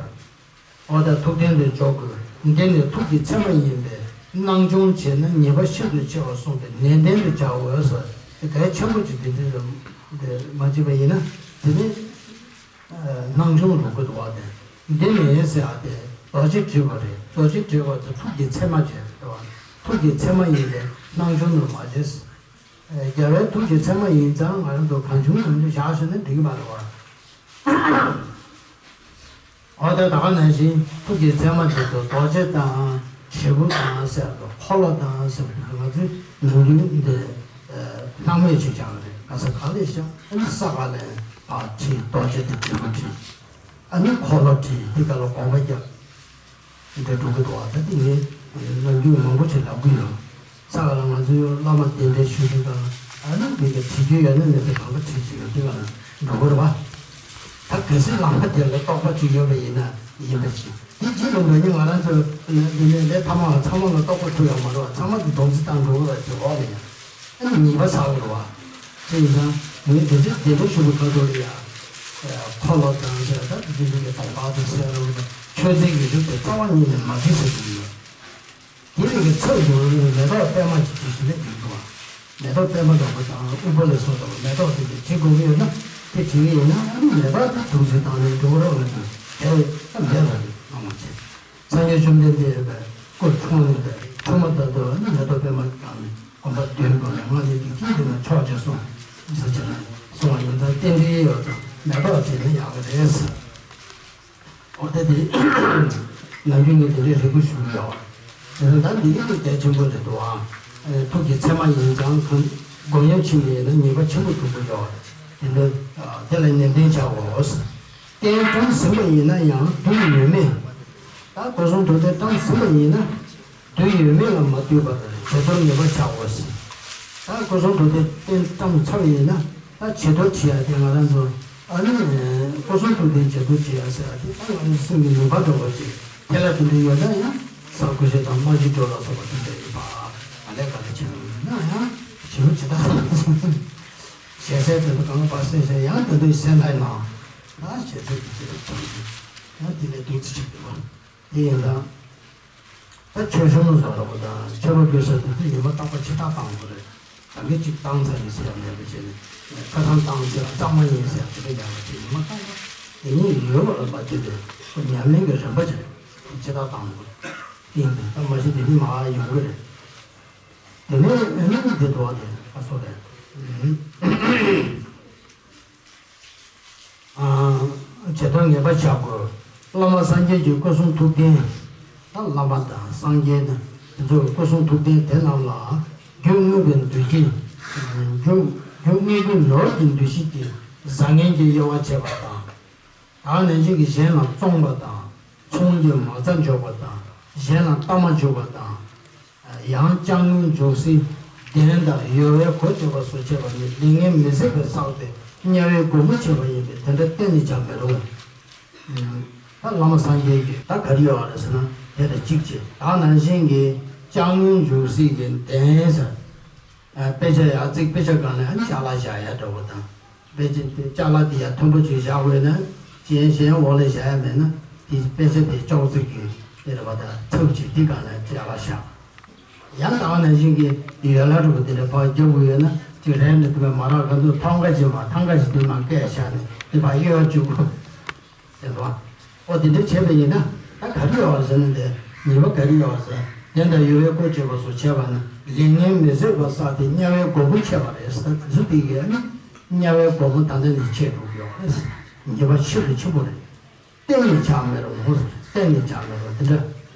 ཨོ་ད་ཐུགས་རྟེན་དུ་འཇོག་དགོས། འདི་ནི་ཐུགས་ཀྱི་མཚན་མ་ཡིན་པས་སྣང་ཆུང་བྱས་ན་ཉེས་པ་ཤིན་ཏུ་ཆེ་བར་གསུངས་པས་ནན་ཏན་དུ་བྱའོ་ཟེར། དེ་གལ་ཆེན་པོ་ཅིག་དེ་འདྲ་མ་བྱས་པ་ཡིན་ན་དེ་ནི་སྣང་ཆུང་རུ་དགོས་འདུག་བ་དེ། འདི་ནི་ཟེར་བ་དེ་རྡོ་རྗེ་དྲིལ་བུ་རེད། རྡོ་རྗེ་དྲིལ་བུ་དེ་ཐུགས་ཀྱི་མཚན་མ་བྱས་རེད་བ། ཐུགས་ཀྱི་མཚན་མ་ཡིན་པས་སྣང་ཆུང་དུ་མ་བྱས། རྒྱལ་བའི་ཐུགས་ཀྱི་མཚན་མ་ཡིན་ཙང་ང་རང་ཚོ་གང་བྱུང་གང་བྱུང་བཞག་ཟེར་ན་འགྲིག་གི་མ་རེད་བ། འོ་ད་ད་ག་ནང་བཞིན་ཐུགས་ཀྱི་མཚན་མ་དེ་ཚོ་རྡོ་རྗེ་དང་དྲིལ་བུ་དང་ཟེར་དུས་འཁོར་ལོ་དང་ཟེར་དུས་ང་ཚོས་ནམ་རྒྱུན་འདི་སྣང་མེད་ཅིག་བཞག་རེད། ག་ས་ག་ལས་བཞག་ཨ་ནི་ས་ག་ལས་ཕར་བྲིས་རྡོ་རྗེ་དང་དྲིལ་བུ་བྲིས། ཨ་ནི་འཁོར་ལོ་བྲིས་འདི་ག་ལ་དགོངས་པ་བརྒྱབ། འདྲ་འགྲོ་གི་འདུག་བ། ད་དེ་ངས་ནམ་རྒྱུན་མང་པོ་ཞིག་ལབ་གི་ཡོད། ས་ག་ལ་ང་ཚོའི་བླ་མ་གདན་འདྲེན་ཞུ་དུས་གང་ཨ་ནི་མི་གི་བྲིས་རྒྱུ་ཡོད་ན་མི་ཚེ་གང་ག་བྲིས་ཅིག་ཡོད་དུས་གང་འགྲོ་གི་རེད་བ། ད་གལ་སྲིད་ལམ་ཁ་དེ་ལ་རྟོགས་པ་ཅིག་ཡོད་པ་ཡིན་ན་ཡིན་པ་ཞིག་དེ་རྗེས་ལ་འགྲོ་ཉིན་ང་རང་ཚོ་འདི་ནས་ལས་ཐ་མ་ལ་ཚང་མ་ལ་རྟོགས་པ་ཐུབ་ཡོད་མ་རེད་བ། ཚང་མ་གི་སྡོམ་རྩིས་བཏང་འགྲོ་གི་རེད་དེ་འོག་ནས་ཡང་ཨ་ནི་ཉེས་པ་བསགས་གི་རེད་བ། དེ་ཡིན་ཙང་ངས་དེ་ཚོ་དེ་འདྲ་ཞུ་བ་ག་ཚོད་རེད་ཡ། འཁོར་ལོ་དང་ཟེར་ད་དེ་འདྲ་གི་དོགས་པ་དེ་ཟེར་རོ། མཆོད་རྫས་ཀྱི་རིགས་དེ་རྩ་བ་ཉིད་ནས་མ་བྲིས་ཟེར་གྱི་ཡོད། དེ་རིགས་ཀྱི་ཚབ་ཏུ་མེ་ཏོག་པད་མ་གཅིག་གཅིག་ཞིག་ལས་འགྲིག་འདུག་མེ་ཏོག་པད་མ་འདྲ་པོ་དང་ཨུཏྤ་ལ་སོགས་པ་མེ་ཏོག་དེ་འདྲ་བྲིས་དགོས་ཀྱི་ཡོད་ན་དེ་བྲིས་ཀྱི་ཡིན་ན་ཨ་ནི་མེ་ཏོག་དེ་འདུག་ཟེར་བཏང་ནས་འགྲོ་རོགས་ལ་དང་དེ་ད་མེད་པ་རེད་སྣང་བ་ཆེ། སངས་རྒྱས་བཅོམ་ལྡན་འདས་ཡོད་པའི་སྐུ་འཁྲུངས་ནས་པའི་འཁྲུངས་མ་ལྟར་དུ་ཨ་ནི་མེ་ཏོག་པད་མ་བཀང་ནས་དགོན་པ་བདུན་དགོན་ནས་ང་ནི་དེ་དཀྱིལ་དུ་ན་ཆོག་ཅེས་གསུངས་ཟེར་བྱས་ནས་གསུངས་པ་ཡིན་ཙང་རྟེན་འབྲེལ་ཡོད་ཙང་མེ་ཏོག་བྲིས་ན་ཡག་གི་རེད་ཟེར། འོ་ད་དེ་ནམ་རྒྱུན་ངས་དེ་འདྲའི་རེ་སྐུལ་ཞུ་གི་ཡོད། དེ་ནས་ད་འདི་གི་ནི་གལ་ཆེན་པོ་རེད་འདུག་ཨ། ཐུགས་ཀྱི་མཚན་མ་ཡིན་ཙང་གང་སྒོམ་ཡང་ཕྱིན་པ་ཡིན་ན་ཉེས་པ་ཆེན་པོ་ཐུག་གི་ཡོད། དེ་འདྲ་དེ་ལ་ནན་ཏན་བྱའོ། རྟེན་བཀྲམ་ཟིན་པ་ཡིན་ན་ཡང་དུས་ཡོད་མེད། ད་སྐུ་གསུང་ཐུགས་རྟེན་བཀྲམ་ཟིན་པ་ཡིན་ན། དུས་ཡོད་མེད་ལ་མ་ལྟོས་པར་བྱི་དོར་ངེས་པར་བྱའོ་ཟེར། ད་སྐུ་གསུང་ཐུགས་རྟེན་བཀྲམ་ཚར་བ་ཡིན་ན་ད་བྱི་དོར་བྱེད་ཡ་དེ་ང་རང་ཚོ་ཨ་ནི་སྐུ་གསུང་ཐུགས་རྟེན་བྱི་དོར་བྱེད་ཡ་ཟེར་ཡ་དེ་ད་ང་རང་ཚོ་སེམས་ཀྱི་ནུས་པ་འགྲོ་བ་ཞིག་དེ་ལ་དེ་འདྲ་ཡོད་ན་ཡང་ས་དགུ་ཤེས་དང་རྨ་བྱའི་སྒྲོ་ལ་སོགས་པ་དེ་འདྲ་ཡོད་པ་ང་ལས་ག་ལ་བྱེད་ན་ཡང་བྱི་དོར་བྱེད་ད། ཞལ་ཟས་དེ་ཚོ་གང་ག་ཕར་བསྲེས་བྱས་ཡང་དེ་ཚོའི་སེམས་ལ་ནང་ད་ཞལ་ཟས་དེ་ཚོ་ཡང་དེ་ལས་སྡུག་ཙམ་ཞིག་འདུག་བ། དེ་ཡིན་ཙང་། ད་ཆོས་གཞུང་བཟོ་འདྲ་པོ་དང་ཆོས་པ་དགོས་ས་དེ་ཚོ་ཉི་མ་རྟག་པར་ཕྱི་ཐག་བཏང་དགོས་རེད། ད་གིན་གཅིག་བཏང་ཚར་ཡིན་ཟེར་ཡ་མེད་པ་བྱས་ནས་ཁ་སང་བཏང་ཚེ་གཙང་མ་ཡིན་ཟེར་ཡ་དེ་འདྲ་ཡག་པ་དེ་ཉི་མ་རྟག་པར་དེ་ཉིད་ཡོད་པ་ལ་མ་ལྟོས་པའི་ཉམས་ལེན་གྱི་རིམ་པ་ཅིག་ཕྱི་ཐག་བཏང་དགོས་རེད། དེ་ཡིན་དུས་ད་མ་གཞི་དེ་ནི་མར་ཡོང་གི་རེད། དེ་ནས་ཨ་ནི་འདི་དོག་དེ་ཨ་སོ་རེད། བྱེད་སྟངས་ངེས་པ་བྱ་དགོས། བླ་མ་སངས་རྒྱས་ཀྱི་སྐུ་གསུང་ཐུགས་རྟེན། ད་བླ་མ་དང་སངས་རྒྱས་དང་དེ་ཚོའི་སྐུ་གསུང་ཐུགས་རྟེན་དེ་རྣམས་ལ་རྒྱུ་དངོས་པའི་འདུ་ཤེས། རྒྱུ་རྒྱུ་དངོས་པོའི་ནོར་གྱི་འདུ་ཤེས་ཀྱིས་བཟང་ངན་གྱི་དབྱེ་བ་ཕྱེ་བ་དང་། དེ་ནང་བཞིན་གྱི་གཞན་ལ་བཙོང་བ་དང་། ཚོང་གི་མ་རྩ་འཇོག་པ་དང་། གཞན་ལ་གཏའ་མ་འཇོག་པ་དང་། ཡང་ལྕགས་དངུལ་འཇོག་སའི་གདན་དང་ཡོལ་བའི་སྒོ་གཅོད་པ་སོགས་བྱས་པ་ནི་ལས་ངན་མི་བཟད་པས་བསགས་ཏེ་དམྱལ་བའི་སྒོ་མོ་ཕྱེ་བ་ཡིན་པས་དེ་འདྲ་གཏན་ནས་བྱ་མི་རུང་། ད་བླ་མ་སངས་རྒྱས་ཀྱིས་ད་ག་རེ་ཡོད་རེད་ཟེར་ན་དེ་ལ་གཅིག་བྱས། ད་ནང་བཞིན་གྱི་ལྕགས་དངུལ་འཇོག་སའི་གདན་ཟེར། དཔེ་ཆ་ཡར་བརྩིགས། དཔེ་ཆ་སྒང་ལ་ཨ་ནི་ཅ་ལག་བཞག་ཡ་འདྲ་བོ་དང་། དཔེ་ཆ་དེ་ཅ་ལག་དེ་ཡར་མཐོན་པོ་ཅིག་བཞག་དགོས་ན་གཞན་གཞན་འོག་ལ་བཞག་ཡ་མེད་ན་དེ་དཔེ་ཆ་དེ་ཅོག་ཙེ་གི་དེ་རེད་པ། ད་ཚབ་ཅིག་དེ་སྒང་ལ་ཅ་ལག་བཞག། ཡང་ད་ག་ནང་བཞིན་གྱི་ཡོལ་བ་འདྲ་བོ་དེ་འདྲ་ཕར་རྒྱབ་དགོས་ཡོད་ན་ཅིག་རལ་འདྲ་དེ་མ་རག་ག་འདུག་ཐང་ག་ཅིག་མ་ཐང་ག་ཅིག་དེ་མ་བཀལ་བཞག་ནས་དེ་ཕར་གཡོལ་བཅུག་དགོས། དེ་འདྲ། ཨོ་དེ་འདྲ་བྱས་པ་ཡིན་ན་ད་ག་རེ་ཡོད་ཟེར་ན། དེ་ཉེས་པ་ག་རེ་ཡོད་ཟེར། གདན་དང་ཡོལ་བའི་སྒོ་གཅོད་པ་སོགས་བྱས་པ་ན་ལས་ངན་མི་བཟད་པ་བསགས་ཏེ་དམྱལ་བའི་སྒོ་མོ་ཕྱེ་བ་རེད་ཟེར། དེ་ཚོ་དེ་གས་ནི་དམྱལ་བའི་སྒོ་མོ་ད་ལྟ་ནས་ཕྱེ་འགྲོ་གི་ཡོད་རེད། ཉེས་པ་ཆེ་རུ་ཆེན་པོ་རེད། གཏན་ནས་བྱ་མི་རུང་ཟེར། གཏན་ནས་བྱ་མི་རུང་། དེ་འདྲ་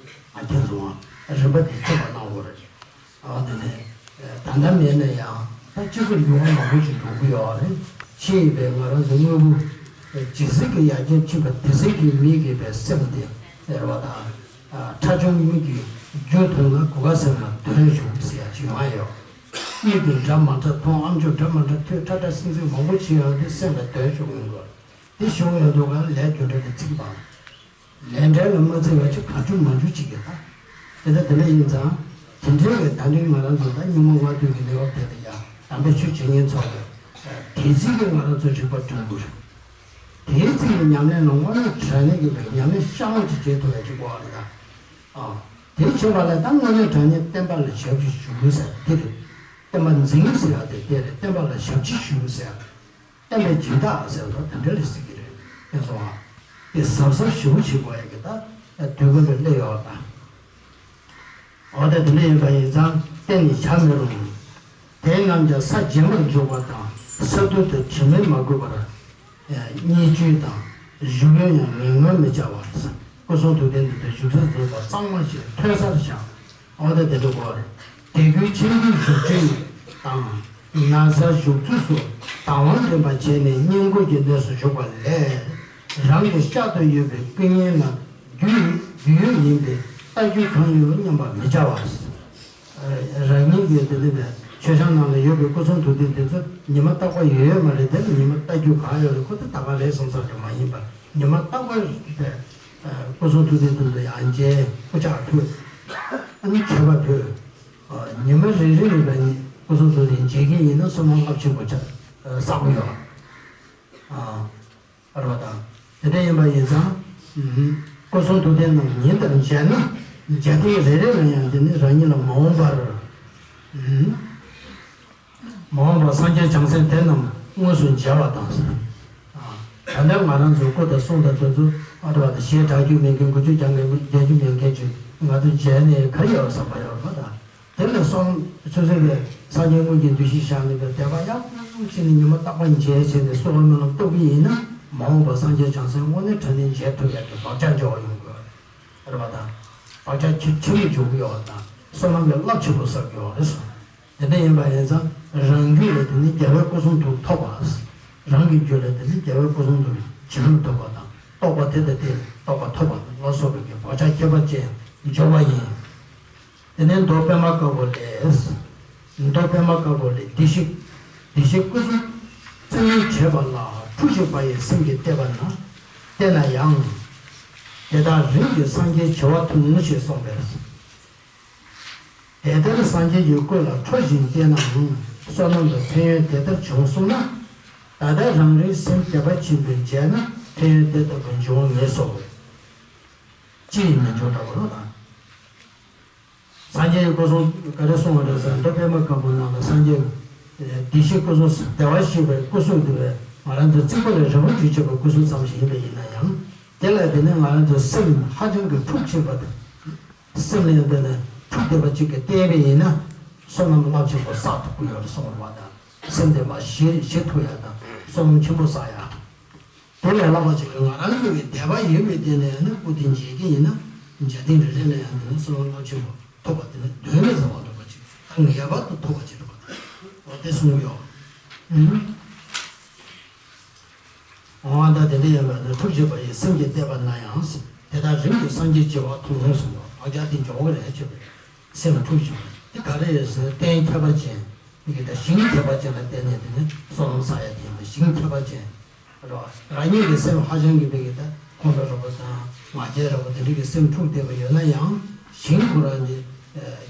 ཨ་ཁྱེད་ཚོ་རིམ་པ་དེ་ཚོད་པ་གནང་དགོས་རེད། ཨ་དེ་ནས་ད་ལྟ་མེད་ན་ཡང་ད་སྤྱི་ཚོགས་འགྱུར་བ་མང་པོ་ཞིག་འགྲོ་གི་ཡོད་རེད། ཕྱི་ཡི་བའི་ང་རང་ཚོ་དངོས་པོ་ཇི་སྲིད་ཀྱི་ཡར་རྒྱས་ཕྱིན་པ་དེ་སྲིད་ཀྱི་མིག་གིས་བའི་སེམས་དེ་ཟེར་བ་དང་། ཁྲ་ཆུང་མིག་གིས་རྒྱུ་མཐོང་ན་གོ་ཁ་སེམས་ལ་དོན་ཞུགས་ཟེར་ཡ་ཅིག་ཡོང་ཡ་ཡོད། མིག་གིས་འདྲ་མ་འདྲ་མཐོང་། ཨ་མཆོག་འདྲ་མ་འདྲ་ཐོས། ཁྲ་ཁྲ་སིང་སིང་མང་པོ་བྱེད་ཡོང་དུས་སེམས་ལ་དོན་ཞུགས་ཡོང་དགོས། དེ་ཞུགས་ཡོང་དུས་གང་ལས་རྒྱུ་འབྲས་ཀྱི་ཚིག་དང་། ལས་འབྲས་ལ་མ་བརྩི་བ་ཅིག་གང་བྱུང་མང་བྱུང་ཅིག་གི་ད། དེ་ལྟ་དེ་འདྲ་ཡིན་ཙང་། དེ་འདྲའི་གི་ད་ནི་ང་རང་ཚོ་ད་སྙིགས་མ་ལྔ་བདོའི་གི་གནས་བབ་དེ་ལ་ཡང་དམ་པའི་ཆོས་བྱེད་མཁན་ཚོ་གི་དེའི་ཚིག་གི་ང་རང་ཚོ་རིག་པ་སྒྲིམ་དགོས་རེད། དེའི་ཚིག་གི་ཉམས་ལེན་ལ་དངོས་གནས་དྲང་གནས་ཀྱི་ཉམས་ལེན་གཤམ་འོག་ཅིག་བྱེད་ཐུབ་ཡ་ཅིག་དགོས་རེད་ད། ཨ། དེ་བྱེད་པ་ལ་ད་དངོས་གནས་དྲང་གནས་བསྟན་པ་ལ་ཞབས་ཕྱི་ཞུ་ཟེར་དེ་རེད། བསྟན་པ་འཛིན་ཟེར་ཡ་དེ་དེ་རེད། བསྟན་པ་ལ་ཞབས་ཕྱི་ཞུ་ཟེར་ཡ། བསྟན་པའི་སྦྱིན་བདག་ཟེར་བ་དེ་འདྲ་ལ་ཟེར་གྱི་རེད། མཁྱེན་སོང་ཨ། དེ་གཟབ་གཟབ་ཞེ་པོ་བྱེད་དགོས་ཡ་གི་ད་དུས་གོ་ལ་སླེབས་ཡོད་པ་དང་། འོ་ད་དེ་འདྲ་ཡིན་པ་ཡིན་ཙང་གཏན་ནས་བྱ་མི་རུང་། དེ་རྣམས་ཀྱང་ས་བརྗེན་པར་འཇུག་པ་དང་། ས་རྡུལ་དང་དྲི་མས་མ་གོས་པར་བརྙས་བཅོས་དང་བཞུགས་ཡུན་ཡང་ངན་ངོན་མི་བྱ་བར། སྐུ་གསུང་ཐུགས་རྟེན་འདི་དག་བཞུགས་ས་བཟོས་པ་གཙང་མ་ཞིག་ཐོས་སར་བཞག། འོ་ད་དེ་འདྲ་དགོས་རེད། དད་གུས་ཆེན་པོས་བཞུགས་ཚུལ་དང་། ན་བཟའ་བཞུགས་ཚུལ་སོགས་དང་བ་འདྲེན་པ་བྱས་ནས་བསྙེན་བཀུར་གྱི་གནས་སུ་བཞུགས་པ་ལས། རང་གི་ཤ་དང་ཡོད་པའི་སྐུ་བརྙན་ལ་རྒྱུས་རྒྱུས་ཡོད་ཡིན་པས་ལྟ་རྒྱུ་གང་ཡོད་སྙམ་པ་མི་བྱ་བར། རང་ཉིད་ཀྱི་དེ་ནི་མཆོད་བཤམས་ནང་ལ་ཡོད་པའི་སྐུ་གསུང་ཐུགས་རྟེན་དེ་ཚོ་ཉི་མ་རྟག་པར་ཡོད་ཡོད་མ་རེད། དེ་ལ་ཉི་མ་ལྟ་རྒྱུ་གང་ཡོད་རེད། ཁོ་ཚོ་ད་ག་རེ་བསམ་བསམ་གྱི་མ་ཡིན་པར་ཉི་མ་རྟག་པར་དེ་སྐུ་གསུང་ཐུགས་རྟེན་དེ་ཚོ་ཡང་མཇལ། སྐུ་ཕྱག་ཕུལ། ཨ་ནི་མཆོད་པ་ཕུལ། ཉི་མ་རེ་རེ་ལ་ཡང་སྐུ་གསུང་ཐུགས་རྟེན་མཇལ་གྱི་ཡིན་ན་བསོད་ནམས་རླབས་ཆེན་པོ་ཆགས་བསགས་ཀྱི་ཡོད། རེད་པ་དང་། དེ་འདྲ་ཡིན་པ་ཡིན་ཙང་། སྐུ་གསུང་ཐུགས་རྟེན་རྣམས་ཉིན་ལྟར་མཇལ་ན། མཇལ་ཐེངས་རེ་རེ་ལ་ཡང་དེ་ནི་རང་ཉིད་ལ་མ་འོངས་པར། མ་འོངས་པར་སངས་རྒྱས་བྱང་སེམས་དེ་རྣམས་དངོས་སུ་མཇལ་བ་དང་། ད་ལྟ་ང་རང་ཚོ་སྐུ་དང་གསུང་དང་དེ་ཚོ་ཨ་རེད་པ་དང་ཞེས་གྲགས་རྒྱུ་མེད་མཁན། མགུར་ཆུ་རྒྱག་མཁན། མཇལ་རྒྱུ་མེད་མཁན་ཅིག་ང་ཚོ་མཇལ་ནས་ག་རེ་ཡོད་བསམ་པ་ཡོད་རེད་པ་དང་། དེ་ལས་སོང་ཚུར་ཚུར་བའི་སངས་རྒྱས་དངོས་ཀྱི་འདུ་ཤེས་བཞག་ནས་པའི་དད་པ་ཡག་པོ་བྱས་ནས་ཉི་མ་རྟག་པར་མཇལ་བྱས་ནས་གསོལ་བ་སྨོན་ལམ་གཏོང་གི་ཡིན་ན། མ་འོངས་པར་སངས་རྒྱས་བྱང་སེམས་དངོས་གནས་དྲང་གནས་མཇལ་ཐུབ་ཡག་གི་བག་ཆགས་འཇོག་ཡོང་དགོས་རེད་པ་དང་། བག་ཆགས་ཆེ་ཆེ་རུ་འཇོག་གི་ཡོད་པ་དང་། བསོད་ནམས་ཀྱི་རླབས་ཆེན་པོ་བསགས་ཀྱི་ཡོད་རེད་གསུངས། དེ་འདྲ་ཡིན་པ་ཡིན་ཙང་རང་རྒྱུད་ལ་དེ་ནི་རྒྱལ་བའི་སྐུ་གསུང་ཐུགས་ཐོབ་པ། རང་གི་རྒྱུད་ལ་དེ་ནི་རྒྱལ་བའི་སྐུ་གསུང་ཐུགས་བྱིན་རླབས་ཐོབ་པ་དང་། རྟོགས་པ་དེ་དང་དེ་རྟོགས་པ་ཐོབ་པ་ལ་སོགས་པའི་བག་ཆགས་ཁྱད་པར་ཅན་འཇོག་པ་ཡིན། དེ་ནས་མདོ་པདྨ་དཀར་པོ་ལས། མདོ་པདྨ་དཀར་པོ་ལས། བདེ་གཤེགས། བདེ་གཤེགས་སྐུ་གསུང་ཐུགས་རྟེན་བྱེད་པ་ལ་འཁྲུལ་ཞིག་པ་ཡི་སེམས་ཀྱིས་བལྟས་པ་ན། བལྟས་ན་ཡང་། དེ་དག་རིམ་གྱིས་སངས་རྒྱས་བྱེ་བ་ཐུང་ངུ་ཞེས་གསུངས་པས། དེ་ལྟར་སངས་རྒྱས་ཀྱི་སྐུ་ལ་འཁྲུལ་ཞིང་བལྟས་ནའང་བསོད་ནམས་དང་ཕན་ཡོན་དེ་ལྟར་བྱུང་གསུངས་ན། ད་ལྟ་རང་རེའི་སེམས་དད་པ་ཆེན་པོས་མཇལ་ན་ཕན་ཡོན་དེ་ལྟ་བུ་འབྱུང་བ་ངེས་སོ། ཅི་ཡིན་མི་འབྱུང་ལྟ་བུ་རོ་དང་། སངས་རྒྱས་ཀྱི་སྐུ་གསུང་ག་རེ་གསུང་བ་རེད་ཟེར་ན། མདོ་པདྨ་དཀར་པོ་ནང་ལ་སངས་རྒྱས་ཀྱི་བདེ་གཤེགས་སྐུ་གསུང་བདེ་བར་གཤེགས་པའི་སྐུ་གསུང་དེ་བས་ང་རང་ཚོ་རྩིག་པ་ལས་རི་བོ་འཇིག་བྱེད་པའི་སྐུ་གསུང་ཙམ་ཞིག་ཡིན་པ་ཡིན་ན་ཡང་། དེ་ལ་དེ་ནི་ང་རང་ཚོའི་སེམས་ཧ་ཅང་གི་འཁྲུག་ཆེན་པ་དང་། སེམས་ལ་ཡང་དེ་ནི་འཁྲུག་བསྡད་པ་ཅིག་གིས་བལྟས་པ་ཡིན་ན། བསོད་ནམས་རླབས་ཆེན་པོ་བསགས་ཐུབ་ཀྱི་ཡོད་རེད་གསུངས་པ་དང་། སེམས་དེ་མར་ཞི་ཞི་ཐུབ་ཡ་དང་བསོད་ནམས་ཆེན་པོ་བསགས་ཡ། དེ་ལས་ལྷག་པ་ཅིག་ལ་ང་རང་ཚོ་གི་དད་པ་ཡོད་པའི་སྟེང་ནས་ནི་སྐུ་དེ་མཇལ་གྱི་ཡིན་ན། མཇལ་ཐེངས་རེ་རེ་ལ་ཡང་དེ་ནི་བསོད་ནམས་རླབས་ཆེན་པོ་ཐོབ་པ་དེ་ནི་དོན་མེད་བཟང་བ་འགྲུབ་པ་ཅིག་ད་ངེས་པར་དུ་ཐོབ་པ་ཅིག་འགྲུབ་པ་དང་། འོ་དེ་གསུངས་ཡོད། ཨུམ། འོ་ད་དེ་འདྲ་ཡིན་པ་ནི་ཐུགས་རྗེ་པ་ཡི་སེམས་ཀྱི་བརྟས་པ་ན་ཡང་། དེ་དག་རིམ་གྱིས་སངས་རྒྱས་བྱེ་བ་མཐོང་ངོ་གསུངས་པ་བག་ཆགས་དེ་འཇོག་གི་རེད་ཅེས་པས། སེམས་འཁྲུག་ཅིང་། དེ་ག་རེ་ཡོད་ཟེར་ན། རྟེན་ཁྱད་པར་ཅན་གྱི་དང་ཞིང་ཁྱད་པར་ཅན་ལ་བརྟེན་ནས་དེ་ནི་བསོད་ནམས་བསགས་ཡ་དེ་ཡིན་པ། ཞིང་ཁྱད་པར་ཅན་རོ། རང་ཉིད་ཀྱི་སེམས་ཧ་ཅང་གི་བའི་གི་ད་ཁོང་ཁྲོ་ར་བ་དང་ང་རྒྱལ་ར་བ་དེ་འདྲ་གི་སེམས་འཁྲུག་བསྡད་པ་ཡོད་ན་ཡང་། ཞིང་ཁོ་རང་ནི་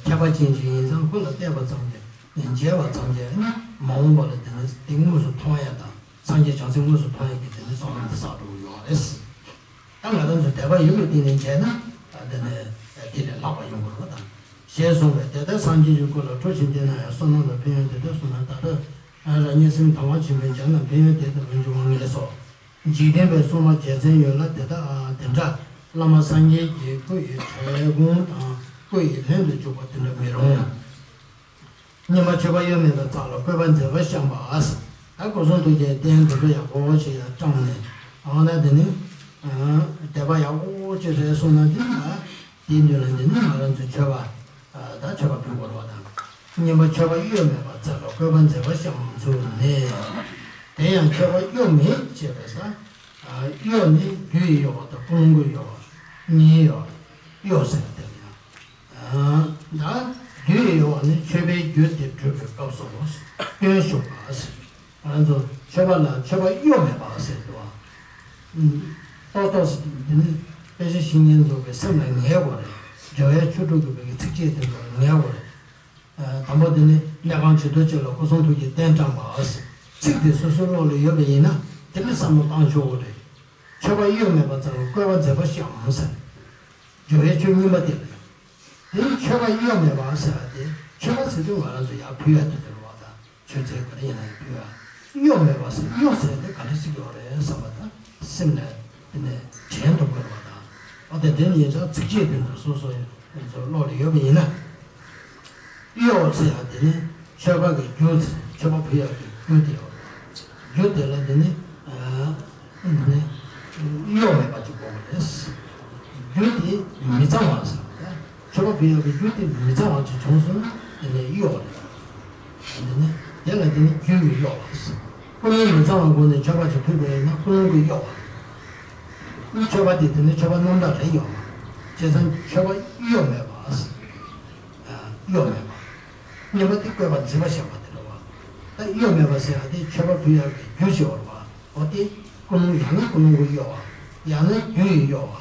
ཁྱད་པར་ཅན་ཅིག་ཡིན་ཙང་ཁོ་ལ་བལྟས་པ་ཙམ་གྱིས་མཇལ་བ་ཙམ་གྱིས་ནི་མ་འོངས་པ་ལ་དེ་ནི་དེ་དངོས་སུ་མཐོང་ཡ་དང་། སངས་རྒྱས་བྱང་སེམས་དངོས་སུ་མཐོང་ཡག་གི་དེ་ནི་བསོད་ནམས་དེ་བསགས་འགྲོ་གི་ཡོད་རེད། ད་ང་རང་ཚོ་དད་པ་ཡོད་པའི་སྟེང་ནས་མཇལ་ན། དེ་ནི་དེ་ལས་ལྷག་པ་ཡོང་གི་རེད་པ་དང་། ཞེས་གསུངས་པས། དེ་ལྟར་སངས་རྒྱས་ཀྱི་སྐུ་ལ་ཁྲོ་ཞིང་བལྟས་ན་ཡང་བསོད་ནམས་ལ་ཕན་ཡོན་དེ་ལྟར་གསུངས་ན། ད་ལྟ་རང་ཉིད་སེམས་དང་བ་ཆེན་པོས་མཇལ་ན་ཕན་ཡོན་དེ་ལྟ་བུ་འབྱུང་བ་ངེས་སོ། འཇིག་རྟེན་པའི་སྲུང་མ་རྒྱལ་མཚན་ཡོད་ལ། དེ་དག་དེ་འདྲ་བླ་མ་སངས་རྒྱས་ཀྱི་སྐུ་ཡི་གྲལ་གུང་དང་སྐུ་ཡི་ལྷན་དུ་འཇུག་པ་དེ་འདྲ་མི་རུང་། སྙན་པ་མཆོད་པ་གཡོ་མེད་པ་རྩ་ལ་བཀོད་པ་མཛད་པར་བཤམས་པ། ད་སྐུ་གསུང་ཐུགས་ཀྱི་རྟེན་དེ་ཚོ་ཡག་པོ་ཞིག་ཡར་བཀྲམ་ནས། འོ་ན་དེ་ནི་དད་པ་ཡག་པོ་ཅིག་རེད་སོང་ན། དེ་ལ་དེའི་མདུན་ལ་དེ་ནི་ང་རང་ཚོས་མཆོད་པ། ད་མཆོད་པ་ཕུལ་དགོས་རེད་པ་དང་། སྙན་པ་མཆོད་པ་གཡོ་མེད་པ་རྩ་ལ་བཀོད་པ་མཛད་པར་བཤམས་ཚུལ་ནི། དེ་ཡང་མཆོད་པ་གཡོ་མེད་ཅེས་པས་ས། གཡོ་ནི་རྒྱུ་ཡི་གཡོ་བ་དང་ཀུན་སློང་གི་གཡོ་བ་གཉིས་ཡོད། གཡོ་ཟེར་བ་དེ་ལ་ཡང་། ད་རྒྱུ་ཡི་གཡོ་བ་ནི་མཆོད་པའི་རྒྱུ་དེ་སྒྲུབ་པའི་སྐབས་སུ་སྐྱོན་ཞུགས་པ་ཟེར། ང་ཚོ་མཆོད་པ་ལ་མཆོད་པ་གཡོ་མེད་པ་ཟེར་འདུག་པ། ཏོག་ཏོག་ཟེར་འདི་ནི་དཔེ་ཆ་ཤེས་མཁན་ཚོ་གི་སེམས་ལ་ངེས་དགོས་རེད། སྦྱོར་བའི་ཆོས་དྲུག་གི་བའི་ཚིགས་བཅད་དེ་ཚོ་ལ་ངེས་དགོས་རེད། དང་པོ་དེ་ནི་གནས་ཁང་བྱི་དོར་ཅན་ལ་སྐུ་གསུང་ཐུགས་ཀྱི་རྟེན་བཀྲམ་པ། ཚིག་དེ་སོ་སོའི་བློ་ལ་ཡོད་པ་ཡིན་ན་དེ་ནི་བསམ་བློ་བཏང་ཆོག་གི་རེད། མཆོད་པ་གཡོ་མེད་པ་རྩ་ལ་བཀོད་པ་མཛད་པར་བཤམས་ཟེར། སྦྱོར་བའི་ཆོས་གཉིས་པ་དེ་རེད། དེ་ནི་མཆོད་པ་གཡོ་མེད་པ་ཟེར་བ་དེ་མཆོད་པ་ཟེར་དུས་ང་རང་ཚོ་ཡར་ཕུལ་ཡ་དེ་ཚོ་རེད་པ་དང་། མཆོད་རྫས་ག་རེ་ཡིན་ན་ཡང་ཕུལ་ཡ། གཡོ་མེད་པ་ཟེར། གཡོ་ཟེར་དེ་ག་འདྲ་ཞིག་ཡོད་རེད་བསམ་པ་དང་། སེམས་ལ་དེ་ནས་དྲན་ཐུབ་དགོས་པ་དང་། འོ་དེ་འདྲ་ཡིན་ཙང་ཚིགས་བཅད་དེ་ཚོ་སོ་སོ་ཡང་ཚོ་བློ་ལ་ཡོད་པ་ཡིན་ན། གཡོ་ཟེར་ཡ་དེ་ནི་མཆོད་པ་གི་རྒྱུ། མཆོད་པ་ཕུལ་ཡག་གི་རྒྱུ་དེ་ཡོད། རྒྱུ་དེ་ལ་དེ་ནི་ཨ་ནི་གཡོ་མེད་པ་ཅིག་དགོས་པ་རེད། རྒྱུ་དེ་མི་གཙང་བ་ཟེར་བ་དང་། མཆོད་པ་ཕུལ་ཡག་གི་རྒྱུ་དེ་མི་གཙང་བ་ཅིག་བྱུང་སོང་ན་དེ་ནི་གཡོ་བ་རེད། དེ་ནི་དེ་ལ་དེ་ནི་རྒྱུ་ཡི་གཡོ་བ་ཟེར། ཀུན་སློང་མི་གཙང་བའི་སྒོ་ནས་མཆོད་པ་ཅིག་ཕུལ་བ་ཡིན་ན་ཀུན་སློང་གི་གཡོ་བ། མཆོད་པ་དེ་དེ་ནི་མཆོད་པ་རྣམ་དག་རེད་ཡོད་མ། བྱས་ཙང་མཆོད་པ་གཡོ་མེད་པ་ཟེར། གཡོ་མེད་པ། སྙན་པ་དེ་བཀོད་པ་མཛད་པར་བཤམས་པ་དེ་རེད་པ། ད་གཡོ་མེད་པ་ཟེར་ཡ་དེ་མཆོད་པ་ཕུལ་ཡག་གི་རྒྱུ་ཞིག་ཡོད་རེད་པ། འོ་དེ་ཀུན་སློང་ཡང་ན་ཀུན་སློང་གི་གཡོ་བ། ཡང་ན་རྒྱུ་ཡི་གཡོ་བ།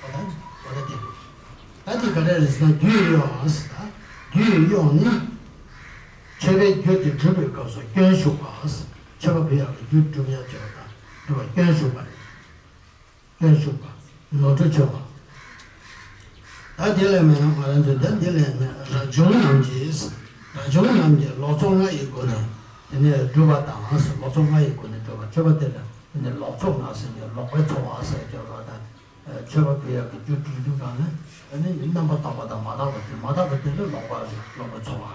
འོ་ད་འོ་ད་དེ་རེད། ད་དེ་ག་རེ་རེད་ཟེར་ན་རྒྱུ་ཡི་གཡོ་བ་ཟེར། ད་རྒྱུ་ཡི་གཡོ་བ་ནི། མཆོད་པའི་རྒྱུ་དེ་སྒྲུབ་པའི་སྐབས་སུ་སྐྱོན་ཞུགས་པ་ཟེར། མཆོད་པ་ཕུལ་ཡག་གི་རྒྱུ་སྒྲུབ་ཡག་བྱེད་པ་དང་སྒྲུབ་པ་སྐྱོན་ཞུགས་པ་རེད། སྐྱོན་ཞུགས་པ། ནོར་འཁྲུལ་ཆེ་བ། ད་དེ་ལས་མེད་ན་ང་རང་ཚོས་ད་དེ་ལས་ནས་རབ་བྱུང་རྣམས་ཀྱིས། རབ་བྱུང་རྣམས་ཀྱིས་ལོག་རྟོག་ལྔ་ཡི་སྒོ་ནས་དེ་ནས་སྒྲུབ་པ་དང་། ལོག་རྟོག་ལྔ་ཡི་སྒོ་ནས་སྒྲུབ་པ། མཆོད་པ་དེ་ལ་དེ་ནས་ལོག་རྟོག་ལྔ་ཟེར་ནས་ལོག་པའི་ཚོར་བ་ཟེར་གྱི་རོ་དང་། མཆོད་པ་ཕུལ་ཡག་གི་རྒྱུ་སྒྲུབ་རྒྱུ་གང་ནས་ཨ་ནི་རྣམ་པར་དག་པ་དང་མ་དག་པ་དེ། མ་དག་པ་དེ་ལ་ལོག་པ་རེད། ལོག་པའི་ཚོར་བ།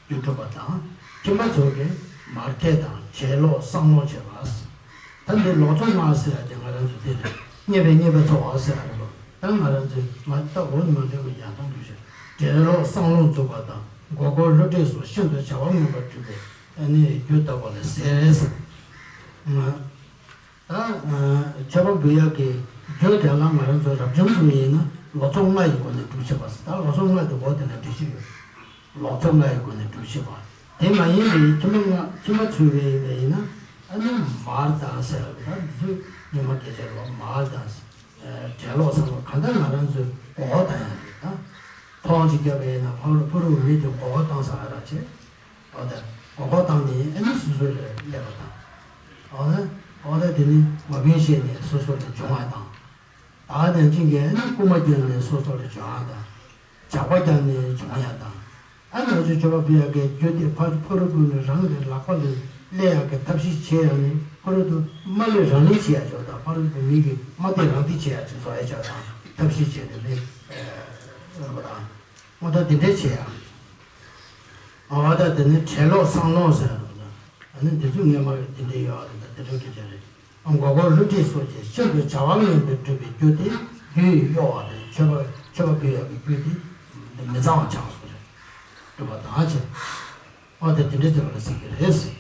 རྒྱུ་སྒྲུབ་པ་དང་། ཁྱིམ་པ་ཚོ་གིས་མར་ཁེ་དང་བྱེད་ལོག་བསམ་ལོག་བྱེད་པ། ད་འདི་ལོག་རྟོག་ལྔ་ཟེར་ཡ་དེ་ང་རང་ཚོ་འདི་རེད། རྙེད་པའི་རྙེད་པའི་ཚོར་བ་ཟེར་ཡ་རེད་པ། ད་ང་རང་ཚོས་མ་ད་འོ་ནི་མ་འདྲ་བའི་ཡང་དང་འདུ་ཤེས་བྲལ་ལོག་བསམ་ལོག་འཛུགས་པ་དང་། མགོ་སྐོར་བསླུ་བྲིད་སོགས་ཤིན་ཏུ་བྱ་བ་མངོན་པར་སྒྲུབ་པའི་ཨ་ནི་རྒྱུ་ལྟ་བུ་ལ་ཟེར་ཟེར། ང་། ད་མཆོད་པ་འབུལ་ཡག་གི་རྒྱུ་དེ་ལ་ང་རང་ཚོ་རབ་བྱུང་གསུམ་ཡིན་ན་ལོག་རྟོག་ལྔ་ཡི་སྒོ་ནས་སྒྲུབ་བྱེད་པ། ད་ལོག་རྟོག་ལྔ་དེ་འོ་དེ་ལ་འགྲེལ་བཤད་ཡོད། ལོག་རྟོག་ལྔ་ཡི་སྒོ་ནས་སྒྲུབ་བྱེད་པ། དེ་མ་ཡིན་པའི་ཁྱིམ་པ་ལྔ། ཁྱིམ་པ་ཚུད་པའི་ཡིན་པ་ཡིན་ན་ཨ་ནི་མར་དང་ཟེར་བ། ད་འདི་ཚོ་སྔོན་མ་སྐད་ཆ་ལོག་མར་དང་། བྲལ་ལོག་བསམ་ལོག་གང་ལྟར་ང་རང་ཚོས་མགོ་སྐོར་བཏང་ཡག་རེད། ད་ཐོག་ཅིག་བརྒྱབ་པ་ཡིན་ན་ཕ་རུ་ཕ་རུ་མི་དེ་མགོ་སྐོར་བཏང་ས་ཨ་ར་བྱེད། འོ་ད་མགོ་སྐོར་བཏང་ནས་ཨ་ནི་སོ་སོ་རེ་སླེབས་པ་དང་། འོ་ན་འོ་ན་དེ་ནི་མ་བུན་བཤད་ནས་སོ་སོ་ལ་སྦྱོང་བ་དང་། ད་ནང་བཞིན་གྱི་ནི་རྐུན་མ་བརྒྱབ་ནས་སོ་སོ་ལ་སྦྱོང་བ་དང་། ཇག་པ་བརྒྱབ་ནས་སྦྱོང་ཡ་དང་། ཨ་ནི་ང་ཚོས་མཆོད་པ་ཕུལ་ཡག་གི་རྒྱུ་དེ་ཕ་ཕ་རོལ་པོ་ནི་རང་གི་ལག་པ་ལ་སླེབས་ཡག་གི་ཐབས་ཤེས་བྱེད་ཡག་ནི་ཕ་རོལ་པོ་མ་ལས་རང་ལས་བྱེད་ཡག་ཅིག་དང་ཕ་རོལ་པོ་མི་གི་མ་དེ་རང་དེ་བྱེད་ཡག་ཅིག་བཟོ་ཡག་ཅིག་དང་ཐབས་ཤེས་བྱས་ནས་ལས་ཨ་དང་། འོ་ད་དེ་འདྲས་བྱེད་ཡག་འོ་ད་དེ་ནི་འཕྲལ་ལོག་སང་ལོག་ཟེར་ཡག་ཨ་ནི་འདི་ཚོ་སྔས་མ་གི་དེ་འདྲས་ཡོད་རེད། ད་དེ་འདྲས་སྐད་ཆ་རེད། མགོ་སྐོར་བསླུ་བྲིད་སོགས་ཀྱི་ཤིན་ཏུ་བྱ་བ་ངན་པས་གྲུབ་པའི་རྒྱུ་དེ་རྒྱུ་ཡིས་གཡོ་བ་རེད། མཆོད་པ་མཆོད་པ་ཕུལ་ཡག་གི་རྒྱུ་དེ་མི་གཙང་བ་ཆགས་སོ་རེད། སྒྲུབ་པ་དང་བཅས། འོ་དེ་དེ་འདྲའི་ཚོད་ལ་ཟེར་གྱི་རེད།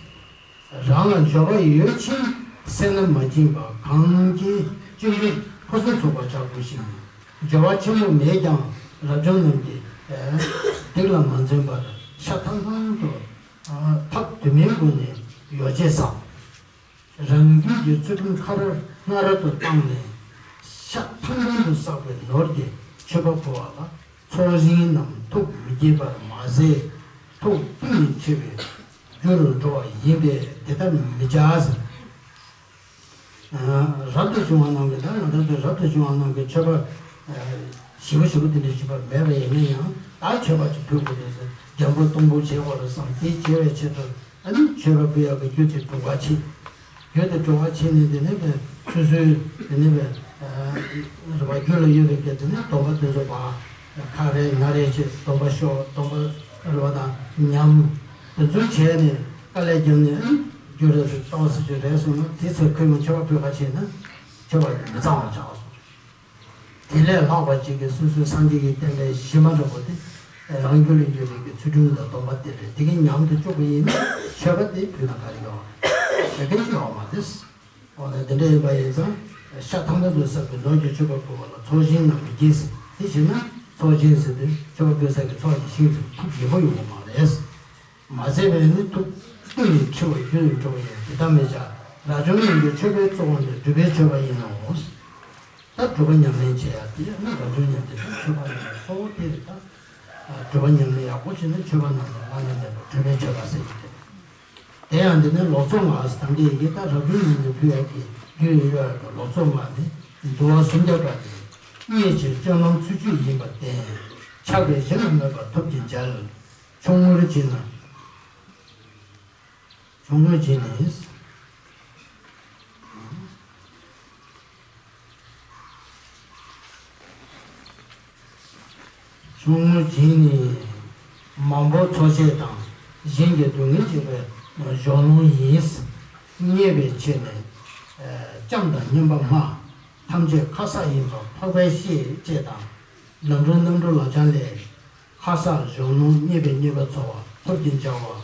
རང་ལ་འབྱོར་པ་ཡོད་ཕྱིན་སེར་སྣ་མ་སྦྱིན་པ་གང་གིས་སྤྱོད་འཇུག་ཕུན་སུམ་ཚོགས་པར་བྱ་དགོས་ཤིང་། འབྱོར་བ་ཆེན་པོ་མེད་ཀྱང་རབ་བྱུང་རྣམས་ཀྱིས་སྡིག་ལ་མ་འཛེམས་པར་ཤ་ཐང་ཐང་དུ་ཐབས་དུ་མའི་སྒོ་ནས་ཡོ་བྱད་བསགས། རང་རྒྱུད་ཀྱི་ཚུལ་ཁྲིམས་ཁ་ར་ང་ར་དུ་བཏང་ནས་ཤ་ཐང་ཐང་དུ་བསགས་པའི་ནོར་གྱིས་མཆོད་པ་ཕུལ་བ་ལ་ཚོགས་ཞིང་རྣམས་ཐུགས་མི་དགྱེས་པར་མ་ཟད་ཐུགས་གཏིང་ནས་ཆེ་བའི་རྒྱུ་རུ་འགྲོ་བ་ཡིན་པས་དེ་ལྟར་མི་བྱ་ཟེར། རབ་ཏུ་བྱུང་བ་རྣམས་ཀྱིས་ད་ང་རང་ཚོའི་རབ་ཏུ་བྱུང་བ་རྣམས་ཀྱིས་མཆོད་པ་ཞིབ་པོ་ཞིབ་པོ་དེ་འདྲ་ཞིག་པ་མེད་པ་ཡིན་ན་ཡང་ད་མཆོད་པ་ཅིག་ཕུལ་དགོས་འདུག་ཟེར་འཇམ་པོ་སྟོང་པོ་བྱེད་དགོས་རེད་བསམ་དེ་བྱེད་པའི་ཆེད་དུ། ཨ་ནི་མཆོད་པ་ཕུལ་ཡག་གི་རྒྱུ་དེ་སྒྲུབ་པ་བྱེད། རྒྱུ་དེ་སྒྲུབ་པ་བྱེད་ནས་དེ་ནས་པའི་སོ་སོའི་དེ་ནས་པའི་རེ་བ་རྒྱུད་ལ་ཡོད་པའི་གལ་ཏེ་ནས་སྡོམ་པ་དེ་ཚོ་བ་ཁ་རེ་ང་རེ་བྱེད་སྡོམ་པ་ཤོག་སྡོམ་པ་རེ་བ་དང་ཉམས་དེ་ཚོ་བྱས་ནས་དཀའ་ལས་བརྒྱབ་ནས་ཨ་ནི་རྒྱུ་རེ་ཟེར་ལྟོ་ཟེར་རྒྱུ་རེད་སོང་ན་དེ་ཚོ་ཁོས་མ་མཆོད་པ་ཕུལ་ཁ་བྱས་ན་མཆོད་པ་དེ་མི་གཙང་བ་ཆགས་སོང་། དེ་ལས་ལྷག་པ་ཅིག་གིས་སོ་སོའི་སངས་རྒྱས་ཀྱི་བསྟན་པའི་གཞི་མ་འདྲ་པོ་དེ་རང་རྒྱུད་ལ་ཡོད་པའི་གི་ཚུལ་ཁྲིམས་དང་སྡོམ་པ་དེ་རེད། དེ་གི་ཉམས་དུ་བཅུག་པ་ཡིན་ན་མཆོད་པ་དེ་ཕུལ་ན་ག་རེ་ཡོང་། དེ་གི་ཅི་ཡོང་མ་རེད། འོ་ན་དེ་འདྲ་ཡིན་པ་ཡིན་ཙང་ཤ་ཐང་ཐང་དུ་བསགས་པའི་ནོར་གྱི་མཆོད་པ་ཕུལ་བ་ལ་ཚོགས་ཞིང་རྣམས་མི་དགྱེས་ཟེར། དེ་བྱས་ན་ཚོགས་ཞིང་ཟེར་དུས་མཆོད་པ་ཕུལ་ས་གི་ཚོགས་ཀྱི་ཞིང་ཟེར་ཐུགས་དགྱེས་པོ་ཡོང་བ་མ་རེད། མ་ཟད་པས་ནི་ཐུགས་གཏིང་ནས་འཁྲི་བ་རྒྱུ་ཡི་འགྲོ་བ་ཡིན་དེ་ལྟ་མི་བྱ། རབ་བྱུང་རྣམས་ཀྱི་མཆོད་པའི་གཙོ་བོ་ནི་སྒྲུབ་པའི་མཆོད་པ་ཡིན་ནོ། ད་སྒྲུབ་པ་ཉམས་ལེན་བྱེད་ཡག་དེ་ནི་རབ་བྱུང་ཉམས་ལེན་དེ་མཆོད་པ་ཡིན་ནོ། གཙོ་བོ་དེ་རེད་ད། སྒྲུབ་པ་ཉམས་ལེན་ཡག་པོ་བྱས་ན་མཆོད་པ་རྣམས་ལ་བླ་ན་མེད་པ་སྒྲུབ་པའི་མཆོད་པ་ཟེར་གྱི་རེད། དེ་ཡང་འདི་ནི་ལོ་ཙཱ་ང་ཟེར་དང་འདི་ཡི་གེ་ད་རབ་བྱུང་ཉམས་ལེན་ཕུལ་ཡག་གི་རྒྱུ་ཡིན་ཡོད་ཡག་གི་ལོ་ཙཱ་ང་ནི་འདུལ་བ་སུམ་བརྒྱ་པ་དེ་མཉེས་བྱས་སྤྱོད་ལམ་ཚུལ་འཆོས་ཡིན་པར་བསྟན། ཆགས་པས་གཞི་ལ་གནོད་པ་ཐུབ་ཀྱིས་འཇལ། ཆུང་ངུར་བྱས་ན། ཆུང་ངུར་བྱས་ནས། ཆུང་ངུར་བྱས་ནས་མང་པོ་འཚོ་བྱེད་དང་གཞན་གྱི་སྡུག་བསྔལ་བྱེད་པའི་གཞོན་ནུ་ཡིན། མཉེས་པའི་ཆེད་ནས་ལྕམ་དང་སྙན་པ་སྨྲ། ཐམས་ཅད་ཁ་གསག་ཡིན་པ་འཕགས་པས་ཤེས་ཅེས་དང་། ལམ་འགྲོ་རྣམ་འགྲོ་ལག་བཅངས་ལས། ཁ་གསག་གཞོན་ནུ་མཉེས་པས་མཉེས་པ་འཚོ་བ་ཐོབ་ཀྱིན་བྱ་བ།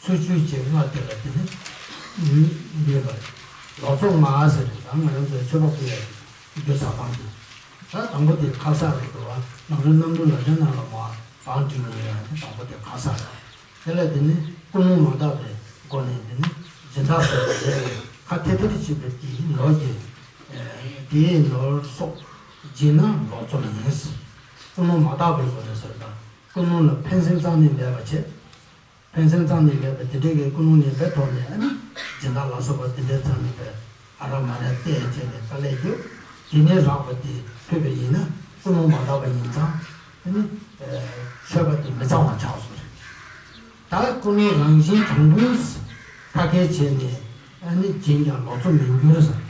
ཚུལ་འཆོས་ཀྱི་སྔགས་དེ་ལ་དེ་ནི་འདུས་པ། ལོ་ཙཱ་ང་ཟེར་ཏེ་ད་ང་རང་ཚོའི་མཆོད་པ་ཕུལ་ཡག་རྒྱུ་ཚ་ཐང་དུ། ད་དང་པོ་དེ་ཁ་གསག་རེད་འདུག་བ། ལམ་འགྲོ་རྣམ་འགྲོ་ལག་བཅངས་ནང་ལ་མ་བང་བསྒྲིགས་ནས་ཡང་དང་པོ་དེ་ཁ་གསག་རེད། དེ་ལས་དེ་ནི་ཀུན་སློང་མ་དག་པའི་སྒོ་ནས་དེ་ནི་སྦྱིན་བདག་ཟེར་བ་རེད། ཁ་ཐེ་ཐེར་བྱེད་པའི་དེའི་ནོར་གྱི་དེའི་ནོར་སོགས་སྦྱིན་ན་ལོ་ཙཱ་ཡིན། ཀུན་སློང་མ་དག་པའི་སྒོ་ནས་ཟེར་ད། ཀུན་སློང་ལ་ཕན་སེམས་རྩ་ནས་མེད་པ་བྱེད། ཕན་སེམས་རྩ་ནས་མེད་པ་དེ་འདྲའི་གི་ཀུན་སློང་ངན་པའི་ཐོག་ནས་ཨ་ནི་སྦྱིན་བདག་ལ་སོགས་པ་དེ་འདྲའི་རྩ་ནས་པའི་ཨ་ར་མ་ར་བལྟས་བྱས་ནས་དཀའ་ལས་རྒྱབ། དེ་ནས་རག་པ་དེ་ཕུལ་བ་ཡིན་ན་ཀུན་སློང་མ་དག་པ་ཡིན་ཙང་ཨ་ནི་མཆོད་པ་དེ་མི་གཙང་བ་ཆགས་སོང་རེད། ད་ཀུན་སློང་རང་བཞིན་དྲང་པོས་ཁ་སྐད་བྱས་ནས་ཨ་ནི་སྦྱིན་ཀྱང་ལོ་ཙཱ་མི་འགྱུར་ཟེར།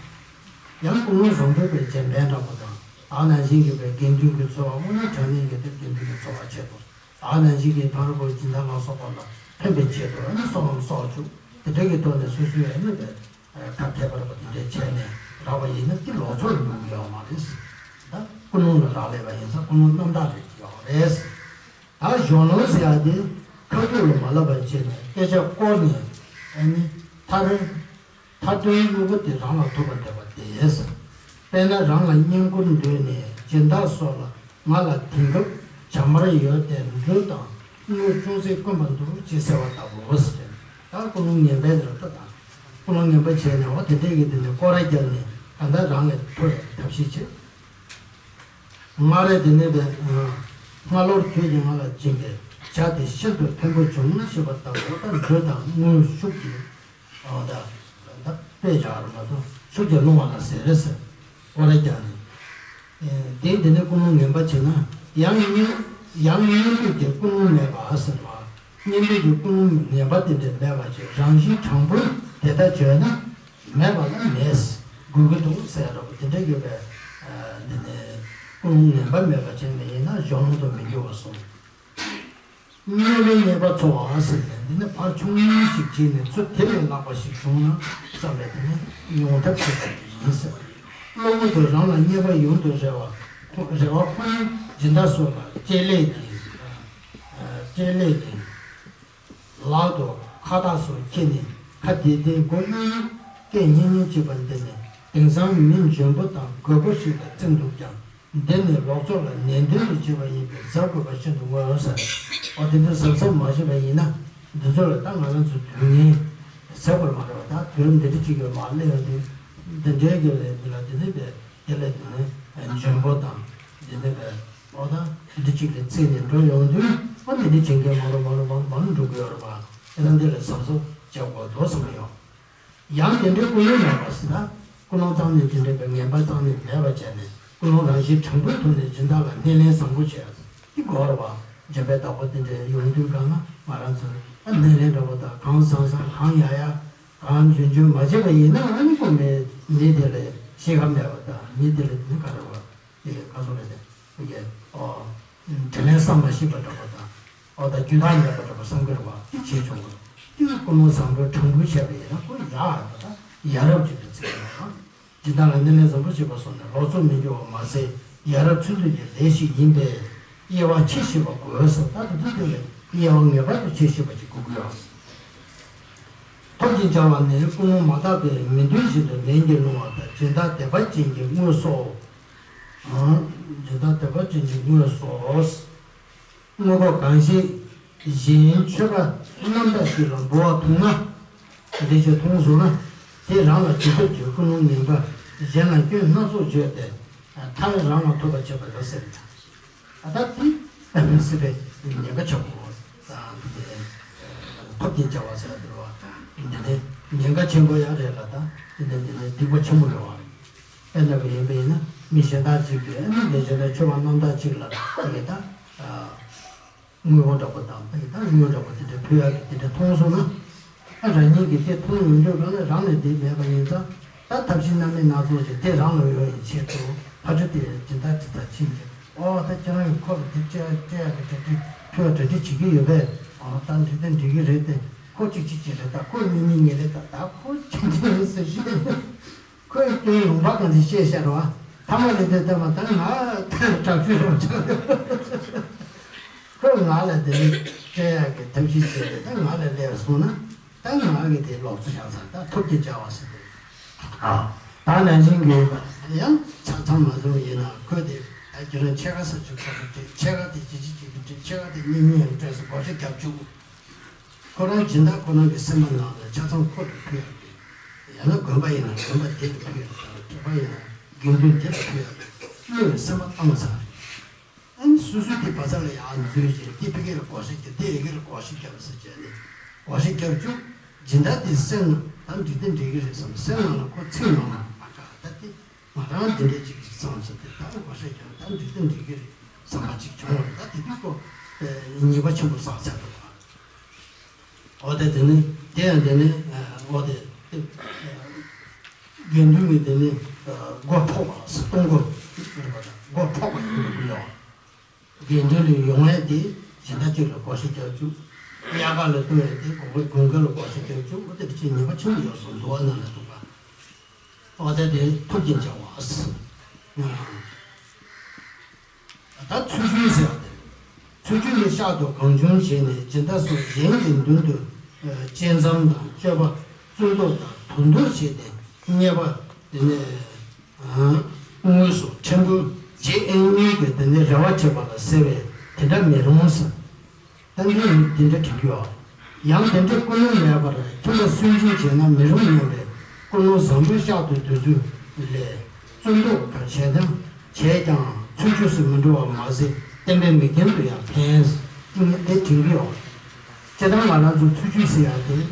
ཡང་ཀུན་སློང་བཟང་པོས་པའི་རྗེས་འབྲང་འདྲ་པོ་དང་ད་ནང་བཞིན་གྱི་པའི་དགེ་འདུན་གྱི་འཚོ་བ་དངོས་གནས་དྲང་གནས་ཀྱི་དེ་དགེ་འདུན་གྱི་འཚོ་བ་བྱེད་དགོས། ད་ནང་བཞིན་གྱི་ཕ་རོལ་པོའི་སྦྱིན་བདག་ལ་སོགས་པ་ལ་ཕན་པའི་ཆེད་དུ་ཨ་ནི་སོགས་ལམ་སོགས་བཅུག་དེ་འདྲ་གི་ཐོག་ནས་སོ་སོའི་ཨ་ནི་པའི་ཐབས་མཁས་པ་རེད་པ་དེ་འདྲས་བྱས་ནས་རག་པ་ཡིན་ན་དེ་ལོ་ཙཱ་ལ་འགྱུར་གྱི་ཡོད་མ་རེད། ད་ཀུན་སློང་ལ་རག་ལས་པ་ཡིན་ཙང་ཀུན་སློང་རྣམ་དག་རེད་ཀྱི་ཡོད་རེད། ད་གཞོན་ནུ་ཟེར་ཡག་དེ་ཁ་ཐུག་ལ་མ་ལབ་པ་བྱས་ནས་སྐད་ཆ་བསྐོར་ནས་ཨ་ནི་ཐར། མཐའ་དོན་དངོས་པོ་དེ་རང་ལ་ཐུག་པ་འདོད་པ་དེས། དཔེར་ན་རང་ལ་བསྙེན་བཀུར་འདོད་ནས་སྦྱིན་བདག་སོགས་ལ་ང་ལ་དེང་སྐབས་བྱ་དམར་ཡོད་དེ་འབྲུ་དང་དངུལ་ཅུང་ཟད་དཀོན་པ་འདུག་ཅེས་ཟེར་བ་ལྟ་བུའོ་ཟེར། ད་ཀུན་སློང་ངན་པའི་རེ་ལྟ་དང་། ཀུན་སློང་ངན་པ་བྱས་ནས་འོ་དེ་འདྲས་ཀྱི་དེ་ནས་སྐོར་ར་བརྒྱབ་ནས་གང་ལྟར་རང་ལ་ཐུག་ཡག་གི་ཐབས་ཤེས་བྱེད། སྔར་དེ་ནས་པའི་སྔ་ལོར་ཁྱོད་ཀྱིས་ང་ལ་སྦྱིན་པའི་ཇ་དེ་ཤིན་ཏུ་ཕན་པོ་བྱུང་ཞེས་པ་ལྟ་བུ་ད་འབྲུ་དང་དངུལ་ཤུགས་ཀྱིས་འོ་ད་ ད་དཔེ་བཞག་རུ་མ་གཏོགས་ཤུགས་ཀྱིས་སློང་བ་ལ་ཟེར་རེད་ཟེར། སྐོར་ར་རྒྱག་ནས། དེ་དེ་ནས་ཀུན་སློང་ངན་པ་བྱས་ན། ཡང་སྙིང་ཡང་སྙིང་རུས་ཀྱི་ཀུན་སློང་མེད་པ་ཟེར་བ། སྙིང་རུས་ཀྱི་ཀུན་སློང་ངན་པ་དེ་འདྲ་མེད་པ་ཞིག་རང་བཞིན་དྲང་པོར་དེ་ལྟར་བརྗོད་ན། མེད་པ་ལ་མེད་དགོས་ཀྱི་འདུག་ཟེར་རོ། དེ་འདྲ་ཡོད་པས། འདི་ནས་ཀུན་སློང་ངན་པ་མེད་པ་བྱས་ནས་ཡིན་ན་གཞོན་ལུགས་དུ་མི་འགྱུར་བར་གསུངས། དམྱལ་བའི་དམྱལ་བ་འཚོ་བ་ཟེར་ནས་འདི་ནི་ཕར་ཆུང་ངུ་ཞིག་བྱས་ནས་ཚུར་དེ་ལས་ལྷག་པ་ཞིག་བྱུང་ན་བསམ་པས་དེ་ནི་ཡོང་ཐབས་བྱེད་དགོས་པ་ཡིན་ཟེར། གློ་བུར་དུ་རང་ལ་རྙེད་པ་ཡོང་དུ་རེ་བ་རེ་བ་ཁོ་ནི་སྦྱིན་བདག་སོགས་ལ་སྤྱན་ལས་ཀྱིས་སྤྱན་ལས་ཀྱིས་ལག་ཏུ་ཁ་བཏགས་སུ་འཁྱེར་ནས་ཁ་བདེ་བདེ་མགོ་གཡོན་སྐད་སྙན་སྙན་བྱེད་པ་འདི་ནི་དེང་སང་མི་འཇོན་པོ་དང་རྒོད་པོ་ཞིག་ལ་བརྩི་འདུག་ཀྱང་། འདི་ནི་ལོག་འཚོ་ལ་ནན་ཏན་དུ་བྱེད་པ་ཡིན་པས་གཟབ་དགོས་པ་ཤིན་ཏུ་དངོས་ཟེར། འོ་དེ་འདྲ་གཟབ་གཟབ་མ་བྱས་པ་ཡིན་ན་འདི་ཚོ་ལ་ད་ང་རང་ཚོ་དུས་ངན་ཟེར་དགོས་མ་རེད་པ། ད་དུས་རབས་འདི་འདྲ་ཅིག་གི་མར་སླེབས་ཡོང་དུས་འདི་འདྲའི་གི་ལས་འདི་ལ་འདི་ནི་པས་དེ་ལས་འདི་ནི་འཇོན་པོ་དང་འདི་ནི་པས་ཨོ་ད་འདི་འདྲ་ཅིག་ལ་བརྩིས་ནས་འགྲོ་ཡོང་དུས་ཨོ་འདི་འདྲ་བྱེད་མཁན་མང་རུ་མང་རུ་མང་རུ་འགྲོ་གི་ཡོད་རེད་པ། དེ་ལ་འདི་ལ་གཟབ་གཟབ་བྱེད་དགོས་འདུག་བསམ་གི་ཡོད། ཡང་དེ་འདྲའི་ཀུན་སློང་མེད་པ་ཟེར་ན། ཀུན་སློང་རྩ་ནས་དེ་འདྲའི་པའི་ངན་པ་རྩ་ནས་མེད་པ་བྱས་ནས་ཀུན་སློང་རང་བཞིན་དྲང་པོའི་ཐོག་ནས་སྦྱིན་བདག་ལ་སྣེ་ལེན་བཟང་པོ་བྱས་ཏེ་དགོས་རེད་པ། འཇམ་དཔལ་བདག་པོ་དེ་འདྲའི་ཡོང་དུས་གང་ན་ང་རང་ཚོས་ཨ་སྣེ་ལེན་འདྲ་པོ་དང་གང་བཟང་བཟང་གང་ཡག་ཡག་གང་འཇོན་འཇོན་མ་བྱས་པ་ཡིན་ན་ཨ་ནི་ཁོ་མི་མི་དེ་ལ་ཤེས་ཁ་མེད་པ་དང་མི་དེ་ལ་དེ་ག་རེ་བ། དེ་ག་སོང་རེད་དེ། དེ་གས་ཨོ། དྲིན་ལན་བསམ་མ་ཤེས་པ་འདྲ་པོ་དང་། ཨོ་ད་རྒྱུ་དག་མེད་པ་འདྲ་པོ་བསམ་གི་རེད་པ། དེ་བྱས་བྱུང་བ། དེ་ཀུན་སློང་བཟང་པོའི་དྲང་པོའི་བྱས་པ་ཡིན་ན་ཁོ་ཡག་ཡག་པ་དང་ཡ་རབས་ཅིག་ཏུ་བརྩི་གི་རེད་པ། སྦྱིན་བདག་ལ་སྣེ་ལེན་བཟང་པོ་བྱེད་པ་སོགས་ནི་ལོག་འཚོ་མི་འགྱུར་བ་མ་ཟད་ཡ་རབས་ཚུལ་མཐུན་གྱི་ལས་ཤིག་ཡིན་པས་དབྱེ་བ་ཕྱེ་ཤེས་པ་དགོས་སོ། ད་དེ་དུས་དེ་ལས་དབྱེ་བ་ངེས་པར་དུ་ཕྱེ་ཤེས་པ་ཅིག་དགོས་ཀྱི་ཡོད། ཐབས་ཀྱིས་སྦྱར་བ་ནི་ཀུན་སློང་མ་དག་པའི་མི་འདོད་བཞིན་དུ་ལན་གྱིས་སློང་བ་དང་སྦྱིན་བདག་དད་པ་ཅན་གྱི་དངོས་སོ། སྦྱིན་བདག་དད་པ་ཅན་གྱི་དངོས་སོ། དངོས་པོ་གང་ཞིག་གཞན་མཆོད་པ་རྣམ་དག་ཞིག་ལ་འབུལ་བ་མཐོང་ན། དེ་ཞིག་མཐོང་སོང་ན། དེ་རང་ལ་ཇི་ལྟར་བྱེད་ཀུན་སློང་ངན་པ་གཞན་ལ་སྐྱོན་སྣ་ཚོགས་བརྗོད་དེ། མཐར་རང་ལ་ཐོབ་པར་བྱེད་པ་རེད་ཟེར། ད་ལྟ་དེ་དཔེ་མི་སྲིད་པའི་ཉེན་ཁ་ཆེན་པོ་དང་། ཐབས་ཀྱིས་སྦྱར་བ་ཟེར་བ་དེ་བ། འདི་ནི་ཉེན་ཁ་ཆེན་པོ་ཡང་རེད་ལ། ད་འདི་ནི་འདི་ནི་སྡིག་པ་ཆེན་པོ་ཡོད་བ། དཔེར་ན་བ་ཡིན་པ་ཡིན་ན་མི་གཞན་དག་ཅིག་གིས་ཨ་ནི་འདི་བཞིན་དུ་མཆོད་པ་རྣམ་དག་ཅིག་ལ་ཨ་ནི་ད། དངོས་པོ་འདྲ་པོ་དང་དེ་ལྟར་དངོས་འདྲ་པོ་དེ་འདྲ་ཕུལ་ཡག་གི་དེ་འདྲ་མཐོང་སོང་ན། ཨ་རང་ཉིད་ཀྱིས་དེ་མཐོང་ཡོང་དུས་གང་ལ་རང་ལ་དེ་མེད་པ་ཡིན་ཙང་། ད་ཐབས་ཤེས་སྣ་མིན་སྣ་ཚོགས་ཀྱིས་དེ་རང་ལ་ཡོད་པའི་ཆེད་དུ་ཕར་ཕྱོགས་དེ་སྦྱིན་བདག་ཅིག་དང་ཕྱིན་ཏེ། ཨོ་ད་ཁྱེད་རང་གིས་ཁོ་ལ་དེ་སྤྲད་སྤྲད་ཡག་གི་གྲ་སྒྲིག་ཕུལ་བ་གྲ་སྒྲིག་བྱེད་ཀྱི་ཡོད་པས། ཨོ་ད་འགྲིག་ད་འགྲིག་གི་རེད་དེ། ཁོ་གཅིག་གཅིག་གཅིག་རེད། ད་ཁོ་གཉིས་གཉིས་གཉིས་རེད། ད་ད་ཁོ་གཅིག་གཅིག་རེད་ཟེར་ཞུས། ཁོས་སྐྱོན་ལུང་པ་གང་ཚིག་བཤད་ཤར་བ། ཐ་མ་ལས་དེ་ལྟ་བ་ད་ང་དྲག་ཤུལ་རོགས་ཆགས། ཁོས་ང་ལ་དེ་ནི་སྤྲད་ཡག་གི་ཐབས་ཤེས་བྱས་ཏེ་ད་ང་ལ་སླེབས་སོང་ན། ད་ང་གི་དེ་ལོག་འཚོ་བཞག་ཚར། ད་ཐབས་ཀྱིས་སྦྱར་བ་ཟེར་ཏེ། ཨ། ད་ནང་བཞིན་གྱི་ཡང་ཆ་ཚང་མ་བཟུང་ཡིན་ན་ཁོས་དེ་ད་ཁྱེད་རང་ཕྱེད་ཀ་ས་ཆུ་ཁ་རུ་སྤྲད། ཕྱེད་ཀ་དེ་ཅི་ཅི་ཅི་གི་སྤྲད། ཕྱེད་ཀ་དེ་གཉིས་གཉིས་ཡང་སྤྲད་སོང་། བགོ་བཤའ་རྒྱབ་བཅུག་ཁོ་རང་སྦྱིན་བདག་ཁོ་རང་གི་སེམས་པ་ནང་ལ་ཆ་ཚང་ཁོ་ལ་ཕུལ་ཡག་གི། ཡང་ན་དགོན་པ་ཡིན་ན་དགོན་པ་དེ་ལ་ཕུལ་ཡག་གི། གྲྭ་པ་ཡིན་ན་དགེ་འདུན་དེ་ལ་ཕུལ་ཡག་གི། བློས་སེམས་པ་བཏང་ཚར། ཨ་ནི་སོ་སོའི་དེ་བ་ཚ་ལ་ཡར་འཛུལ་བྱས། དེ་ཕ་གི་ལ་བགོ་བཤའ་རྒྱབ། དེ་ཨ་གི་ལ་བགོ་བཤའ་རྒྱབ་ཟེར་བྱས་ནས་བགོ་བཤའ་རྒྱབ་བཅུག་སྦྱིན་བདག་དེ་སེམས་ནང་ད་འགྲིག་དེ་འགྲིག་གི་རེད་བསམ། སེམས་ནང་ལ་ཁོ་ཚིག་ནང་ལ་ཨ་ཀ་ད་དེ། ང་རང་འདི་འདྲ་ཅིག་ཅིག་བསམ་ཟེར་ཏེ་ད་བགོ་བཤའ་རྒྱབ། ད་འགྲིག་དེ་འགྲིག་གི་རེད་བསམ་པ་ཅིག་བྱུང་བ་རེད། ད་དེ་དུས་ཁོ་ཉེས་པ་ཆེན་པོ་བསགས་ཚར་འདུག་ག། འོ་དེ་དེ་ནི་དེ་ཡང་དེ་ནི་འོ་དེ་དགེ་འདུན་གྱི་དེ་ནི་མགོ་འཕྲོག་པ་ཟེར། གཏོང་སྒོ་མགོ་འཕྲོག་པ་ཡིན་པ་ཡོད། དགེ་འདུན་ལ་ཡོང་ཡས་དེ་གཞན་དག་ཅིག་ལ་བགོ་བཤའ་རྒྱག་བཅུག་དབྱར་ཁ་ལ་གཏོང་ཡས་དེ་དགོན་པའི་དགོན་སྐལ་ལ་བགོ་བཤའ་རྒྱག་བཅུག་འོ་དེ་འདྲ་ཅིག་ཉེས་པ་ཆེན་པོ་ཡོད་སོང་འདུག་བ། ནང་ལ་འདུག་ག། འོ་དེ་དེ་ཐབས་ཀྱིས་སྦྱར་བ་ཟེར། ད་ཚུལ་འཆོས་ཟེར་བ་དེ། ཚུལ་འཆོས་ནི་གཤག་ཏུ་གང་བྱུང་བྱས་ནས་སྦྱིན་བདག་སོགས་གཞན་གྱི་མདུན་དུ་བཅས་མཚམས་དང་སྤྱོད་པ་བཙོན་འདོགས་དང་དོན་དོ་བྱས་ཏེ་རྙེད་པ་དེ་ནི་དངོས་སུ་ཕྲན་བུ་རྗེ་ཨེ་ཉིད་ཀྱི་དེ་ནི་རེ་བ་བྱེད་པ་ལ་ཟེར་བས་དེ་འདྲ་མི་རུང་ཟེར། ད་འདི་འདི་འདྲ་དྲན་རྒྱུ་ཡོད། ཡང་དེ་འདྲའི་ཀུན་སློང་མེད་པར་ཁྱིམ་པ་སུན་འབྱིན་བྱས་ན་མི་རུང་སྙམ་པའི་ཀུན་སློང་བཟང་པོའི་གཤག་ཏུ་འདོད་ཚུལ་ལས། བཙོན་འདོགས་གང་བྱས་ཀྱང་བྱས་ཀྱང་ཚུལ་འཆོས་སུ་མི་འགྲོ་བ་མ་ཟད་བསྟན་པའི་མིག་རྒྱན་དུ་ཡང་ཕན། ངས་འདི་དྲན་གྱི་ཡོད། སྤྱིར་བཏང་ང་རང་ཚོ་ཚུལ་འཆོས་ཟེར་ཡག་དེ།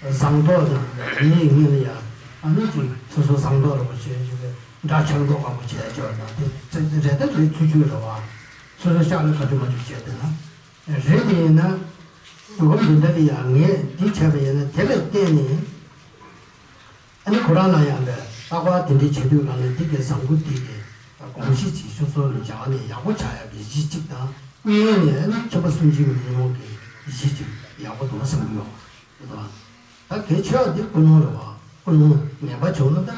ཟངས་མདོག་དང་ངའི་ངོས་ལ་ཡ། ཨ་ནི་ཅིག་སོ་སོ་ཟངས་མདོག་རིན་པོ་ཆེ་ཞིག་གི་འདྲ་ཆགས་མདོག་གང་པོ་བྱས་ཡ་ཅིག་ཡོད་ན་དེ་རེད། ད་དེ་ཚུལ་ཆོས་རེད་བ། སོ་སོ་ཤག་ལ་ག་འདྲ་མ་འདྲ་བྱས་དེ་ན་རེད། དེ་ཡིན་ན་དུས་སྐབས་འདི་འདྲ་ལ་ཡ་ངས་འདི་བྱས་པ་ཡིན་ན་དེ་ལ་བརྟེན་ནས། ཨ་ནི་ཁོ་རང་ལ་ཡང་བས་རྟག་པར་དེ་འདྲའི་བྱེད་དུས་སྒང་ལ་འདི་གའི་བཟང་པོ་འདི་གའི་དགོངས་གཞི་ཅིག་ཤོད་ཚོད་ལ་སྦྱར་ནས་ཡག་པོ་ཆགས་ཡག་གི་གཞི་གཅིག་དང་། གཉིས་ནས་ཨ་ནི་ཁྱིམ་པ་སུམ་ཅུའི་མི་ཡོང་གི་གཞི་གཅིག་ཡག་པོ་འདུག་བསམ་གྱི་ཡོད་རེད་དོ། ད་གལ་ཆེ་བ་འདི་ཀུན་སློང་རེད་བ། ཀུན་སློང་ངན་པ་བྱུང་ན་ད་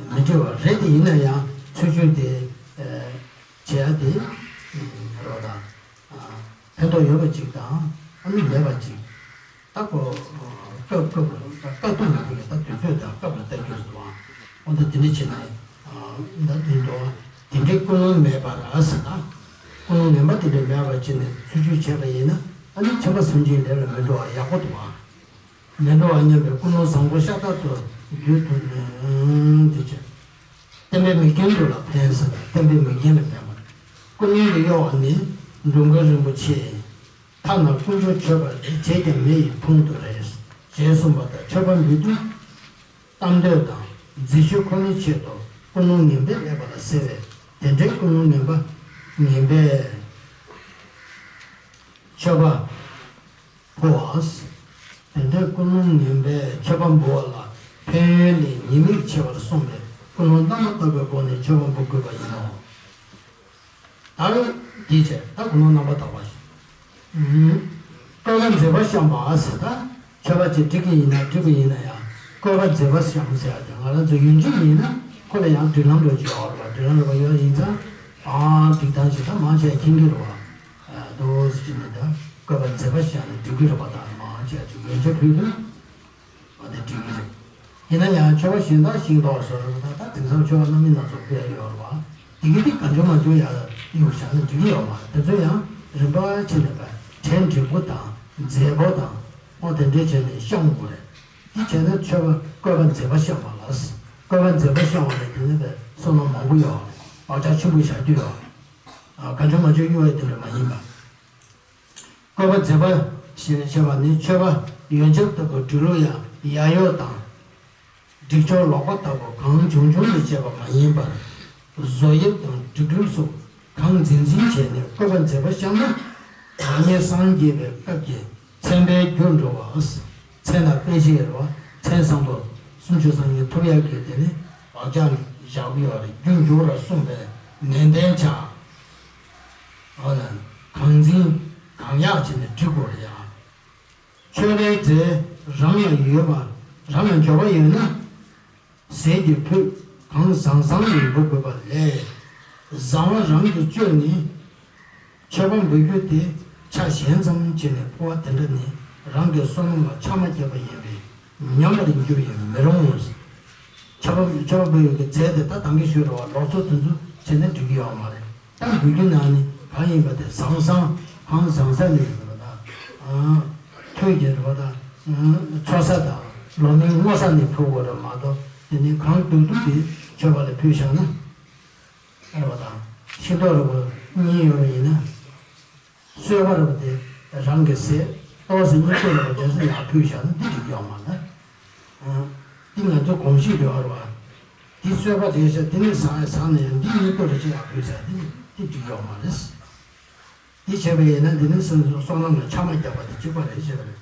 མི་འགྲིག་པ་རེད། དེ་ཡིན་ན་ཡང་ཚུལ་ཆོས་དེ་བྱེད་ཡག་དེ་རེད་བ་ད། ཕན་ཐོགས་ཡོད་པ་གཅིག་དང་ཨ་ནི་མེད་པ་གཅིག་ད་ཁོ་སྐབས་སྐབས་ལ་སྐབས་ཐོག་ལ་ཡོད་ད། དུས་ཚོད་དང་སྐབས་ལ་ལྟ་རྒྱུ་རེད་དོ། འོ་ད་དེ་འདྲ་བྱས་ན་ད་དེ་འདྲ་དེ་འདྲའི་ཀུན་སློང་མེད་པར་ཟེར་ད། ཀུན་སློང་ངན་པ་དེ་འདྲ་མེད་པར་བྱས་ནས་ཚུལ་ཆོས་བྱས་པ་ཡིན་ན་ཨ་ནི་ཁྱིམ་པ་སུམ་ཅུའི་ལས་ལ་མི་འགྲོ་བ་ཡག་པོ་འདུག་བ། མི་འགྲོ་བ་སྙམ་པའི་ཀུན་སློང་བཟང་པོ་ཤ་སྟག་ཏུ་འདུས་ཐུབ་ནས་དེ་བྱས། བསྟན་པའི་མིག་རྒྱན་དུ་ལ་ཕན་ཟེར་ན་བསྟན་པའི་མིག་རྒྱན་ལ་ཕན་པ་རེད། ཀུན་སློང་གི་གཡོ་བ་ནི་འགྲོ་མགོན་རིན་པོ་ཆེ། ཐ་ན་དཀོན་མཆོག་མཆོད་པ་ལས་བྱེད་ཀྱང་མེ་ཡི་དཔུང་དུ་རེད། ཞེས་གསུངས་པ་ལྟར་མཆོད་པ་འབུལ་དུས་གཏམ་འདོད་དང་མཛེས་ཆོས་ཁོ་ནའི་ཆེད་དུ་ཀུན་སློང་ངན་པས་བསླད་པ་ལ་ཟེར་བས། དེ་འདྲའི་ཀུན་སློང་ངན་པ་ངན་པས་མཆོད་པ་འབུལ་བ། དེ་འདྲའི་ཀུན་སློང་ངན་པས་མཆོད་པ་འབུལ་བ་ལ་ཕན་ཡོན་ནི་ཉེས་དམིགས་ཆེ་བར་གསུངས་པས་ཀུན་སློང་རྣམ་པར་དག་པའི་སྒོ་ནས་མཆོད་པ་འབུལ་དགོས་པ་ཡིན་ནོ། ད་འདི་བྱས་ད་ཀུན་སློང་རྣམ་པར་དག་པ་ཞིག་བཀོད་པ་མཛེས་པ་བཤམས་པ་ཟེར་ད། མཆོད་པ་ཅིག་སྒྲིག་གི་ཡིན་ན་སྒྲིག་པ་ཡིན་ན་ཡང་བཀོད་པ་མཛེས་པ་བཤམས་ཟེར་ཡ་དེ་ང་རང་ཚོ་ཡོན་སྒྲིག་ཡིན་ན་ཁོ་ལ་ཡང་སྒྲིག་ལམ་འདྲ་ཅིག་ཡོད་རེད་བ། སྒྲིག་ལམ་འདྲ་པ་ཡོད་ཡིན་ཙང་ཨང་སྒྲིག་སྟངས་ཅིག་ད་མང་ཆེ་མཁྱེན་གྱི་རེད་བ། འདུག་ཟེར་གྱི་མེད་ད། བཀོད་པ་མཛེས་པ་བཤམས་ནས་སྒྲིག་གི་རེད་བ། ད་མང་ཆེ་ཅིག་ཡོན་ཆབ་ཕུལ་དུས། འོ་དེ་འགྲིག་གི་རེད། ཡིན་ན་ཡང་མཆོད་པ་གཞན་དག་ཤིང་ཏོག་སོགས་རེད་པ། ད་དེང་སང་མཆོད་པ་སྣ་མིན་སྣ་ཚོགས་ཕུལ་ཡ་ཡོད་རེད་པ། དེ་གི་དེ་གང་བྱུང་མང་བྱུང་ཡར་གཡུག་བཞག་ན་འགྲིག་གི་ཡོད་མ་རེད། དེ་ཚོ་ཡང་རིམ་པ་བྱས་ནས་པ་གྲལ་འགྲིག་པོ་དང་མཛེས་པོ་དང་འོ་དེ་འདྲས་བྱས་ནས་བཤམས་དགོས་རེད། དེ་བྱས་ན་མཆོད་པ་བཀོད་པ་མཛེས་པ་བཤམས་པ་ལ། བཀོད་པ་མཛེས་པ་བཤམས་པ་ལ་དེ་ནི་པའི་བསོད་ནམས་མང་པོ་ཡོད་རེད། བག་ཆགས་ཆེན་པོ་བཞག་རྒྱུ་ཡོད་རེད། གང་བྱུང་མང་བྱུང་གཡུག་ཡ་དེ་འདྲ་མ་ཡིན་པ། བཀོད་པ་མཛེས་པ་ཞེས་བྱ་བ་ནི་མཆོད་པ་ཡོན་ཆབ་ལྟ་བུ་སྒྲིག་ལུགས་ཡང་ཡ་ཡོ་དང་། སྒྲིག་ཆོག་ལོག་པ་ལྟ་བུ་གང་བྱུང་བྱུང་དུ་བྱས་པ་མ་ཡིན་པར། བཟོ་དབྱིབས་དང་སྒྲིག་ལུགས་སོགས་གང་འཛིན་འཛིན་བྱས་ནས་བཀོད་པ་མཛེས་པ་བཤམས་ན། རང་ཉིད་སངས་རྒྱས་པའི་སྐབས་ཀྱི་མཚན་དཔལ་འགྱུར་འགྲོ་བ། མཚན་དང་དཔེ་བྱད་རེད་བ། མཚན་བཟང་པོ་སུམ་ཅུ་སོ་གཉིས་ཐོབ་ཡག་གི་དེ་ནི་བག་ཆགས་བཞག་གི་ཡོད་རེད། རྒྱུ་འགྱུར་བར་གསུངས་པས་ནན་ཏན་བྱ། འོ་ན། གང་འཛིན་གང་ཡག་བྱས་ནས་སྒྲིག་དགོས་རེད་ཡ། མཆོད་པའི་རྫས་རང་ལ་ཡོད་པ་རང་ལ་འབྱོར་པ་ཡོད་ན། ཟས་ཀྱི་ཕུད་གང་བཟང་བཟང་ནས་འབུལ་དགོས་པ་ལས། བཟང་བ་རང་གིས་སྤྱོད་ནས་མཆོད་པ་འབུལ་རྒྱུ་དེ་ཆ་གཞན་ཙམ་བྱས་ནས་ཕུལ་བ་དེ་འདྲ་ནི་རང་གི་བསོད་ནམས་ལ་ཆག་མ་བརྒྱབ་པ་ཡིན་པས་ཉམས་པར་འགྱུར་ཡང་མི་རུང་། མཆོད་པ་མཆོད་པ་འབུལ་ཡག་གི་རྫས་དེ་ད་དང་གི་ཞུས་རེད་བ། ལོག་འཚོ་དེ་ཚོ་བྱས་ན་འགྲིག་གི་ཡོད་མ་རེད། ད་འབུལ་རྒྱུ་ནང་ནས་གང་ཡིན་པ་དེ་བཟང་བཟང་གང་བཟང་ས་ནས་རེད་བ་ད། ཨ། ཐོད་ཀྱི་རེད་བ་ད། ཨ། མཚོ་ས་དང་ལོ་མིང་སྔོ་ས་ནས་ཕུལ་དགོས་རེད་མ་གཏོགས་དེ་ནས་གང་སྡུག་སྡུག་དེ་མཆོད་པ་ལ་ཕུལ་བཞག་ན། རེད་བ་ད། ཤིང་ཏོག་རེད་བ་གཉིས་ཡོད་པ་ཡིན་ན། གསོལ་བ་རེད་བ་དེ་རང་གི་ཟས་ཏོག་ཙམ་གཉིས་ཀ་རེད་བ་དེ་ཚོ་ཡར་ཕུལ་བཞག་ན་འདི་འགྲིག་ཡོད་མ་རེད། ཨ། འདི་ང་ཚོ་གོམས་གཤིས་ཡོད་རེད་བ། འདི་གསོལ་བ་རེད་ཤག་འདི་ནི་བཟང་བཟང་ནས་ཡང་འདི་གཉིས་ཀ་རེད་ཅེས་ཡར་ཕུལ་ཟེར་འདི་འདི་འགྲིག་ཡོད་མ་རེད། འདི་བྱས་པ་ཡིན་ན་འདི་ནི་སེམས་བསོད་ནམས་ལ་ཆག་མ་རྒྱག་པ་དེ་གཅིག་པ་རེད་ཅེས་པ་རེད།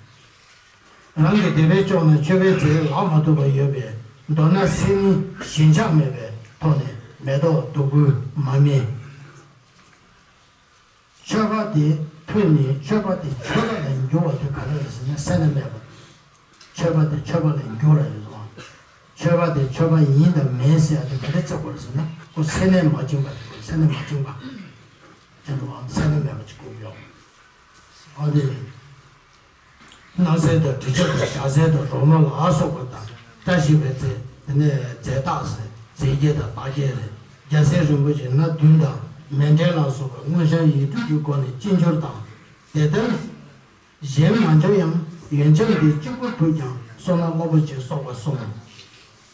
རང་གི་དད་པས་སྐྱོང་ན་མཆོད་པའི་རྫས་ལག་མ་ཐུབ་པ་ཡོད་པས། མདོར་ན་སེམས་ནི་ཞེན་ཆགས་མེད་པའི་ཐོག་ནས་མེ་ཏོག་བདུག་སྐུ་མར་མེ། མཆོད་པ་དེ་ཕུལ་ནས་མཆོད་པ་དེ་མཆོད་པ་ལ་འགྱུར་བ་དེ་ག་རེ་རེད་ཟེར་ན་སེར་སྣ་མེད་པ། མཆོད་པ་དེ་མཆོད་པ་ལ་འགྱུར་བ་ཡིན་སོང་། མཆོད་པ་དེ་མཆོད་པ་ཡིན་དང་མིན་ཟེར་ཡ་དེ་ག་རེ་བྱེད་དགོས་རེད་ཟེར་ན་ཁོ་སེར་སྣས་མ་བཅིངས་པ་དེ་སེར་སྣས་མ་བཅིངས་པ། དེ་འདྲ་བ་སེར་སྣ་མེད་པ་ཅིག་དགོས་ཀྱི་ཡོད། ཨ་ནི། སྣང་གསལ་དང་དྲི་ཆབ་དང་ཞལ་ཟས་དང་རོལ་མོ་ལ་སོགས་པ་དང་བཀྲ་ཤིས་པའི་རྫས་དེ་ནས་རྫས་རྟགས་ཟེར་རྫས་བརྒྱད་དང་རྟགས་བརྒྱད་རེད། རྒྱལ་སྲས་རིན་པོ་ཆེ་སྣ་བདུན་དང་མཎྜལ་ལ་སོགས་པ་དངོས་བཤམས་ཡིག་འབྲུ་གྱི་སྒོ་ནས་ཅི་འབྱོར་དང་། དེ་ལྟར་གཞན་མ་འབྱོར་ཡང་ཡོན་ཆབ་འདི་གཅིག་པུ་ཕུལ་ཀྱང་བསོད་ནམས་རླབས་པོ་ཆེ་གསོག་པར་གསུངས།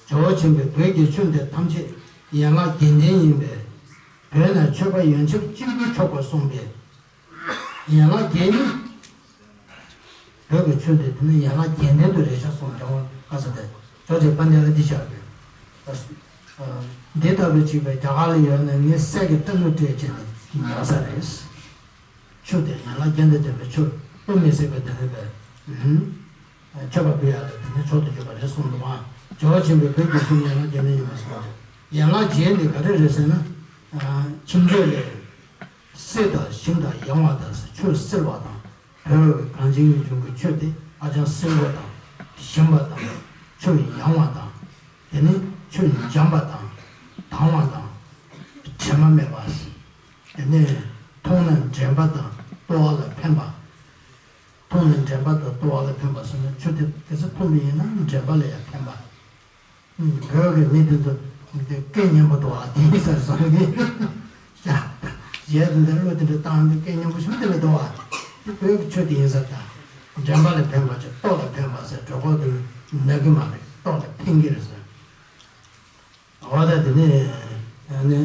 ཇོ་བོ་ཆེན་པོས་བོད་ཀྱི་ཆོས་འདི་ཐམས་ཅད་ཡན་ལག་བརྒྱད་ལྡན་ཡིན་པས། བོད་ན་མཆོད་པ་ཡོན་ཆབ་གཅིག་པུས་ཆོག་པར་གསུངས་པས། ཡན་ལག་བརྒྱད་ནི། བོད་ཀྱི་ཆོས་དེ་དེ་ནི་ཡན་ལག་བརྒྱད་ལྡན་དུ་རེ་ཆ་སོང་ཀྱང་བ་ག་ས་དེ་ཅོ་ཅེ་པ་ནེ་ལ་འདི་བཞག་པས། འདི་ལྟ་བུ་གཅིག་པའི་རྒྱ་གར་ལ་ཡོད་ན་ངས་སད་ཀྱི་སྟག་ལུ་སྤྲད་བྱས་ནས་ཉར་ས་རེད། ཆོས་དེ་ཡན་ལག་བརྒྱད་ལྡན་དུ་བའི་ཆོས་དབུ་མི་སྲིད་པའི་དེ་ནི་པས། མཆོད་པ་འབུལ་ཡ་ལ་དེ་ནི་མཆོག་ཏུ་གྱུར་པ་རེད་གསུངས་འདུག་ཨ། བྱ་བ་ཆེན་པོའི་བོད་ཀྱི་ཆོས་ཡན་ལག་བརྒྱད་ལྡན་ཡིན་པ་གསུངས་འདུག་ཡན་ལག་བརྒྱད་ནི་ག་རེ་རེད་ཟེར་ན། ཁྱིམ་སྤྱོད་ལས། བསིལ་དང་ཞིམ་དང་ཡང་བ་དང་ཆུ་བསིལ་བ་དང་། བོད་གངས་ཅན་གྱི་ལྗོངས་ཀྱི་ཆུ་དེ་ཧ་ཅང་བསིལ་པོ་དང་ཞིམ་པ་དང་ཆུ་ཡང་བ་དང་། དེ་ནི་ཆུ་འཇམ་པ་དང་དྭངས་བ་དང་དྲི་མ་མེད་པ། དེ་ནི་འཐུང་ན་དྲན་པ་དང་ལྟོ་བ་ལ་ཕན་པ། འཐུང་ན་དྲན་པ་དང་ལྟོ་བ་ལ་ཕན་པ་ཟེར་ན་ཆུ་དེ་ག་ཚོད་འཐུང་བ་ཡིན་ན་དྲན་པ་ལ་ཡང་ཕན་པ། བོད་ཀྱི་མི་དེ་ཚོ་སྐད་སྙན་པོ་འདུག་བ་དེ་ཡིན་ས་བཟང་གི། ཡ། གཞས་དེ་འདྲ་གླུ་དེ་འདྲ་བཏང་དུས་སྐད་སྙན་པོ་ཞིག་དེ་འདྲ་འདུག་བ། དེ་བོད་ཀྱི་ཆོས་དེ་ཡིན་ས་ད། དྲན་པ་ལ་ཕན་པ་ཅིག་ལྟོ་ལ་ཕན་པ་ཟེར་གྲོད་ཁོག་དེ་ན་གི་མ་རེད་ལྟོ་ལ་ཕན་གི་རེད་ཟེར། འོ་ད་དེ་ནས་ནི་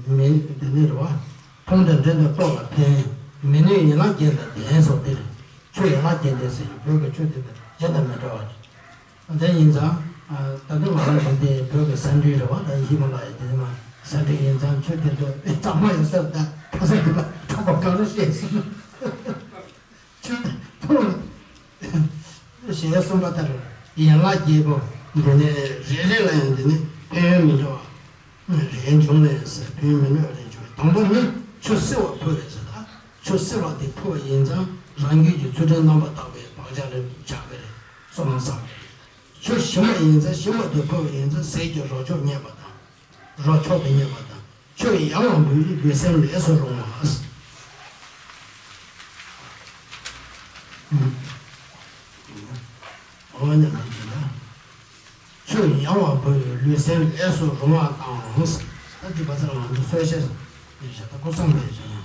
མི་དེ་ནི་རེད་བ། འཐུང་དང་འདྲེན་དང་ལྟོ་ལ་ཕན། མི་ནུས་ཡན་ལག་བརྒྱད་དང་ལྡན་སོགས་དེ་རེད། ཆོས་ཡན་ལག་བརྒྱད་ལྡན་ཟེར་ཡང་བོད་ཀྱི་ཆོས་དེ་དང་གཞན་དང་མི་འདྲ་བ་རེད། དེ་ཡིན་ཙང་། ད་དུང་ང་རང་ཚོ་འདི་བོད་ཀྱི་ས་འབྲུ་རེད་བ་ད་ཧི་མ་ལ་ཡ་དེ་མ་ས་འབྲུ་ཡིན་ཙང་ཆོས་དེ་ཚོ་གཙང་མ་ཡོད་ས་རེད་ད་ཁ་ས་འདི་ལ་ཐོག་པ་གང་རུ་བཤད་སོང་། ཆོས་དེ་ཐོག་ཞེས་གསུངས་པ་ལྟར་ཡན་ལག་བརྒྱད་པོ་འདི་ནི་རེ་རེ་ལ་ཡང་འདི་ནི་ཕན་ཡོན་མི་འདྲ་བ་རེ་འབྱུང་ལས་ཟེར་ཕན་ཡོན་མི་འདྲ་བ་རེ་འབྱུང་བ་དང་པོ་ནི་ཆུ་བསིལ་བ་ཕུལ་བས་ཟེར་ད། ཆུ་བསིལ་བ་དེ་ཕུལ་བ་ཡིན་ཙང་རང་རྒྱུད་ཀྱི་ཚུལ་ཁྲིམས་རྣམ་པར་དག་པའི་བག་ཆགས་རེ་ཆགས་པས་རེད་གསུངས་ས། ཆུ་ཞིམ་པ་ཡིན་ཙང་ཞིམ་པ་དེ་ཕུལ་བ་ཡིན་ཙང་ཟས་ཀྱི་རོ་མཆོག་རྙེད་པ་དང་། རོ་མཆོག་ཏུ་རྙེད་པ་དང་། ཆུ་ཡང་བ་འབུལ་ལུས་སེམས་ལས་སུ་རུང་བ། འོ་ན་མི་བྱེད་ན། ཆུ་ཡང་བ་འབུལ་ལུས་སེམས་ལས་སུ་རུང་བ་དང་། ད་འདི་བ་ཚ་ལ་ང་ཚོ་གསོལ་ཞེས་སུ་ཡོད་ཤ་ད་ཀོ་སང་མེད་བྱུང་ན།